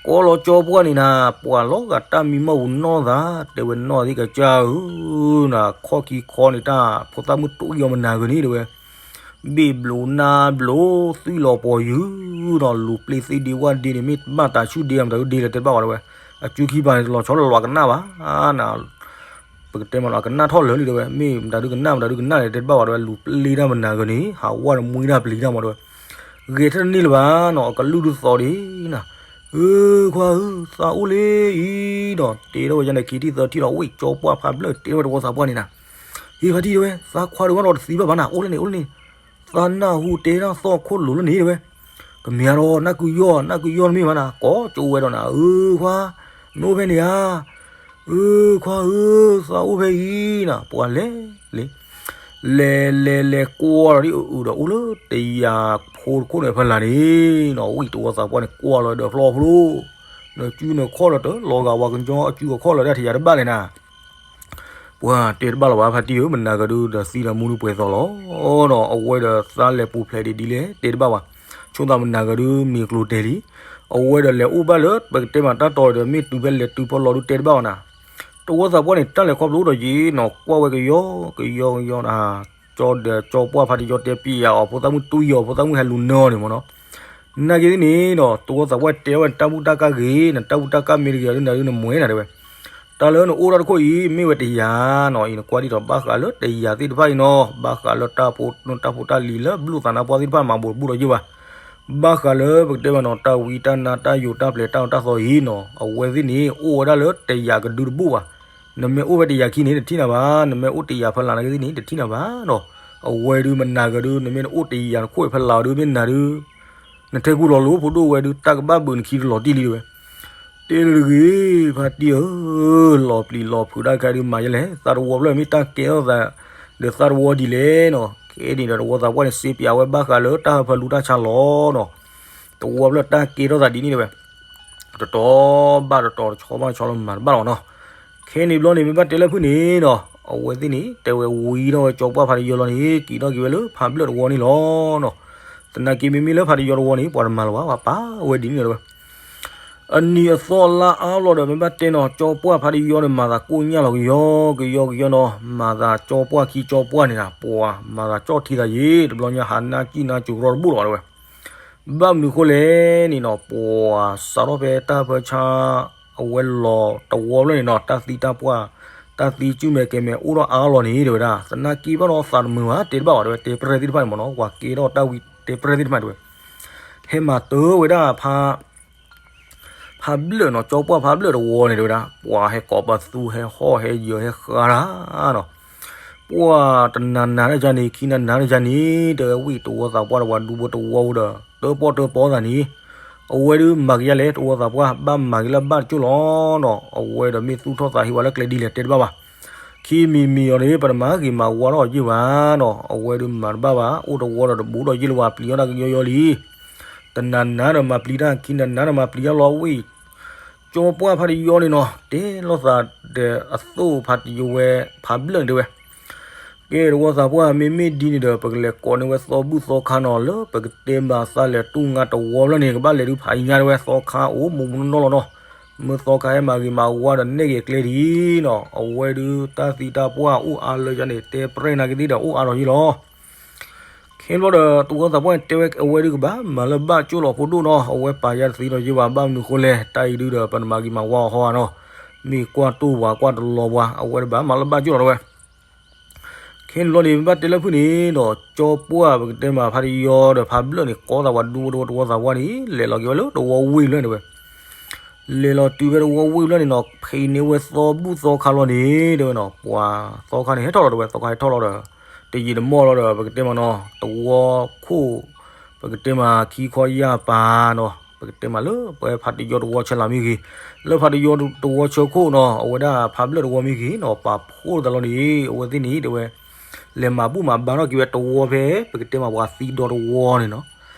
ကိးလီၤကၠီပှၢ်န့ၣ်နၤ ပှၤလီၤဂာ်တၢ်မံမီၢ်ပူၤနီၢ်သး တဲဝဲနီၢ်သ့ၣ်ကစၢ်ဧၢ နၤခီၣ်ခံခီန့ၣ် တၢ်ဖိသၣ်မုၣ်တူၢ်အံၤအီၤမနၤဂ့ၤန့ၣ်တဲဝဲ ဘ့ၣ်ဘျိးနါဘျိး သွံၣ်လီၤပှီၤယုာ်ဒီး လူၤပျ့ၤသ့ဒ့ဝၣ်ဒ့န့ၣ် မ့ၢ်ဘၣ်တၢ်ဆူၣ်ဒ့မတၤဒုဒ့လၢၤတဲတဘၣ်ဝဲတဲဝဲ အစုခံပၤန့ၣ် တလီၤဆီတလီၤကနၣ်ဘၣ် နၤ ပကတဲမးနီၤ အကနၣ်ထီၣ်လၢာ်လံတဲဝဲ မ့ၢ်မတၤဒုကနၣ်မတၤဒုကနၣ်လဲၣ်တဲတဘၣ်ဝဲတဲဝဲ လူၤပျ့ၤတၢ်မနၤဂ့ၤန့ၣ် ဟးဝၣ်ဒီးမှံတၢ်ပျံၤတၢ်မးတဲဝဲ ဂဲၤထၢၣ်တန့ၢ်လၢၤဘၣ်နီၤ အကလုၢ်ဒုးသီဒံးနၤ ဧၢ ခွါဧၢ သးအိၣ်လၢအံၤဒီး တဲထီၣ်ဝဲယါန့ၣ် ခံထံၣ်သၢထံၣ်ဒီး ဝ့ၢ်ကၠီပှၢ်ဖးဘျၢၣ်တဲထီၣ်ဝဲတဝီသးပှၢ်န့ၣ်နၤ ဟ့ၣ်ဖါတံၢ်တဲဝဲ သးခွါဒုးဘၣ်ဒီးတသံဘၣ်ဘၣ်နၤ အိၣ်လၢန့ၣ် အိၣ်လၢန့ၣ် သးနၢ်ဟူတဲတၢ်သီၣ်ခိၣ်လိၤလၢန့ၣ်တဲဝဲ ကမ့ၢ်အါဒီး နၢ်ကုယီၢ် နၢ်ကုယီၢ်နမ့ၢ်ဘၣ်နၤ ကိးကၠိဝဲဒီးနၤ ဧၢ ခွါ နအိၣ်ဖဲန့ၣ်ဧါ ဧၢ ခွါဧၢ သးအိၣ်ဖဲအံၤနၤ ပှၤလဲၤလံ လဲၤလဲၤလဲၤကွၢ်ဒီးဒ်အုးဒီးအိၣ်လၢတယၤဖိတခိၣ်န့ၣ်ဖီလာ်န့ၣ်နီၤ ဝံၣ်တဝီသးပှၢ်န့ၣ် ကွၢ်လီၤဒီးဖျီဖိလီၤ နစုနခီၣ်လီၤတၢ်လီၤဂာ်ဝဲကညီအစုကခီၣ်လီၤဒၣ်ထံၣ်ယၤတဘၣ်လဲၣ်နၤ ပှၤတဲတဘၣ်လီၤဘၣ်ဖါတံၢ်ဧၢ မနၤဂ့ၤဒုးဒီးသံဒီးမူဒုးပှဲၤသီလီၤ ဒီးအဝဲဒီးသးလဲၤပူၤဖျဲးဒ်ဒ်လဲၣ်တဲတဘၣ်ဘၣ် ဆိသးမနၤဂ့ၤဒုးမ့ၢ်ကျိၤတဲာ်လံ အဝဲဒီးလဲၤအိၣ်ဘၣ်လၢပကတဲမးတၢ်တီၤဒီးမ့ၢ်တုၤဖဲလဲၤတုၤဖီလီၤဒုးတဲတဘၣ်ဘၣ်နၤ တဝီသးပှၢ်န့ၣ် တၢ်လဲၤခီဖျိအိၣ်ဒီးယံၤနီၤ ကွၢ်ဝဲကယီကယီကယီနၤ ကၠီဒီးကၠီပှၢ်ဖါတယီတဲပျံၤယၤအီၤ ဖိသၣ်မုၣ်တူၢ်ယီၤ ဖိသၣ်မုၣ်ဟဲလူၤနၢအီၤန့ၣ်မးနီၤ နာ်က့သ့ၣ်န့ၣ်ဒီး တဝီသးပှၢ်တဲဝဲနတၢ်ဘူၣ်တၢ်ကၢ်ဂ့ၤ နတၢ်ဘူၣ်တၢ်ကၢ်မ့ၢ်တဂ့ၤဒုးနၤဒုးနမွဲနၤတဲဝဲ တၢ်လၢနအိၣ်တၢ်တခိၣ်အံၤ မ့ၢ်ဝဲတယၤနီၤ အံၤနကွၢ်ဒ်သိးဘၣ်ဃးလၢတယၤသ့ၣ်တဖၣ်အံၤနီၤ ဘၣ်ဃးလၢတၢ်ဖိတၢ်ဖိတၢ်လံၤလၢဘျုးသးနါပှၢ်သ့ၣ်တဖၣ်မၤဘူးတဘူးဒီးယ့ၢ်ဘၣ် ဘၣ်ဃးလၢပကတဲမးနီၤ တၢ်ဝံတၢ်နါတၢ်ယိးတၢ်ပျဲၤတၢ်အီၣ်တၢ်သီအံၤနီၤ အဝဲသ့ၣ်န့ၣ် အိၣ်ဝဲဒၣ်လၢတယၤကဒုတဘူၣ်ဘၣ် နမ့ၢ်အိၣ်ဝဲတယၤခံန့ၣ် တထံၣ်နၤဘၣ် နမ့ၢ်အိၣ်တယၤဖီလာ်နာ်က့သ့ၣ်န့ၣ် တထံၣ်နၤဘၣ်ဒီး အဝဲဒုးမနၤဂ့ၤဒုး နမ့ၢ်နအိၣ်တယၤတခိၣ်ဖီလာ်ဒုးမ့ၢ်နၤဒုး နထဲကူလီၤလိၤဖိဒိၣ်ဝဲဒုး တၢ်ကဘၣ်ဘုးနခံတလီၤတံၢ်လံတဲဝဲ တဲလၢတဂ့ၤ ဖါတံၢ်ဧၢ လီၤပျံၤလီၤဖုးတၢ်ခါဒုးမၤယဲလဲၣ် သးတဝီဖျၢၣ်မ့ၢ်တၢ်ကဲထီၣ်သး ဒီးသးတဝီဒ်လဲၣ်နီၤ ခဲအံၤန့ၣ်ဒီးတဝီသးပှၢ်န့ၣ် စ့ပၠးဝဲဘၣ်ဃးလၢတၢ်ဟၢဖၢလူၤတၢ်ဆါလီၤနီၤ. တဝီဖျၢၣ်တၢ်ကဲထီၣ်သးဒ်န့ၣ်တဲဝဲ, တတီၤဘၣ်တတီၤ တဆီဘၣ်တဆီလီၤမၤတဘၣ်လီၤနီၤ. ခဲန့ၣ်ဘျီန့ၣ် မ့ၢ်ဘၣ်တဲလၢဖုၣ်န့ၣ်နီၤ, အဝဲသ့ၣ်န့ၣ် တဲဝဲဝံၤထီၣ်ဝဲကၠီပှၢ်ဖးတယီလီၤန့ၣ် က့ၤထီၣ်က့ၤဝဲလၢဖးဘျၢၣ်တဝီန့ၣ်လီၤနီၤ. သနာ်က့မ့မ့ၢ်လၢဖးတယီတဝီန့ၣ် ပှၤတမၤလၢၤဘၣ်, ပှၤပာ်ဝဲဒ်န့ၣ်လီၤဝဲ. အနံၤအသီလါအါဘျီဒီး မ့ၢ်ဘၣ်တဲနီၤ ကၠီပှၢ်ဖးတယီန့ၣ် မၤသးကိၣ်ညၣ်လီၤကယီကယီကယီနီၤ, မၤသးကၠီပှၢ်ခံကၠီပှၢ်န့ၣ်နီၤ, ပှၤမၤသးကၠီၣ်ထံသးယံၤ တဘျီညါဟးနၢ်ကံၣ်နၢ်စူၤရီတဘိလီၤဝဲ. ဘၣ်မနုၤဃိလဲၣ်န့ၣ်နီၤ, ပှၤစးထီၣ်ဖဲတၢ်ဟၢဖၢဆါ အဝဲလီၤတဝီဖျၢၣ်န့ၣ်နီၤ, တၢ်သံတၢ်ပှၢ် တၢ်သံစုၣ်မဲာ်ကဲၤမဲာ်အိၣ်ထီၣ်အါလီၤန့ၣ် တဲဝဲဒၣ်, သနာ်က့ဘၣ်ဒီးသးတမုာ်ဘၣ် တဲတဘၣ်ဘၣ် တဲဝဲ တဲပရဲၣ်သ့ၣ်တဖၣ်န့ၣ်မ့ၢ်နီၤ, ပှၤကဲထီၣ်တၢ်ဝံၤတဲပရဲၣ်သ့ၣ်တဖၣ်တဲဝဲ, ဟဲမၤတၢ်ဝဲဒၣ်ဖး ဖးဘျၢၣ်နီၤ, ကၠီပှၢ်ဖးဘျၢၣ်တဝီန့ၣ် တဲဝဲဒၣ်, ပှၤဟဲကိးပသူ ဟဲဟီၣ်ဟဲယၢၤဟဲဃါတၢ်နီၤ, ပှၤတနၤနၤတယါန့ၣ် ခံနၤနၤတယါန့ၣ် တဲဝဲဝံၤ တဝီသးပှၢ်ဒီးပှၤဒူဖိတဝီဒီး တၢၣ်ပီၣ်တၢၣ်ပီသးန့ၣ်, အဝဲဒုးမၤကယါလဲၣ် တဝီသးပှၢ် ဘၣ်မၤက့ၤလၢဘၣ်တကၠိၢ်လီၤနီၤ, အဝဲဒီးမ့ၢ်သူၣ်ထီၣ်သးဟ့ဝဲလၢကျဲဒ်လဲၣ်တဲတဘၣ်ဘၣ်, ခံမံၤမံၤအီၤန့ၣ် ပတမၤဂ့ၤမၤဝါထီၣ်ယ့ၢ်ဘၣ်နီၤ, အဝဲဒုးမၤတဘၣ်ဘၣ် အိၣ်တဝီဒီးတဘူးဒီးယ့ၢ်လၢၤဘၣ် ပျံၤထီၣ်တၢ်ကယီယီလံ တနၤနၤဒီးမၤပျံၤတၢ် ခံနၤနၤဒီးမၤပျံၤတၢ်လီၤဝံၤ, ကၠီပှၢ်ဖးတယီန့ၣ်နီၤ တဲလိာ်သးဒီးအသိၣ်ဖးတယီဝဲ ဖးဘျၢၣ်န့ၣ်တဲဝဲ, ကဲတဝီသးပှၢ် မ့မ့ၢ်ဒ်န့ၣ်ဒီး ပကလဲၤကိးန့ၢ်ဝဲသီဘူၣ်သီခါနီၤ လၢပကတဲမၤသးလဲၤတူၢ်ငါတဝီဖျၢၣ်န့ၣ် ကဘၣ်လဲၤဒုးဖးအံၤညါတဲဝဲ သီခါအိၣ်မူးမူးနီၢ်နီၢ်လီၤနီၤ, မ့ၢ်သီခါဟဲမၤဂ့ၤမၤဝါဒီးနဲၣ်ဂ့ၤကျဲဒ်နီၤ, အဝဲဒုးတၢ်သံတၢ်ပှၢ်အိၣ်အါလၢယါန့ၣ် တဲပရဲၣ်နာ်က့သ့ၣ်ဒီးအိၣ်အါထီၣ်ယ့ၢ်လီၤ ခဲဘျီဒီး တဝီသးပှၢ်တဲဝဲ အဝဲဒုးကဘၣ်မၤလၢဘၣ်ကၠိၢ်လီၤဖိဒိၣ်နီၤ, အဝဲပာ်ယါတသ့ဒီးယ့ၢ်ဘၣ် ဘၣ်မနုၤဃိလဲၣ် တၢ်အံၤဒုးဒီး ပနမၤဂ့ၤမၤဝါအီၤဟီဧါနီၤ, မ့ၢ်ကွၢ်တိၢ်ဝၤကွၢ်တလီၤပှၤ အဝဲတဘၣ်မၤလၢဘၣ်ကၠိၢ်လီၤတဲဝဲ. ခဲန့ၣ်ဘျီန့ၣ် မ့ၢ်ဘၣ်တဲလၢဖုၣ်န့ၣ်နီၤ, ကၠီပှၢ်ပကတဲမးဖးတယီဒီးဖးဘျၢၣ်န့ၣ် ကိးသးပှၤဒူဖိတဝီသးပှၢ်န့ၣ် လဲၤလီၤက့ၤဝဲလၢတဝီဝ့ၢ်ဖျၢၣ်န့ၣ်တဲဝဲ လဲၤလီၤတုၤဖဲတဝီဝ့ၢ်ဖျၢၣ်န့ၣ်နီၤ ဖံးန့ၢ်ဝဲသီဘူၣ်သီခါလီၤန့ၣ် တဲဝဲနီၤ, ပှၤသီခါန့ၣ်ဟဲထီၣ်လီၤတဲဝဲ သီခါဟဲထီၣ်လီၤဒီး တယံာ်တမီၢ်လီၤဒီး ပကတဲမးနီၤ တဝီခိၣ် ပကတဲမးခံခီယၢ်ပၤနီၤ ပကတဲမးလၢပဝဲဖးတယီတဝီဆၢလၢ်မ့ၢ်ဂ့ၤ လၢဖးတယီတဝီဆၢခိၣ်နီၤ အဝဲဒၣ်ဖးဘျၢၣ်တဝီမ့ၢ်ဂ့ၤနီၤ ပာ်ဖှိၣ်သးလီၤန့ၣ် အဝဲသ့ၣ်န့ၣ်တဲဝဲ လဲၤမၤဘူၣ်မၤဘါထီၣ်က့ၤဝဲတဝီဖဲ ပကတဲမးပှၤသံဒီတဝီန့ၣ်နီၤ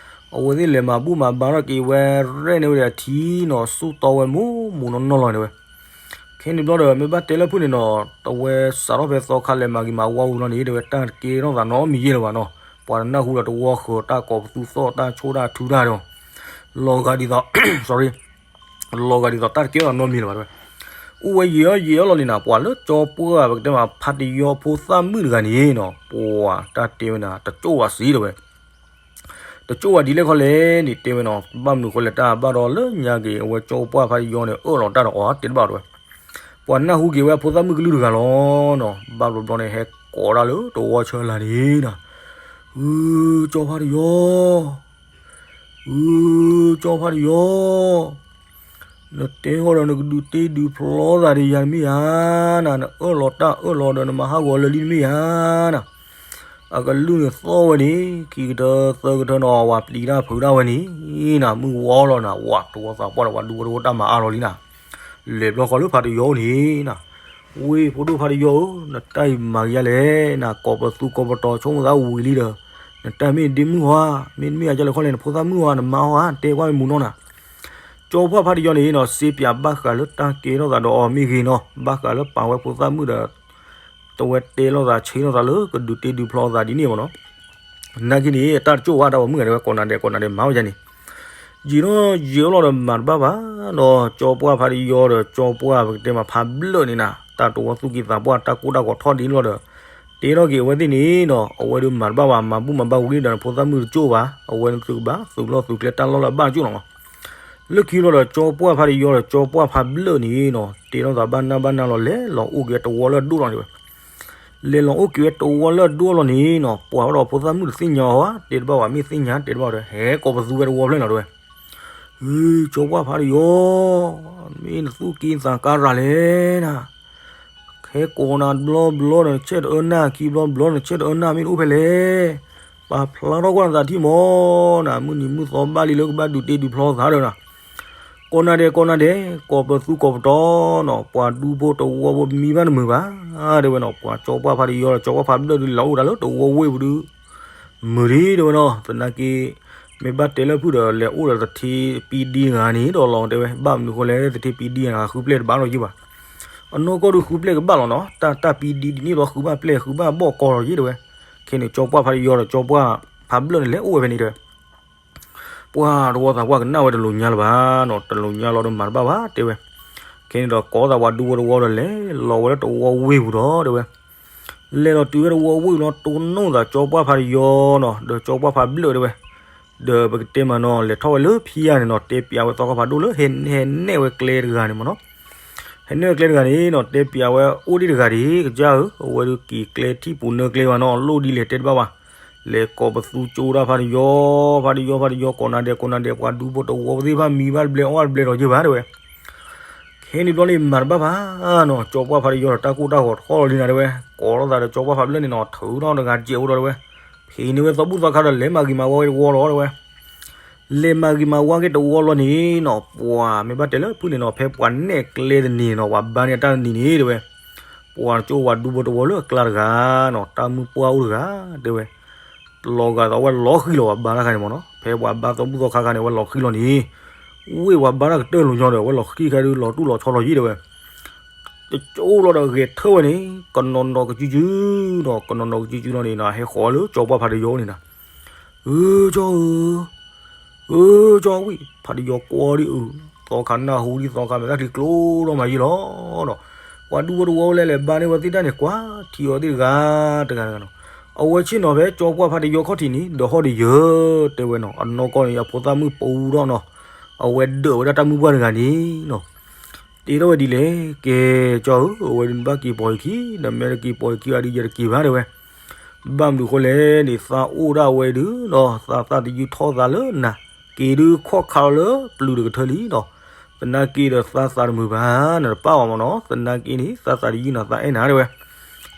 အဝဲသ့ၣ်လဲၤမၤဘူၣ်မၤဘါထီၣ်က့ၤဝဲ ရဲၣ်န့ၢ်ဝဲဒၣ်ထံနီၤ ဆူၣ်တီဝဲမူးမူးနီၢ်နီၢ်လီၤန့ၣ်ဝဲ ခဲန့ၣ်ဘျီဒီး မ့ၢ်ဘၣ်တဲလၢဖုၣ်န့ၣ်နီၤ တဝဲစးထီၣ်ဖဲသီခါလဲၤမၤဂ့ၤမၤဝါဝံၤလီၤန့ၣ် တဲဝဲတၢ်တကဲထီၣ်သးနီတမံၤယဲၢ်လၢၤဘၣ်နီၤ ပှၤတနၢ်ဟူဒီးတဝီဃၢၤတၢ်ကိးပသူသီၣ်တၢ်ဆိၣ်တၢ်ထုတၢ်ဒီး လီၤဂာ်ဒ်သိး sorry လီၤဂာ်ဒ်သိးတၢ်တကဲထီၣ်သးနီတမံၤလၢၤဘၣ်တဲဝဲ အိၣ်ဝဲယံာ်အီၣ်ယံာ်အီၣ်လီၤန့ၣ်နီၤ ပှၤလၢကၠီပှၢ်ပကတဲမးဖးတယီဖိသၣ်မုၣ်တဂၤန့ၣ်နီၤ ပှၤတၢ်တဲဝဲန့ၣ် တကၠိၣ်ဝဲစံးတဲဝဲ တကၠိၣ်ဝဲဒ်လဲၣ်ခီလဲၣ်န့ၣ် တဲဝဲနီၤ ဘၣ်မနုၤဃိလဲၣ်တၢ်ဘၣ်ဒီးလၢညါက့ၤ အဝဲကၠီပှၢ်ဖးတယီန့ၣ် အၢၣ်လီၤတၢ်ဒီးအီၤတဲတဘၣ်တဲဝဲ ပှၤနၢ်ဟူက့ၤဝဲဖိသၣ်မုၣ်ကလုၢ်တဂၤလီၤနီၤ ဘၣ်ဘျီဘျီန့ၣ် ဟဲကိးတၢ်လၢတဝီဆၢလၢ်န့ၣ်နီၤ အု ကၠီဖးတယီ အု ကၠီဖးတယီ နတဲဃီဒီးနကဒုးတ့ဒုးဖျီသးဒီးယၤတမ့ၢ်ဧါနၤ နအၢၣ်လီၤတၢ်အၢၣ်လီၤဒီးနမၤဟးဂီၤလၢာ်လံတမ့ၢ်ဧါနၤ အကလုၢ်န့ၣ်သီၣ်ဝဲန့ၣ် ခံကထၢသၢကထၢနီၤ ဝၤပျံၤတၢ်ဖုးတၢ်ဝဲန့ၣ်နၤ မုၢ်ဝီလီၤနၤ ဝၤတဝီသးပှၢ်ဒီးဝၤဒူဖိတဝီတၢ်မၤအါလီၤလံနၤ လဲၤဘျီဃီလၢဖးတယီန့ၣ်နၤ ဝ့ၢ်ဖိဒိၣ်ဖးတယီဧၢ နတၢ်အံၤမၤကယါလဲၣ်နၤ ကိးပသူကိးပတီၤဆိကမိၣ်သးဝံၤလံဒီး နတၢ်မ့ၢ်ဒ့မုၢ်ဟါ မ့တမ့ၢ်အကလဲၣ်ခီလဲၣ် နဖိသၣ်မုၣ်ဟါ နမါဟါတဲကွၢ်မ့ၢ်မူနီၢ်နၤ ကၠီပှၢ်ဖးတယီန့ၣ်နီၤ စ့ပၠးဘၣ်ဃးလၢတၢ်ကဲထီၣ်သးဒီးအီၤမ့ၢ်ဂ့ၤနီၤ ဘၣ်ဃးလၢပာ်ဝဲဖိသၣ်မုၣ်ဒီး တဝဲတဲလိာ်သးဆ့လိာ်သးလၢကဒုးတ့ဒုးဖျီသးဒ်န့ၣ်မ့ၢ်နီၤ နာ်က့န့ၣ် တၢ်တကၠိၣ်ဝဲတၢ်ဝဲမုၣ်ဂၤတဲဝဲကိးနၤဒဲးကိးနၤဒဲးမၤဝဲယါန့ၣ် ယံာ်ထီၣ်ယံာ်အလီၢ်ဒီးမၤတဘၣ်ဘၣ်နီၤ ကၠီပှၢ်ဖးတယီဒီး ကၠီပှၢ်ပကတဲမးဖးဘျၢၣ်န့ၣ်နၤ တၢ်တဝီသူၣ်ကံၢ်သးပှၢ် တၢ်ကိၢ်တၢ်ဂီၤထီၣ်ဒ်န့ၣ်လီၤဒီး တဲထီၣ်က့ၤအဝဲသ့ၣ်န့ၣ်နီၤ အဝဲဒုးမၤတဘၣ်ဘၣ် မၤဘူၣ်မၤဘါဝံၤလံဒီး နဖိသၣ်မုၣ်တကၠိၣ်ဘၣ် အဝဲသုကဘၣ်သုးလီၢ်သုးကျဲတၢ်လီၢ်လၢအဘၣ်တကၠိၣ်လီၤမး လၢခံဘျီဒီး ကၠီပှၢ်ဖးတယီဒီး ကၠီပှၢ်ဖးဘျၢၣ်န့ၣ်နီၤ တဲထီၣ်သးဘၣ်နၢ်ဘၣ်နၢ်လီၤ လဲၤလီၤအိၣ်က့ၤဝဲတဝီလၢအဒိၣ်လီၤန့ၣ်ဝဲ လဲၤလီၤအိၣ်က့ၤဝဲတဝီလၢအဒိၣ်လီၤန့ၣ်နီၤ ပှၤဝဲဒီးဖိသၣ်မုၣ်တသ့ၣ်ညါအီၤဘၣ် တဲတဘၣ်ဝဲ မ့ၢ်သ့ၣ်ညါတဲတဘၣ်ဒီး ဟဲကိးပသူဝဲတဝီဖျၢၣ်လီၤတဲဝဲ ဟ့ ကၠီပှၢ်ဖးတယီ မ့ၢ်နသူၣ်ကံၢ်သးကါရၤလဲၣ်နၤ ခဲကိးနၤတဘျီဘျီဒီးနဆဲးတအၢနၢ် ခံဘျီဘျီဒီးနဆဲးတအၢနၢ် မ့ၢ်တအိၣ်ဖဲလဲၣ် ပာ်ဖျါထီၣ်ကွၢ်နသးထံမီၤနၤ မုၢ်နံၤမုၢ်သီဘၣ်လံလၢကဘၣ်ဒုးတ့ဒုးဖျီသးဒီးနၤ ကိးနၤဒဲးကိးနၤဒဲး ကိးပသူကိးပတီၤနီၤ ပှၤဒူဖိတဝီဖိမံဘၣ်တမုာ်ဘၣ် တဲဝဲနီၤ ပှၤကၠီပှၢ်ဖးတယီဒီး ကၠီပှၢ်ဖးဘျၢၣ်ဒုးလီၤအိၣ်တၢ်လၢတဝီဝ့ၢ်ပူၤဒုး မုာ်လံတဲဝဲနီၤ, သနာ်က့ မ့ၢ်ဘၣ်တဲလၢဖုၣ်ဒီး လဲၤအိၣ်ဒီးသထ့ပံဒံတဂၤန့ၣ်ဒီးလီၤတဲဝဲ, ဘၣ်မနုၤဃိလဲၣ် သထ့ပံဒံတဂၤဃုပျဲၢ်တဘၣ်လီၤယုၢ်ဘၣ်, အနီၢ်ကီၢ်ဒုးဃုပျဲၢ်ကဘၣ်လီၤနီၤ, တၢ်တၢ်ပံဒံဒ်န့ၣ်ဘျီဃုဘၣ်ပျဲၢ်ဃုဘၣ်ဘီၣ်ကီလီၤယုၢ်တဲဝဲ, ခဲန့ၣ် ကၠီပှၢ်ဖးတယီဒီးကၠီပှၢ်ဖးဘျၢၣ်န့ၣ် လဲၤအိၣ်ဝဲဖဲန့ၣ်တဲဝဲ ပှၤတဝီသးပှၢ်ကနၣ်ဝဲတလိာ်ညါလၢၤဘၣ်နီၤ, တလိာ်ညါလီၤဒီးမၤတဘၣ်ဘၣ်တဲဝဲ, ခဲန့ၣ်ဒီးကိးသးပှၤဒူဖိတဝီဒီးလဲၤလီၤဝဲလၢတဝီဝ့ၢ်ပူၤဒီးတဲဝဲ လဲၤလီၤတုၤဝဲတဝီဝ့ၢ်လီၤ တိၢ်နီၣ်သးကၠီပှၢ်ဖးတယီနီၤ, ဒီးကၠီပှၢ်ဖးဘျၢၣ်တဲဝဲ, ဒီးပကတဲမးနီၤ လဲၤထီၣ်ဝဲလၢဖံယါန့ၣ်နီၤ, တဲပျးဝဲသီခါဖးဒိၣ်လၢဟဲဟဲနဲၣ်ဝဲကျဲတဂၤန့ၣ်မးနီၤ, ဟဲနဲၣ်ဝဲကျဲတဂၤန့ၣ်နီၤ တဲပျးဝဲအိၣ်ဒံးတဂၤဒံး ကစၢ်ဧၢ, အဝဲဒုးက့ၤကျဲထံၣ်ပူၤနၢကျဲဘၣ်နီၤ, လိၣ်ဒ်လဲၣ်တဲတဘၣ်ဘၣ်, လဲၤကိးပသူကၠိဒၣ်ဖးတယီ, ဖးတယီ ဖးတယီ ကိးနၤဒဲး ကိးနၤဒဲး ပှၤဒူဖိတဝီသ့ၣ်တဖၣ်မံဘၣ်တဘျဲအီၣ်ဘၣ်တဘျဲဒီးယုၢ်ဘၣ်တဲဝဲ ခဲန့ၣ်ဘျီန့ၣ် မၤတဘၣ်ဘၣ်နီၤ, ကၠီပှၢ်ဖးတယီဒီးတၢ်ကိၢ်တၢ်ဂီၤထီၣ်လီၤလံနၤတဲဝဲ, ကိးထီၣ်သးဒီးကၠီပှၢ်ဖးဘျၢၣ်န့ၣ်နီၤ ထုးထီၣ်တဂၤစဲးဖိဒီးတဲဝဲ, ဖံးန့ၢ်ဝဲသီဘူၣ်သီခါဒီးလဲၤမၤဂ့ၤမၤဝါဝဲတဝီလီၤတဲဝဲ, လဲၤမၤဂ့ၤမၤဝါက့ၤတဝီလီၤန့ၣ်နီၤ, ပှၤမ့ၢ်ဘၣ်တဲလၢဖုၣ်န့ၣ်နီၤ ဖဲပှၤနဲၣ်ကျဲတနံၤနီၤ ပှၤဘါန့ၢ်အတၢ်တနံၤန့ၣ်တဲဝဲ, ပှၤကၠိပှၤဒူဖိတဝီလၢအကျါတဂၤနီၤ တၢ်မုၢ်ပှၢ်အိၣ်တဂၤတဲဝဲ လီၤဂာ်သိးအဝဲလီၤဃံလီၤ ပှၤဘါတၢ်ခါန့ၣ်မးနီၤ, ဖဲပှၤဘါသီဘူၣ်သီခါခါန့ၣ် အဝဲလီၤဃံလီၤန့ၣ်, ဝ့ၢ်ပှၤဘါတၢ်ကတၢၢ်လိာ်ညီဒီး အဝဲလီၤဃံခါဒုးလီၤတူၢ်လီၤဆီလီၤယံၤတဲဝဲ, တကၠိလီၤဒီးဂဲၤထၢၣ်ဝဲန့ၣ် ကနီၤနီၤကစုကစုနီၤ, ကနီၤနီၤကစုကစုလီၤန့ၣ်နီၤ ဟဲဃီၤလၢကၠီပှၢ်ဖးတယီန့ၣ်နီၤ, အၢ ကၠီဧၢ အၢ ကၠီဝံၣ် ဖးတယီကွီဒံးအၢ, သီခါနၢ်ဟူဒံး သီခါမဲာ်သၣ်ချံကျိထီၣ်မးယံၤလီၤနီၤ, ပှၤဒူဖိတဝီအိၣ်လဲၣ်လဲၣ် ဘါန့ၢ်ဝဲသ့ၣ်တၢ်န့ၣ် ကွၢ်ထံအီၤသ့ၣ်တဂၤတဂၤတဂၤနီၤ, အဝဲဆ့ၣ်နီၤဖဲကၠီပှၢ်ဖးတယီခီၣ်ထံးန့ၣ် ဒီးဟီၣ်ဒီးယၢၤတဲဝဲနီၤ, အနီၢ်ကီၢ်န့ၣ် အဖိသၣ်မုၣ်ပူထီၣ်နီၤ, အဝဲဒၢးဝဲဒၣ်တၢ်မုၢ်ပှၢ်တဂၤန့ၣ်နီၤ တဲထီၣ်ဝဲဒ်လဲၣ်, ကဲကၠီဧၢ အဝဲဒုးနဘၣ်က့ၤပိာ်ယခံ, နမ့ၢ်တက့ၤပိာ်ယခံဘၣ်ဒီးယတက့ၤဘၣ်တဲဝဲ, ဘၣ်မနုၤဃိလဲၣ်န့ၣ် သးအိၣ်ဒၣ်ဝဲဒုးနီၤ သးသးတယုၢ်ထီၣ်သးလၢနၤ, က့ၤဒုးခီၣ်ခါလီၤလၢပျုၤတကထၢလံနီၤ, သနာ်က့ဒီးသးသးတမုာ်ဘၣ် နတပၣ်အီၤမးနီၤ, သနာ်က့န့ၣ် သးသးတယုၢ်နၤသးအဲၣ်နၤတဲဝဲ,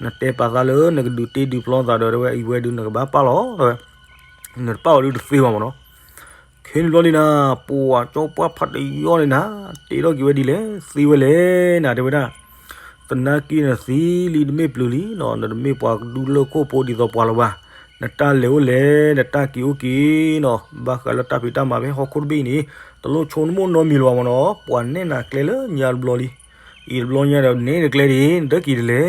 နတဲပာ်သးလၢနကဒုးတ့ဒုးဖျီသးဒီးတဲဝဲ အံၤဝဲဒုးနကဘၣ်ပၣ်လီၤတဲဝဲ, နတပၣ်အီၤဒုးတသ့ဘၣ်မးနီၤ ခဲန့ၣ်ဘျီန့ၣ်နၤ ပှၤကၠီပှၢ်ဖးတယီန့ၣ်နၤ တဲထီၣ်က့ၤဝဲဒ်လဲၣ်, သ့ဝဲလဲၣ်နၤတဲဝဲဒၣ်, သနာ်က့နသံလံ တမ့ၢ်ပျုၤလံနီၤ, နတမ့ၢ်ပှၤကဒူလၢခိၣ်ဖိဒ်သိးပှၤလၢၤဘၣ်, နတၢ်လဲၤအိၣ်လဲၤ နတၢ်က့ၤအိၣ်က့ၤနီၤ, ဘၣ်ဃးလၢတၢ်ဖံးတၢ်မၤဖဲဟီၣ်ခိၣ်တဘ့ၣ်အံၤန့ၣ် တလိၣ်ဆိကမိၣ်နီတမံၤလၢၤဘၣ်မးနီၤ, ပှၤနဲၣ်နၤကျဲလၢညါတဘျီလံ, အံၤတဘျီညါဒီး နဲၣ်နကျဲန့ၣ် နတက့ၤဒ်လဲၣ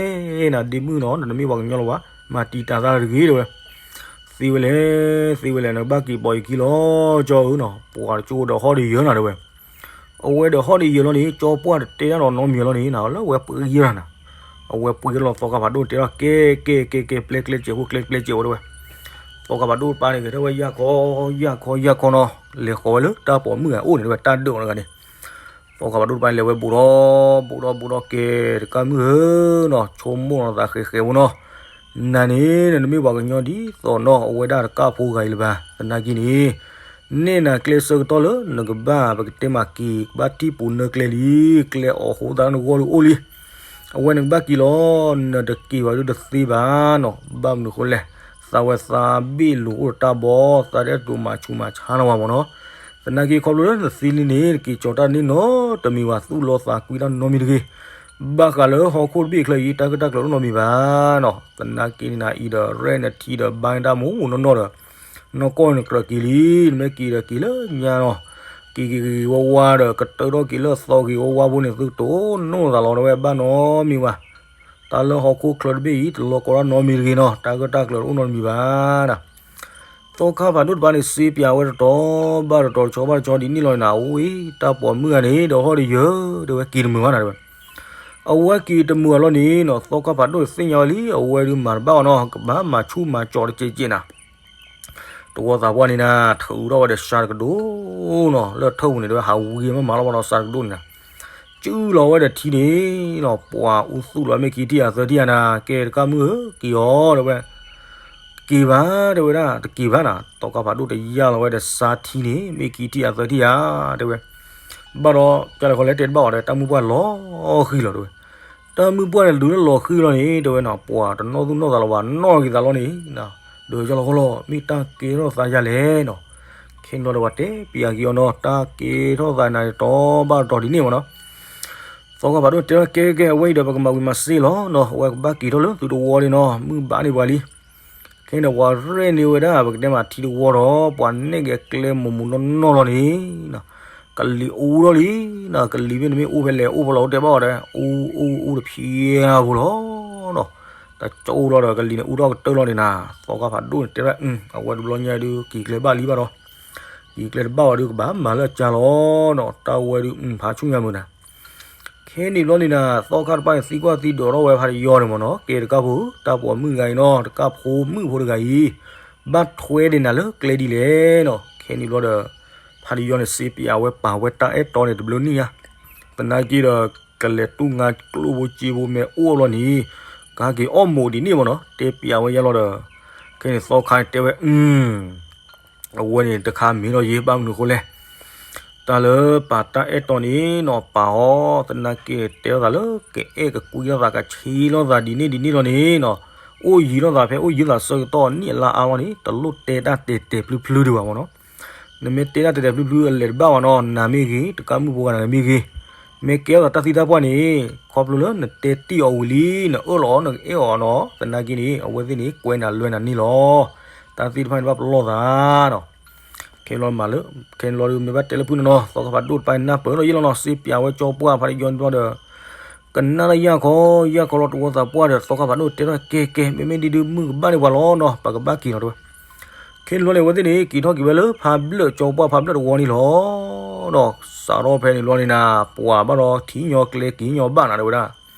်နၤ ဒ့မုၣ်နီၤ, နတမ့ၢ်ပှၤကညီလၢၤဘၣ်, မၤတံာ်တာ်သးတဂ့ၤတဲဝဲ သ့ဝဲလဲၣ်, သ့ဝဲလဲၣ်, နကဘၣ်က့ၤပိာ်ယခံလီၤ ကၠီဧၢနီၤ, ပှၤတကၠိဒီးဟီၣ်ဒီးယၢၤနၤတဲဝဲ, အဝဲဒီးဟီၣ်ဒီးယၢၤလီၤန့ၣ် ကၠီပှၢ်တတဲတၢ်နီတမံၤလီၤန့ၣ် နလၢဝဲပှ့ၤယၢၤနၤ, အဝဲပှ့ၤလီၤသီခါဖးဒိၣ်တဲထီၣ် ကဲ ကဲ ကဲ ကဲ ပျဲကျဲစဲးဖိ ကျဲ ကျဲစဲးဖိတဲဝဲ, သီခါဖးဒိၣ်တပၤန့ၣ် ဂဲၤထၢၣ်ဝဲယၢ်ခီ ယၢ်ခီ ယၢ်ခီနီၤ, လဲၤဃီၤဝဲလၢတၢ်ပိာ်မုၣ်ဂၤအိၣ်န့ၣ်တဲဝဲ တၢ်ဒၢးအီၤတဂၤန့ၣ် သီခါဖးဒိၣ်တပၤန့ၣ် လဲၤဝဲဘူးဒီး ဘူးဒီး ဘူးဒီး ကဲ တကးမုၣ်ဧၢ နီၤ ဆိကမိၣ်လီၤသးဃဲးဃဲးဖိနီၤ, နၤန့ၣ် နတမ့ၢ်ပှၤကညီဒ်သိးနီၤ အဝဲဒၣ်တကးဖိဂၤအံၤလၢၤဘၣ်, သနာ်က့န့ၣ် နဲၣ်နၤကျဲဆၢကတီၢ်လၢ နကဘၣ် ပကတဲမးက့ၤ ကဘၣ်ထံၣ်ပူၤနၢကျဲလံ, ကျဲအီၣ်ဃိသတးနဂီၢ်ဒုးအိၣ်လံ အဝဲနကဘၣ်က့ၤလီၤ, နတက့ၤဘၣ်ဒုးတသ့ဘၣ်နီၤ, ဘၣ်မနုၤဃိလဲၣ်, သးဝဲသးဘ့ၣ်လိာ်အိၣ်ဒီးတၢ်ဘီ, သးဒဲးတိၤမၤဆူးမၤဆါနဝဲမးနီၤ, သနာ်က့ခီဖျိလၢနသံလံန့ၣ် တက့ၤကၠီၤတၢ်န့ၢ်နီတမံၤဘၣ်, သူၣ်လီသးကွံတၢ်နီတမံၤတဂ့ၤ, ဘၣ်ဃးလၢဟီၣ်ခိၣ်တဘ့ၣ်အချၢအံၤ တၢ်ဂ့ၢ်တၢ်ကျိၤတအိၣ်နီတမံၤဘၣ်နီၤ, သနာ်က့န့ၣ်နၤအံၤဒီးရဲၣ်နထံဒီးဘါန့ၢ်တၢ်မူးမူးနီၢ်နီၢ်ဒီး နီၢ်ကီၢ်န့ၣ်ကြၢးက့ၤလံ, နမ့ၢ်က့ၤဒီးက့ၤလၢညါနီၤ, က့ၤက့ၤဂ့ၤဂ့ၤဝါဝါဒီး ကတၢထီၣ်က့ၤလၢအသီဂ့ၤဝါဝါဖိန့ၣ် သုတအိၣ်နီၢ်သးလီၤ တဝဲဘၣ်နီတမံၤဘၣ်, တၢ်လၢဟီၣ်ခိၣ်ချၢတဘ့ၣ်အံၤ တလီၤကီတၢ်နီတမံၤတဂ့ၤနီၤ, တၢ်ဂ့ၢ်တၢ်ကျိၤတအိၣ်နီတမံၤဘၣ်နၤ သီခါဖးဒိၣ်တပၤန့ၣ် စ့ပၠးဝဲတတီၤဘၣ်တတီၤ တဆီဘၣ်တဆီဒ်န့ၣ်လီၤနၤ, အိၣ်ဝဲ တၢ်ပိာ်မုၣ်ဂၤန့ၣ် ဒီးဟီၣ်ဒီးယၢၤ တဲဝဲက့ၤတမုာ်ဘၣ်နၤတဲဝဲ, အဝဲက့ၤတမုာ်အလီၢ်န့ၣ်နီၤ, သီခါဖးဒိၣ်သ့ၣ်ညါဝဲလံ, အဝဲဒုးမၤတဘၣ်အီၤနီၤ, ကဘၣ်မၤဆူၣ်မၤကၠီၤတစဲးစဲးနၤ တဝီသးပှၢ်န့ၣ်နၤ ထုးထီၣ်ဝဲဒီးစှၤတကဒိၣ်နီၤ, လၢထၢၣ်ပူၤန့ၣ်တဲဝဲ ဟးဝံၤမးမးလီၤဘၣ်ဒီးစှၤတကဒိၣ်န့ၣ်နၤ, စုလီၤဝဲဒီးထံန့ၣ်နီၤ, ပှၤအူသူၣ်လီၤမ့ၢ်ခံထံၣ်အသၢထံၣ်ဧါနၤ, ကဲတကးမုၣ်ဧၢ က့ၤအီၤတဲဝဲ, က့ၤဘၣ်တဲဝဲဒၣ် တက့ၤဘၣ်နၤ, သီခါဖးဒိၣ်တယၢ်လီၤဝဲဒီးစှၤထံန့ၣ် မ့ၢ်ခံထံၣ်အသၢထံၣ်ဧါတဲဝဲ, ဘၣ်ဒီး ကလဲၤခီလဲၤတဲတဘၣ်အီၤဒီး တၢ်မုၢ်ပှၢ်လီၤဃံလီၤတဲဝဲ တၢ်မုၢ်ပှၢ်န့ၣ် ဒုးလၢလီၤဃံလီၤန့ၣ် တဲဝဲနီၤ, ပှၤတနီၣ်သူၣ်နီၣ်သးလီၤဘၣ် နီၣ်က့ၤသးလီၤန့ၣ်, ဒီးယလီၤဃီလီၤ မ့ၢ်တၢ်ကဲထီၣ်သးယၤလဲၣ်နီၤ, ခဲန့ၣ်ဒီးပှၤတဲပျးက့ၤအီၤနီၤ, တၢ်ကဲထီၣ်သးနၤန့ၣ် တီဘၣ်တီၤဒ်န့ၣ်မးနီၤ, သီခါဖးဒိၣ်တဲထီၣ်ကဲကဲ အဝဲအံၤဒီးပကမၤဝံၤမၤစ့ၢ်လီၤနီၤ, အဝဲကဘၣ်က့ၤထီၣ်လၢသုတဝီလံနီၤ, မုၢ်ဘၣ်န့ၢ်ပှၤလံ ခဲန့ၣ်ပှၤရဲၣ်န့ၢ်ဝဲဒၣ် ပကတဲမးထံတဝီဒီး ပှၤနဲၣ်က့ၤကျဲမိၢ်မိၢ်နီၢ်နီၢ်လီၤန့ၣ် ကလံၤအူထီၣ်လံ, ကလံၤမ့ၢ်တမ့ၢ်အိၣ်ဖဲလဲၣ် အိၣ်ဖဲလဲၣ်အိၣ်တဲဘၣ်အီၤဒီး အူအူအူတဖျဲဖိလီၤနီၤ. တၢ်ကၠီအိၣ်လီၤဒီး ကလံၤန့ၣ်အူထီၣ်ကတၢၢ်လီၤန့ၣ်နၤ, သီခါဖးဒိၣ်န့ၣ်တဲဝဲ အဝဲတဘျီညါဒုး က့ၤကျဲဘၣ်လံဘၣ်ဒီး က့ၤကျဲတဘၣ်ဝဲဒုး ကဘၣ်မၤလၢအကါလီၤနီၤ, တၢ်ဝဲဒုး ဖးဆူၣ်ညါမုာ်နၤ. ခဲန့ၣ်ဘျီန့ၣ်နၤ သီခါတဖၣ်န့ၣ် သံကွၢ်သံဒိးထီၣ်ဝဲဖးတယီန့ၣ်မ့ၢ်နီၤ, ကဲတကၢ်ဖိ တၢ်ပိာ်မုၣ်တဂၤအံၤနီၤ တကၢ်ဖိမုၣ်ဖိတဂၤအံၤ ဘၣ်ထွဲဒံးနၤလၢကျဲဒ်လဲၣ်နီၤ. ခဲန့ၣ်ဘျီဒီး ဖးတယီန့ၣ် စ့ပၠးဝဲပာ်ဝဲတၢ်အဲၣ်တီန့ၣ် တဘျုးနံၣ်ညါ, သနာ်က့ဒီး ကလဲၤတူၢ်ငါကျိၣ်ဖိစ့ဖိမဲာ်အိၣ်ဘျီန့ၣ် ကဟဲက့ၤအီၣ်မိၢ်ဒ်န့ၣ်မ့ၢ်နီၤ, တဲပၠးဝဲယဲလီၤဒီး ခဲန့ၣ်သီခါန့ၣ်တဲဝဲ အဝဲန့ၣ်တခါမ့ၢ်လီၤယ့ ဘၣ်မနုၤအဃိလဲၣ်. တၢ်လၢပာ်တၢ်အဲၣ်တီန့ၣ်နီၤ ပာ်အီၤ သနာ်က့တဲလိာ်သးလၢ ကအဲၣ်ကကွံလိာ်သး ကဆံးလိာ်သးဒ်န့ၣ်ဒ်န့ၣ်လီၤန့ၣ်နီၤ, အိၣ်ယံၤလိာ်သးဖဲအိၣ်ယံၤသးဆၢကတီၢ်နံၣ်အလါအါလီၤန့ၣ် တလိၣ်တဲတၢ်တဲာ်တဲာ်ဖျုဖျုဒံးဘၣ်မ့ၢ်နီၤ. နမ့ၢ်တဲတၢ်တဲာ်တဲာ်ဖျုဖျုအလဲၤတဘၣ်ဘၣ်နီၤ, နၤမ့ၢ်ဂ့ၤ တကၢ်မုၣ်ဖိဂၤနၤမ့ၢ်ဂ့ၤ, မ့ၢ်ကဲထီၣ်သးတၢ်သံတၢ်ပှၢ်န့ၣ် ခီဖျိလၢနတဲတ့ၢ်အီၤဝံၤလံ နအၢၣ်လီၤအီၤ နကအဲၣ်အီၤနီၤ, သနာ်က့န့ၣ် အဝဲသ့ၣ်န့ၣ် ကွဲနၤလွဲနၤန့ၣ်လီၤ. တၢ်သ့ၣ်တဖၣ်န့ၣ်ဘၣ်ပလီၢ်သးနီၤ. ခဲလီၤမးလၢ ခဲလီၤဒုးမ့ၢ်ဘၣ်တဲလၢဖုၣ်န့ၣ်နီၤ သီခါဖးဒိၣ်တဖၣ်နၢ်ပၢၢ်လီၤယ့ၣ်လီၤနီၤ, စ့ပၠးဝဲကၠီပှၢ်ဖးတယီန့ၣ်ဘျီဒီး ကနၣ်လၢယၢ်ခီ ယၢ်ခီလီၤတဝီသးပှၢ်ဒီး သီခါဖးဒိၣ်တဲထီၣ်ကဲကဲ မ့မ့ၢ်ဒ်ဒုးမုၢ်ကဘၣ်န့ၢ်ပှၤလီၤနီၤ ပကဘၣ်က့ၤလီၤတဲဝဲ. ခဲန့ၣ်ဘျီန့ၣ် အဝဲသ့ၣ်န့ၣ် က့ၤထီၣ်က့ၤဝဲလၢဖးဘျၢၣ်ကၠီပှၢ်ဖးဘျၢၣ်တဝီန့ၣ်လီၤ. ဒီးစးထီၣ်ဖဲန့ၣ်ဘျီန့ၣ်နၤ ပှၤဘၣ်ဒီးထံၣ်ညီကျဲက့ၤညီဘၣ်နၤတဲဝဲဒၣ်,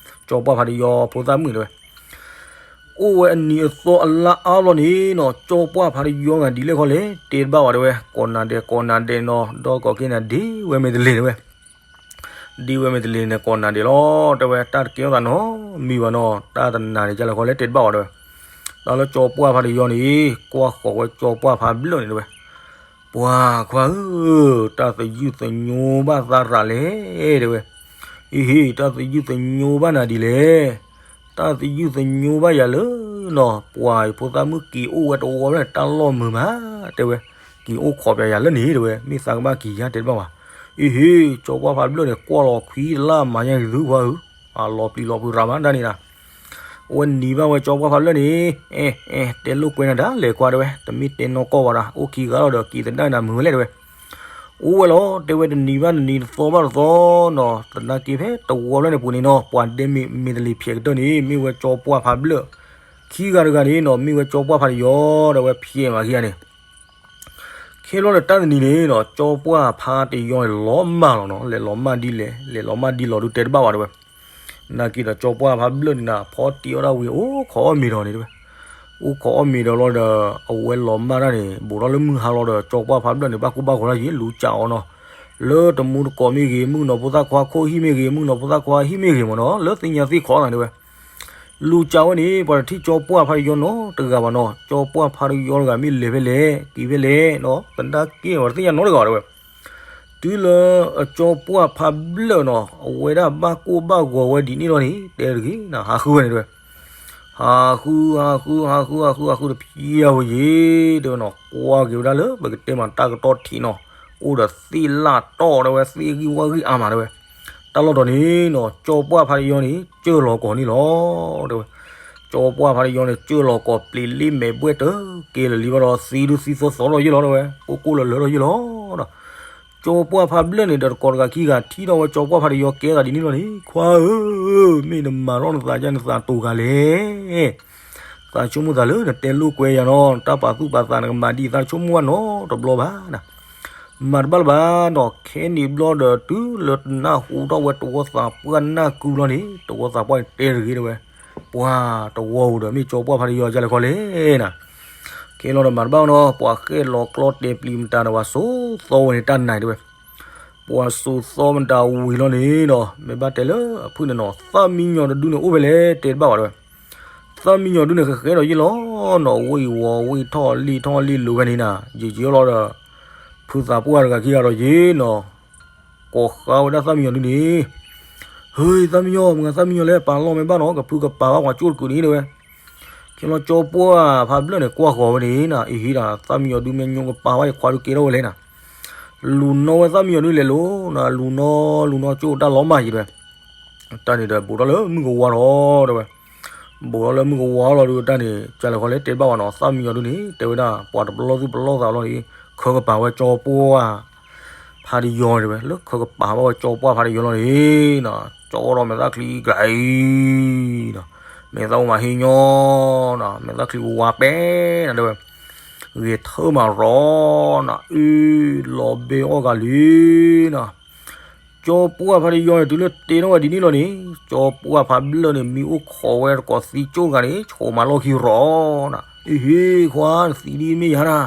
ကၠီပှၢ်ဖးတယီဖိသၣ်မုၣ်တဲဝဲ အိၣ်ဝဲအနံၤအသီအလါအါဘျီန့ၣ်နီၤ ကၠီပှၢ်ဖးတယီဂၤဒ်လဲၣ်ခီလဲၣ် တဲတဘၣ်ဝဲတဲဝဲ ကိးနၤဒဲးကိးနၤဒဲးနီၤ ဒီးကိးက့ၤနၤဒ့ဝဲမ့ၢ်တလ့ၢ်တဲဝဲ ဒ့ဝဲမ့ၢ်တလ့ၢ်န့ၣ် ကိးနၤဒဲးလီၤ တဲဝဲ တၢ်တကဲထီၣ်သးနီတမံၤဘၣ်နီၤ တၢ်တနာ်န့ၣ်ကလဲၣ်ခီလဲၣ် တဲတဘၣ်ဝဲတဲဝဲ. တၢ်လၢကၠီပှၢ်ဖးတယီန့ၣ် ကွၢ်ဃီၤဝဲကၠီပှၢ်ဖးဘျၢၣ်န့ၣ်တဲဝဲ ပှၤခွါဧၢ, တၢ်သယုၢ်သညိဘၣ်သးရၤလဲၣ် တဲဝဲ. အ့ဟ့, တၢ်သယုၢ်သညိဘၣ်နၤဒ်လဲၣ်. တၢ်သယုၢ်သညိဘၣ်ယၤလၢနီၤ, ပှၤဖိသၣ်မုၣ်က့ၤအိၣ်ဝဲတဝီဖဲန့ၣ် တၢ်လီၢ်မုာ်မး တဲဝဲ. က့ၤအိၣ်ခိးပၠးယၤလၢန့ၣ် တဲဝဲ, မ့ၢ်သးကဘၣ်က့ၤယါတဲတဘၣ်ဘၣ်. အ့ဟ့, ကၠီပှၢ်ဖးဘျၢၣ်န့ၣ် ကွၢ်လီၤခွံတလၢ်မၤညါက့ၤသုခွါဧၢ, အလီၤပျံၤလီၤဖုးရၤမးတၢ်န့ၣ်ဒၣ် အဝဲနံၤဘၣ်ဝဲကၠီပှၢ်ဖးဘျၢၣ်န့ၣ်, အဲ အဲ တဲလိာ်ကွဲနၤဒၣ်လဲာ်ကွၢ်တဲဝဲ, တမ့ၢ်တဲနီၢ်ကီၢ်ဘၣ်ဒီး အိၣ်ခံဂၤလီၤဒီးက့ၤသဒၣ်နၤမုာ်ဝဲလဲၣ်တဲဝဲ. အိၣ်ဝဲလီၤ တဲဝဲတနံၤဘၣ်တနံၤ တသီဘၣ်တသီနီၤ, သနာ်က့ဖဲတဝီဖျၢၣ်န့ၣ်ပူၤန့ၣ်နီၤ, ပှၤဒဲမ့ၢ်မ့ၢ်တလ့ၢ်ဖျဲးကတၢၢ်န့ၣ် မ့ၢ်ဝဲကၠီပှၢ်ဖးဘျၢၣ်, ခံဂၤတဂၤန့ၣ်နီၤ မ့ၢ်ဝဲကၠီပှၢ်ဖးတယီၤ ဒီးဝဲဖျဲးမးခံဂၤန့ၣ် ခဲလီၤဒီးတၢ်တနံၤန့ၣ်နီၤ ကၠီပှၢ်ဖးတယီၤန့ၣ် လီၤမၢ်လီၤနီၤ, လဲၤလီၤမၢ်ဒ်လဲၣ် လဲၤလီၤမၢ်ဒ်လီၤဒုးတဲတဘၣ်ဘၣ်တဲဝဲ. နာ်က့ဒီးကၠီပှၢ်ဖးဘျၢၣ်န့ၣ်နၤ ဖီတံၢ်အီၣ်ဒၣ်ဝံၤ အိၣ်ခိးအီၣ်မ့ၤဒီးန့ၣ်တဲဝဲ, အိၣ်ခိးအီၣ်မ့ၤဒီးလီၤဒီး အဝဲလီၤမၢ်တၢ်န့ၣ် ဘူးထီၣ်လၢမုၢ်ဟါလီၤဒီး ကၠီပှၢ်ဖးဘျၢၣ်န့ၣ် ဘၣ်ကိၢ်ဘၣ်ဂီၤတၢ်ယံၤ လူၤကးအီၤနီၤ, လၢတမူတကိးမ့ၢ်ဂ့ၤ မုၣ်ကနီၤဖိသၣ်ခွါခိၣ်ဟံၣ်မ့ၢ်ဂ့ၤ မုၣ်ကနီၤဖိသၣ်ခွါဟံၣ်မ့ၢ်ဂ့ၤမ့ၢ်နီၤ လၢသ့ၣ်ညါသ့ၣ်ခိးနၤတဲဝဲ လူၤကးဝဲန့ၣ် ပှၤတထံၣ်ကၠီပှၢ်ဖးတယီၤနီတဂၤဘၣ်နီၤ, ကၠီပှၢ်ဖးတယီၤတဂၤမ့ၢ်လဲၤဖဲလဲၣ် က့ၤဖဲလဲၣ်နီၤ သနာ်က့ပှၤတသ့ၣ်ညါနီတဂၤဘၣ်တဲဝဲ. တုၤလၢအကၠီပှၢ်ဖးဘျၢၣ်နီၤ အဝဲဒၣ်ဘၣ်ကိၢ်ဘၣ်ဂီၤဝဲဒ်န့ၣ်လီၤန့ၣ် တဲတဂ့ၤနၤ ဟးဃုဝဲန့ၣ်တဲဝဲ ဟးဃု ဟးဃု ဟးဃု ဟးဃု ဟးဃုတဖျၢၣ်ဝဲယ့ၣ် တဲဝဲနီၤ, ကွၢ်က့ၤဝဲဒၣ်လၢ ပကတဲမးတၢ်ကတီၢ်ထံးနီၤ, အိၣ်ဒီးသ့ၣ်လၢ်တီၢ်တဲဝဲ သ့ၣ်ဂံၢ်ဝၣ်ဂံၢ်အါမးတဲဝဲ. တၢ်လီၢ်တီၤန့ၣ်နီၤ ကၠီပှၢ်ဖးတယီၤန့ၣ် ကၢၢ်လီၤကီၤန့ၣ်လီၤ တဲဝဲ. ကၠီပှၢ်ဖးတယီၤန့ၣ် ကၢၢ်လီၤကီၤ ပျံၤလ့မဲာ်ဘှဲၣ်တကဲလၢာ်လံဘၣ်ဒီး သံဒုးသံသီသီလီၤယ့ၣ်လီၤတဲဝဲ, ကိၢ်ကိၢ်လၢၤလၢၤလီၤယ့ၣ်လီၤဒီး ကၠီပှၢ်ဖးဘျၢၣ်န့ၣ်ဒီး တကိးတဂၤခံဂၤ ထံၣ်ထီၣ်ဝဲကၠီပှၢ်ဖးတယီၤကဲသးဒ်န့ၣ်လီၤန့ၣ် ခွါဧၢ, မ့ၢ်နမၤထီၣ်နသးဒ်န့ၣ် နသးတိၤဂၤလဲၣ်. သးဆိကမိၣ်သးလၢနတဲလိာ်ကွဲယၤနီၤ, တၢ်ပာ်သူၣ်ပာ်သးနကမၤဒ်အံၤ သးဆိကမိၣ်ဘၣ်နီတဘျီဘၣ်နၤ. မၤတဘၣ်လၢၤဘၣ်နီၤ, ခဲန့ၣ်ဘျီဒီး တုၤလၢတနၢ်ဟူထီၣ်ဝဲတဝီသးပှၢ်နၢ်ကုလီၤန့ၣ် တဝီသးပှၢ်န့ၣ်တဲတဂ့ၤတဲဝဲ, ပှၤတဝီဧိၤဒီး မ့ၢ်ကၠီပှၢ်ဖးတယီၤဒ်လဲၣ်ခီလဲၣ်နၤ. ခဲလီၤဒီးမၤတဘၣ်နီၤ, ပှၤဃဲၣ်လီၤကျီတဲာ်ပျံၤမတၤဒီး ပှၤစိာ်သီဝဲန့ၣ်တၢ်နါတဲဝဲ. ပှၤစိာ်သီမတၤဝံၤလီၤန့ၣ်ဒီး မ့ၢ်ဘၣ်တဲလၢအဖုၣ်န့ၣ်နီၤ, သၣ်မံယီၤတဒုန့ၣ်အိၣ်ဖဲလဲၣ် တဲတဘၣ်ဘၣ်တဲဝဲ. သၣ်မံယီၤဒုန့ၣ်ဃဲဃဲဒီးယ့ၣ်လီၤနီၤ, ဝ့ၢ်ဝီၤဝ့ၢ်ထီၣ်လံၣ်ထီၣ်လံၣ်လိၤဖဲန့ၣ်နၤ, ယံာ်ယံာ်လီၤဒီး ဖုသးပှၢ်တဂၤခံဂၤဒီးယ့ၣ်နီၤ, ကိးဃါဝဲဒၣ်သၣ်မံယီၤဒုန့ၣ်, ဟ့ သၣ်မံယီၤ, မ့ၢ်သၣ်မံယီၤလဲၣ် ပာ်လီၢ်မ့ၢ်ဘၣ်နီၤ, ကဖုကပာ်ဘၣ်ပှၤကၠိၣ်တကုာ်န့ၣ်တဲဝဲ. ခဲလီၤကၠီပှၢ်ဖးဘျၢၣ်န့ၣ် ကွၢ်ဃီၤဝဲန့ၣ်နၤ, အ့ဟ့ဒၣ် သၣ်မံယီၤဒုမ့ၢ်ညိကပာ်ဘၣ်ယခွါဒုကဲထီၣ်ဝဲလဲၣ်နၤ. လူၤနီၣ်ဝဲသၣ်မံယီၤဒုလဲၤလိၤနၤ, လူၤနီၣ်လူၤနီၣ်ကၠိၣ်တၢ်လီၤမၢ်ယံၤတဲဝဲ. တၢ်န့ၣ်ဒီးဘူးထီၣ်လၢမုၢ်ကဝါထီၣ်တဲဝဲ. က ဘူးထီၣ်လၢမုၢ်ကဝါလီၤဒုးတၢ်န့ၣ် ကလဲၤဃီလဲၤတဲဘၣ်ဝဲနီၤ သၣ်မံယီၤဒုးန့ၣ် တဲဝဲဒၣ် ပှၤတပလီၢ်သူၣ်ပလီၢ်သးလီၤန့ၣ် ခၢကပၤဝဲကၠီပှၢ်ဖးတယီၤတဲဝဲ လၢခၢကပၤဘၣ်ဝဲကၠီပှၢ်ဖးတယီၤလီၤန့ၣ်နီၤ ကၠီဒီးမဲာ်သၣ်ချံကၤအံၤနီၤ မဲာ်သၣ်အိၣ်မးဟ့ၣ်ညီနီၤ မဲာ်သၣ်ချံကဝါပဲနီၤတဲဝဲ ဂဲၤထၢမးရီနီၤ အ့ၣ်လီၤဘဲအီၣ်ဂၤလံနီၤ ကၠီပှၢ်ဖးတယီၤန့ၣ် တုၤလၢတဲထီၣ်ဝဲဒ်န့ၣ်လီၤန့ၣ် ကၠီပှၢ်ဖးဘျၢၣ်န့ၣ် မံအိၣ်ခိးဝဲတကိးသံကၠိၣ်တဂၤန့ၣ် ဆိးမၤလီၢ်ခံရီနီၤ အ့ၣ်ဟ့ၣ်ခွါ နသံဒ်မ့ၢ်ယၤနၤ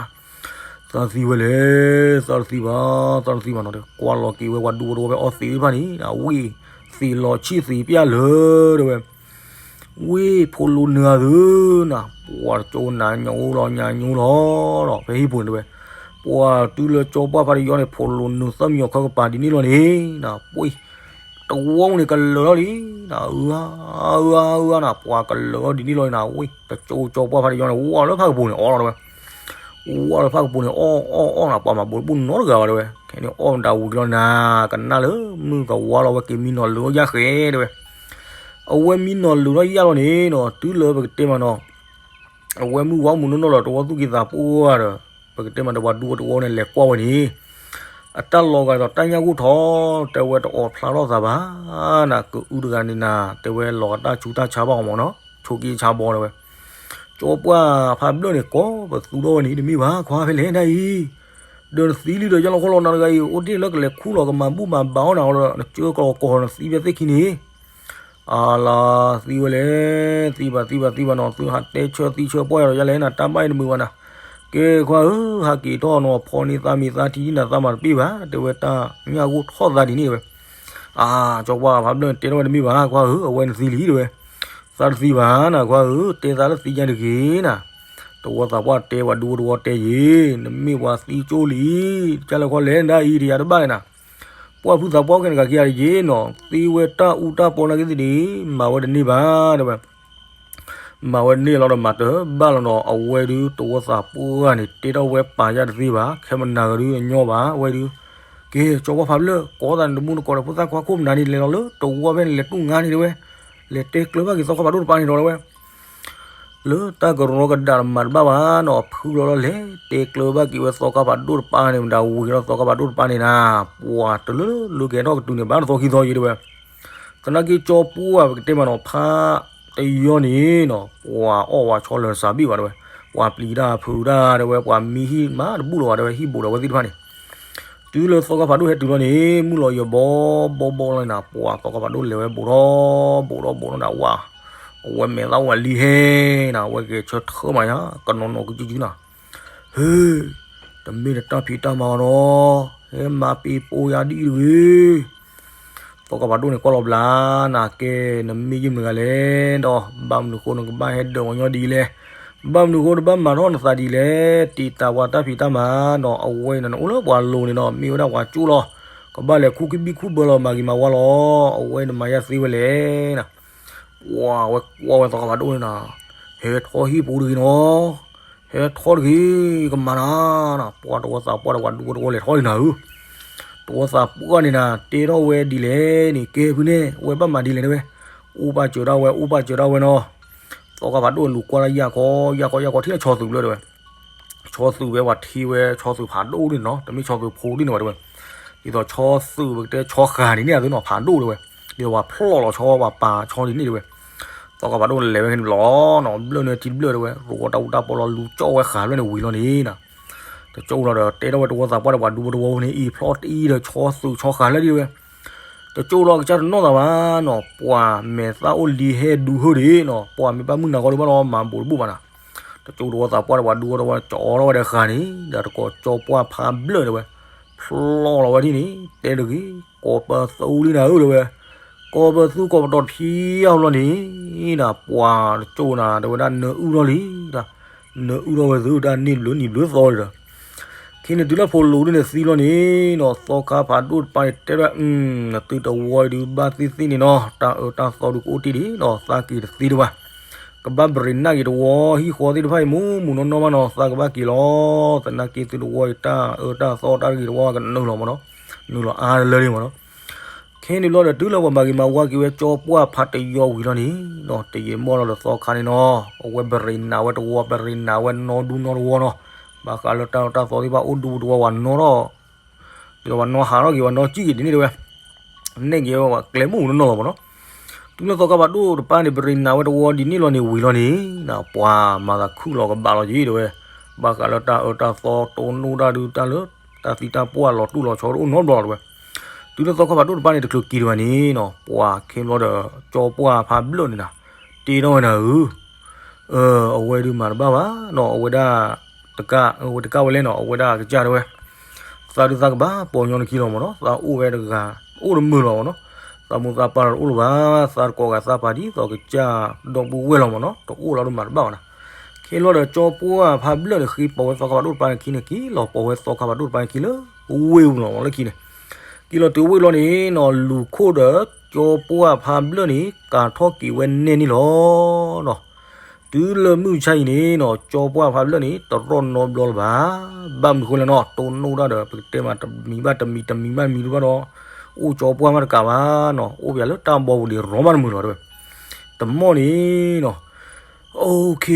သးသံဝဲလဲၣ် သးတသံဘၣ် သးတသံဘၣ်နီၤ ကွၢ်လီၤက့ၤဝဲပှၤဒူဖိတဝီဖဲအီသံးတဖၣ်န့ၣ် ဝ့ၢ်သံးလီၤဆံၣ်သံးပျၢ်လၢတဲဝဲ ဝ့ၢ်ဖိလိၤနုၤအသုနီၤ ပှၤတကၠိၣ်နၤညိလီၤညါညိလီၤနီၤ ဖဲဟံၣ်ပူၤန့ၣ်တဲဝဲ ပှၤတုၤလၢကၠီပှၢ်ဖးတယီၤန့ၣ် ဖိလိၤနုၤသၣ်မံယီၤခၢကပၤဒ်န့ၣ်လီၤန့ၣ်နီၤ ပှ့ၢ် တဝီမူန့ၣ်ကလၢာ်လီၤလံနီၤ အၢအၢအၢနီၤ ပှၤကလၢာ်လီၤဒ်န့ၣ်လီၤန့ၣ်နီၤ ဝ့ၢ် တကၠိၣ်ကၠီပှၢ်ဖးတယီၤန့ၣ် ဝီလၢဖၣ်ကပူၤန့ၣ်အီလီၤတဲဝဲ ဝီလၢဖၣ်ကပူၤန့ၣ် အီၣ်အီၣ်အီၣ်နီၤ ပှၤမၤဘူးတဘူၣ်နီတဂၤဘၣ်တဲဝဲ ခဲန့ၣ်အီၣ်မတၤဝံၤလီၤနၤ ကနၣ်လၢမုၢ်ကဝါလီၤဝဲက့ၤမံနီၤလၢယၢ်ဃဲတဲဝဲ အဝဲမံနီၤလၢထီၣ်ယၢ်လီၤန့ၣ်နီၤ တုၤလၢပကတဲမးနီၤ အဝဲမုၢ်ဝါမုၢ်နီၢ်နီၢ်လီၤ တဝီသူၣ်က့သးပှၢ်ဒီး ပကတဲမးဒီးပှၤဒူဖိတဝီန့ၣ် လဲၤကွၢ်ဝဲန့ၣ် အတၢ်လီၤဂာ်ဒီးတၢ်ညၣ်ဂိၢ်ထီၣ် တဲဝဲတအိးဖျါထီၣ်သးဘၣ်နၤ ကအုတဂၤန့ၣ်နၤ တဲဝဲလီၤကတၢ်ဆူးတၢ်ဆါဘၣ်အီၤမးနီၤ ဆိးက့ဆါဘီတဲဝဲ ကၠီပှၢ်ဖးဘျၢၣ်န့ၣ် ကိးပသူထီၣ်ဝဲန့ၣ် တမ့ၢ်ဘၣ်ခွါဖဲလဲၣ်ဒၣ်အံၤ ဒီးနသံလံဒီးယလီၤခီလီၤနၤတဂၤအံၤ အိၣ်တ့ၢ်လၢကလဲၤခူၣ်လီၤကမၤဘူၣ်မၤဘါအီၣ်နၤအီၤဒီး နကၢကလီၤကီၢ်နသံဖဲသ့ၣ်ခံန့ၣ် အလၤ သံဝဲလဲၣ် သံဘၣ်သံဘၣ်သံဘၣ်နီၤ သုဟးတဲဆၢသံဆၢပှၢ်ယၤဒီးယလဲၣ်နၤ တၢ်ဘၣ်အံၤတမုာ်ဘၣ်နၤ ကဲခွါဧၢ ဟးက့ၤထီၣ်နီၤ ဖီန့ၢ်သးမံၤသးထံနၤသးမၤတပ့ၢ်ဘၣ် တဲဝဲတၢ်ညၣ်ဂိၢ်ထီၣ်သးဒ်န့ၣ်ဝဲ အါ ကၠီပှၢ်ဖးဘျၢၣ်တဲထီၣ်ဝဲတမ့ၢ်ဘၣ် ခွါဧၢ အဝဲနသံလံတဲဝဲ သးတသံဘၣ်နၤခွါဧၢ တဲသးလၢသံညါတဂ့ၤနၤ တဝီသးပှၢ်တဲပှၤဒူဖိတဝီတဲယ့ၤ နမ့ၢ်ပှၤသံကၠိၣ်လံ ကၢ်လဲၤခီလဲၣ်နဒၣ်အံၤ တယၤတဘၣ်န့ၣ်နၤ ပှၢ်ဖုသးပှၢ်ကဲနကးက့ၤယၤတယ့ၤနီၤ သ့ဝဲတၢ်အူတၢ်ပီနာ်က့သ့ၣ်န့ၣ် မၤဝဲတန့ၢ်ဘၣ်တဲဝဲ မၤဝဲတန့ၢ်လီၤဒီးမၤတဘၣ်လီၤနီၤ အဝဲဒုးတဝီသးပှၢ်န့ၣ် တဲထီၣ်ဝဲပာ်ယၢ်တသ့ဘၣ် ခဲမနၤကဒုးအညီဘၣ် အဝဲဒုး ကဲ ကၠီပှၢ်ဖးဘျၢၣ် ကိးသးန့ၣ်တမူတကိးဒီးဖိသၣ်ခွါခိၣ်မနၤန့ၣ် လဲၤလီၤလၢတဝီဖဲန့ၣ် လဲၤတူၢ်ငါန့ၣ်တဲဝဲ လဲၤတဲကျၢၤဘၣ်က့ၤသီခါဖးဒိၣ်တပၤန့ၣ်ဒီးတဲဝဲ လၢတၢ်ကရၢကဒးတမၤတဘၣ်ဘၣ်နီၤ ဖုလီၤလီၤလဲၤ တဲကျၢၤဘၣ်က့ၤဝဲသီခါဖးဒိၣ်တပၤန့ၣ် မတၤဝံၤဒီးသီခါဖးဒိၣ်တပၤန့ၣ်နၤ ပှၤတလၢလၢကဲထီၣ်ကတုၤန့ၣ် ဘၣ်တသီခံသီယံၤတဲဝဲ သနာ်က့ကၠီပှၢ်ပကတဲမးနီၤ ဖးတယီၤန့ၣ်နီၤ ပှၤအီၣ်ဝဲဆီလၢာ်စးဘ့ၣ်ဘၣ်တဲဝဲ ပှၤပျံၤတၢ်ဖုးတၢ်တဲဝဲ ပှၤမံဟံၣ်မးတဘူၣ်လီၤဘၣ်တဲဝဲ ဟံၣ်ဘူးဒီးဝဲသ့ၣ်တဖၣ်န့ၣ် တုၤလၢသီခါဖးဒိၣ်ဟဲတုၤလီၤန့ၣ် မုၢ်လီၤယဘီဘီဘီလီၤနၤ ပှၤသီခါဖးဒိၣ်လဲၤဝဲဘူးထီၣ်ဘူးထီၣ်ဘူးထီၣ်နၤ ဝါ အဝဲမဲာ်သၣ်အိၣ်ဝဲလံဟဲနၤ အဝဲဂဲၤဆၢထၢၣ်မးယါ ကနီၤနီၤကစုကစုနၤ ဟ့ တမ့ၢ်နတၢ်ဖံးတၢ်မၤဘၣ်နီၤ ဟဲမၤပ့ၤပိာ်ယၤဒ်အံၤတဂ့ၤ သီခါဖးဒိၣ်န့ၣ်ကွၢ်လီၤဘျါနၤ ကဲ နမ့ၢ်ယုၢ်မတၤတဂၤလဲၣ်ဒီး ဘၣ်မနုၤဃိနကဘၣ်ဟဲဒၢးဝဲညီဒ်လဲၣ် ဘၣ်မနုၤဃိနဘၣ်မၤထီၣ်နသးဒ်လဲၣ် တံာ်တာ်ပှၤတၢ်ဖံးတၢ်မၤနီၤ အဝဲအံၤနအိၣ်လၢပှၤလိၤန့ၣ်နီၤ မ့ၢ်ဝဲဒၣ်ပှၤကၠိၣ်လီၤ ကဘၣ်လဲၤခူၣ်ကဘံၣ်ခူၣ်ဘၢလီၤ မၤဂ့ၤမၤဝါလီၤ အဝဲအံၤနမၤယါသ့ဝဲလဲၣ်နၤ ပှၤဝဲကွၢ်ဝဲသီခါဖးဒိၣ်န့ၣ်နၤ ဟဲထီၣ်ဟံၣ်ပူၤတဂ့ၤနီၤ ဟဲထီၣ်တဂ့ၤ ကမၤနၤနၤ ပှၤတဝီသးပှၢ်ဒီးပှၤဒူဖိတဝီလဲၤထီၣ်လံနၤဧၢ တဝီသးပှၢ်န့ၣ်နၤ တဲထီၣ်ဝဲဒ်လဲၣ်န့ၣ် ကဲဖုန့ၣ် ဝဲဘၣ်မၤဒ်လဲၣ်တဲဝဲ အိၣ်ဘၣ်စၢၤဒၣ်ဝဲ အိၣ်ဘၣ်စၢၤဒၣ်ဝဲနီၤ သီခါဖးဒိၣ်လူၤကွၢ်လၢယၢ်ခီ ယၢ်ခီ ယၢ်ခီ ထံၣ်လၢဆီသူၣ်ဘျၢတဲဝဲ ဆီသူၣ်ဝဲပှၤထံဝဲ ဆီသူၣ်ဖးဒိၣ်ဒ်န့ၣ်နီၤ တမ့ၢ်ဆီသူၣ်ဖိဒ်န့ၣ်ဘၣ်တဲဝဲ ဒ်သိးဆီသူၣ်ပကတဲဆီဃာ်န့ၣ်န့ၣ်အသုနီၤ ဖးဒိၣ်တဲဝဲ ဒ်သိးပှၤဖျီၣ်လီၤဆီ ပှၤပာ်ဆီဒ်န့ၣ်တဲဝဲ သီခါဖးဒိၣ်လဲၤဝဲန့ၣ်လီၤနီၤ ဘျၢၣ်န့ၣ်ထံတဘျၢၣ်တဲဝဲ ရူးတၢ်အူတၢ်ပီလီၤ လူၤကၠီၣ်ဝဲဃာ်ဘျၢၣ်န့ၣ်ဝံၤလီၤန့ၣ်နီၤ တကၠိၣ်လီၤဒီး တဲထီၣ်ဝဲတဝီသးပှၢ်ဒီးပှၤဒူဖိတဝီန့ၣ် အံၤဖျီၣ်တအံၤဒီးဆီသူၣ်ဆီဃာ်လၢဒ်တဲဝဲ တကၠိၣ်လီၤကစၢ်တနီၣ်သးဘၣ်နီၤ ပှၤမဲာ်သၣ်အိၣ်လံဟဲဒူဟၢဒံးနီၤ ပှၤမ့ၢ်ဘၣ်မုၢ်နၤဂီၢ်ဒုးဘၣ်လီၤ မၤဘူးတဘူၣ်ဘၣ်နၤ တကၠိၣ်တဝီသးပှၢ်ဒီးပှၤဒူဖိတဝီ ကၠီထီၣ်ဝဲဒီးဃာ်န့ၣ် ဒီးတကိးကၠီပှၢ်ဖးဘျၢၣ်တဲဝဲ ဖျီၣ်လီၤဝဲဒ်န့ၣ် တဲတဂ့ၤ ကိးပသူလံနၤဧၢတဲဝဲ ကိးပသူကိးပတီၤတဖံးအါလီၤန့ၣ် ဒီးပှၤတကၠိၣ်နၤ တဲဝဲဒၣ်နၢအုၣ်ထီၣ်လံ နၢအုၣ်ထီၣ်ဝဲသုတၢ်နံၣ်ဘျုးနံၣ်ဘျုးသီဒီး ခဲန့ၣ်တုၤလၢဖိလိၤဒ်န့ၣ်သံလီၤန့ၣ်နီၤ သီခါဖးဒိၣ်တပၤန့ၣ်တဲဒၣ် နသုတဝီအံၤဒုးဘၣ်သ့ၣ်သ့ၣ်န့ၣ်နီၤ တၢ်အၢတၢ်သီဒုးကအိၣ်တ့ၢ်ဒံးနီၤ သးက့ၤတသ့တဘၣ် ကဘၣ်ပရံးနၢ်က့ၤတဝီ ဟံၣ်ဃီသ့ၣ်တဖၣ်အံၤ မူမူနီၢ်နီၢ်မးနီၤ သးကဘၣ်က့ၤလီၤ သနာ်က့သုတဝီအံၤ တၢ်အၢတၢ်သီတၢ်တဂ့ၤတဝီကနုာ်လီၤမးနီၤ နုာ်လီၤအါလၢလၢန့ၣ်မးနီၤ က ခဲန့ၣ်ဘျီဒီး တုၤလၢပှၤမၤဂ့ၤမၤဝါက့ၤဝဲ ကၠီပှၢ်ဖးတယီဝံၤလီၤန့ၣ်နီၤ, တယံာ်မီၢ်လီၤဒီးသီခါန့ၣ်နီၤ, အဝဲပရံးနးဝဲတဝီ ပရံးနးဝဲနီဒူနီတဝီနီၤ, ဘၣ်ဃးလၢတၢ်အၢတၢ်သီသ့ၣ်တဖၣ်အိၣ်ဒူတဝီ ဝၤနီထီၣ် ဒ်သိးပှၤနီဟးထီၣ်က့ၤ ပှၤနီစံၣ်က့ၤဒ်န့ၣ်တဲဝဲ, နဲၣ်က့ၤဝဲပှၤကျဲမုၢ်နီၢ်နီၢ်လီၤမ့ၢ်နီၤ. တုၤလၢသီခါဖးဒိၣ်တပၤန့ၣ် ပရံးနးဝဲတဝီဒ်န့ၣ်လီၤန့ၣ်ဝံၤလီၤန့ၣ်, ပှၤမၤသးခုၣ်လီၤကဘၣ်လီၤက့ၤတဲဝဲ, ဘၣ်ဃးလၢတၢ်အၢတၢ်သီတိၢ်နီၣ်တၢ်ဒုးတၢ်လၢ တၢ်သံတၢ်ပှၢ်လီၤတူၢ်လီၤဆီတအိၣ်နီတဘျီလီၤတဲဝဲ. တုၤလၢသီခါဖးဒိၣ်တပၤန့ၣ် တချုးက့ၤတဝဲန့ၣ်နီၤ, ပှၤခဲဘျီဒီး ကၠီပှၢ်ဖးဘျၢၣ်န့ၣ်နၤ တ့ထီၣ်ဝဲနၤဧၢ အဝဲဒုးမၤတဘၣ်ဘၣ်နီၤ, အဝဲဒၣ် တကး အဝဲတကးဝဲလဲၣ်နီၤ, အဝဲဒၣ်ကစၢ်တဲဝဲ, သးဒုးသးကဘၣ်ပီၤညီနခံလီၤမ့ၢ်နီၤ, သးအိၣ်ဝဲတဂၤ အိၣ်တမုာ်လီၤမ့ၢ်နီၤ, သးမိၢ်သးပၢ်ဒီးတအိၣ်လၢၤဘၣ်, သးတကိးဂၤသးပာ်ဒ်သိးကစၢ်ဒီပုၢ်ဝဲၢ်လီၤမ့ၢ်နီၤ, တအိၣ်လီၤဒီးမၤတဘၣ်ဘၣ်နၤ. ခဲလီၤဒီးကၠီပှၢ်ဖးဘျၢၣ်န့ၣ် ဃ့ပီၤဝဲသီခါဖးဒိၣ်တပၤန့ၣ်ခံန့ၣ် က့ၤလီၤပီၤဝဲသီခါဖးဒိၣ်တပၤန့ၣ်ခံလၢ ဝ့ၢ်ပူၤလီၤမ့ၢ်လၢခံန့ၣ် က့ၤလီၤတုၤဝ့ၢ်လီၤန့ၣ်နီၤ, လူၤခိၣ်ဒီးကၠီပှၢ်ဖးဘျၢၣ်န့ၣ် ကၤထီၣ်က့ၤဝဲနဲၣ်န့ၣ်လီၤနီၤ. တုၤလၢမုၢ်ဆါအံၤန့ၣ်နီၤ, ကၠီပှၢ်ဖးဘျၢၣ်န့ၣ် တရီၣ်နီဘျီလၢၤဘၣ်. ဘၣ်မနုၤဃိလဲၣ်နီၤ, တိၢ်နီၣ်တၢ်ဒီး ပကတဲမး တမံၤဘၣ်တမံၤ တမံၤဘၣ်တမံၤတဘၣ်ဒီး အိၣ်ကၠီပှၢ်မးတကးဘၣ်နီၤ, အိၣ်ပယၤလၢတၢ်ဘီပူၤန့ၣ် ရီမးတမုာ်လီၤတဲဝဲ. တမီၢ်န့ၣ်နီၤ OK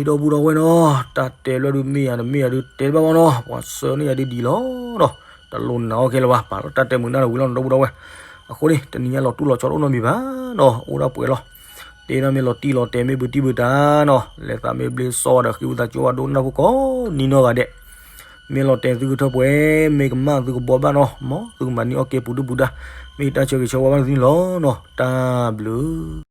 ဒီပုၢ်ဒီဝဲၢ်နီၤ, တၢ်တဲလၢဒုးမ့ၢ်ယၤတမ့ၢ်ယၤဒုးတဲတဘၣ်ဘၣ်နီၤ, ပှၤဆှၢန့ၢ်ယၤဒုးဒ်လီၤနီၤ, တလိၣ်နာ်အီၤခဲလၢာ်ဘၣ်, ပာ်လီၤတၢ်တဲမုာ်နၢ်တဝံၤလီၤနီၤ ဒီပုၢ်ဒီဝဲၢ်. အဃိန့ၣ် တနံၤညါလီၤတူၢ်လီၤဆီတအိၣ်နီတမံၤဘၣ်နီၤ, အိၣ်ဒၣ်ပှဲၤလီၤ. တဲနီၤမ့ၢ်လီၤတံၢ်လီၤတဲာ် မ့ၢ်ဘုတံၢ်ဘုတၢ်နီၤ, လဲၤသးမ့ၢ်ဘျ့စီဒီး ဃ့ဝံသးစူၤဘၣ်ဒိကနၣ်ဖိကိးနံၤနီၢ်ဂၤဒဲး. မ့ၢ်လီၤတဲာ်သုကထၢပှဲၤ, မ့ၢ်ကမၣ်သုကဘှီဘၣ်နီၤ, မ်သုကမၤန့ၢ်အီၣ်ကဲပူၤဒုၣ်ပူၤဒါ, မ့ၢ်တၢ်ဆၢဂ့ၤဆၢဝါဘၣ်န့ၣ်လီၤနီၤ, တၢ်ဘျုး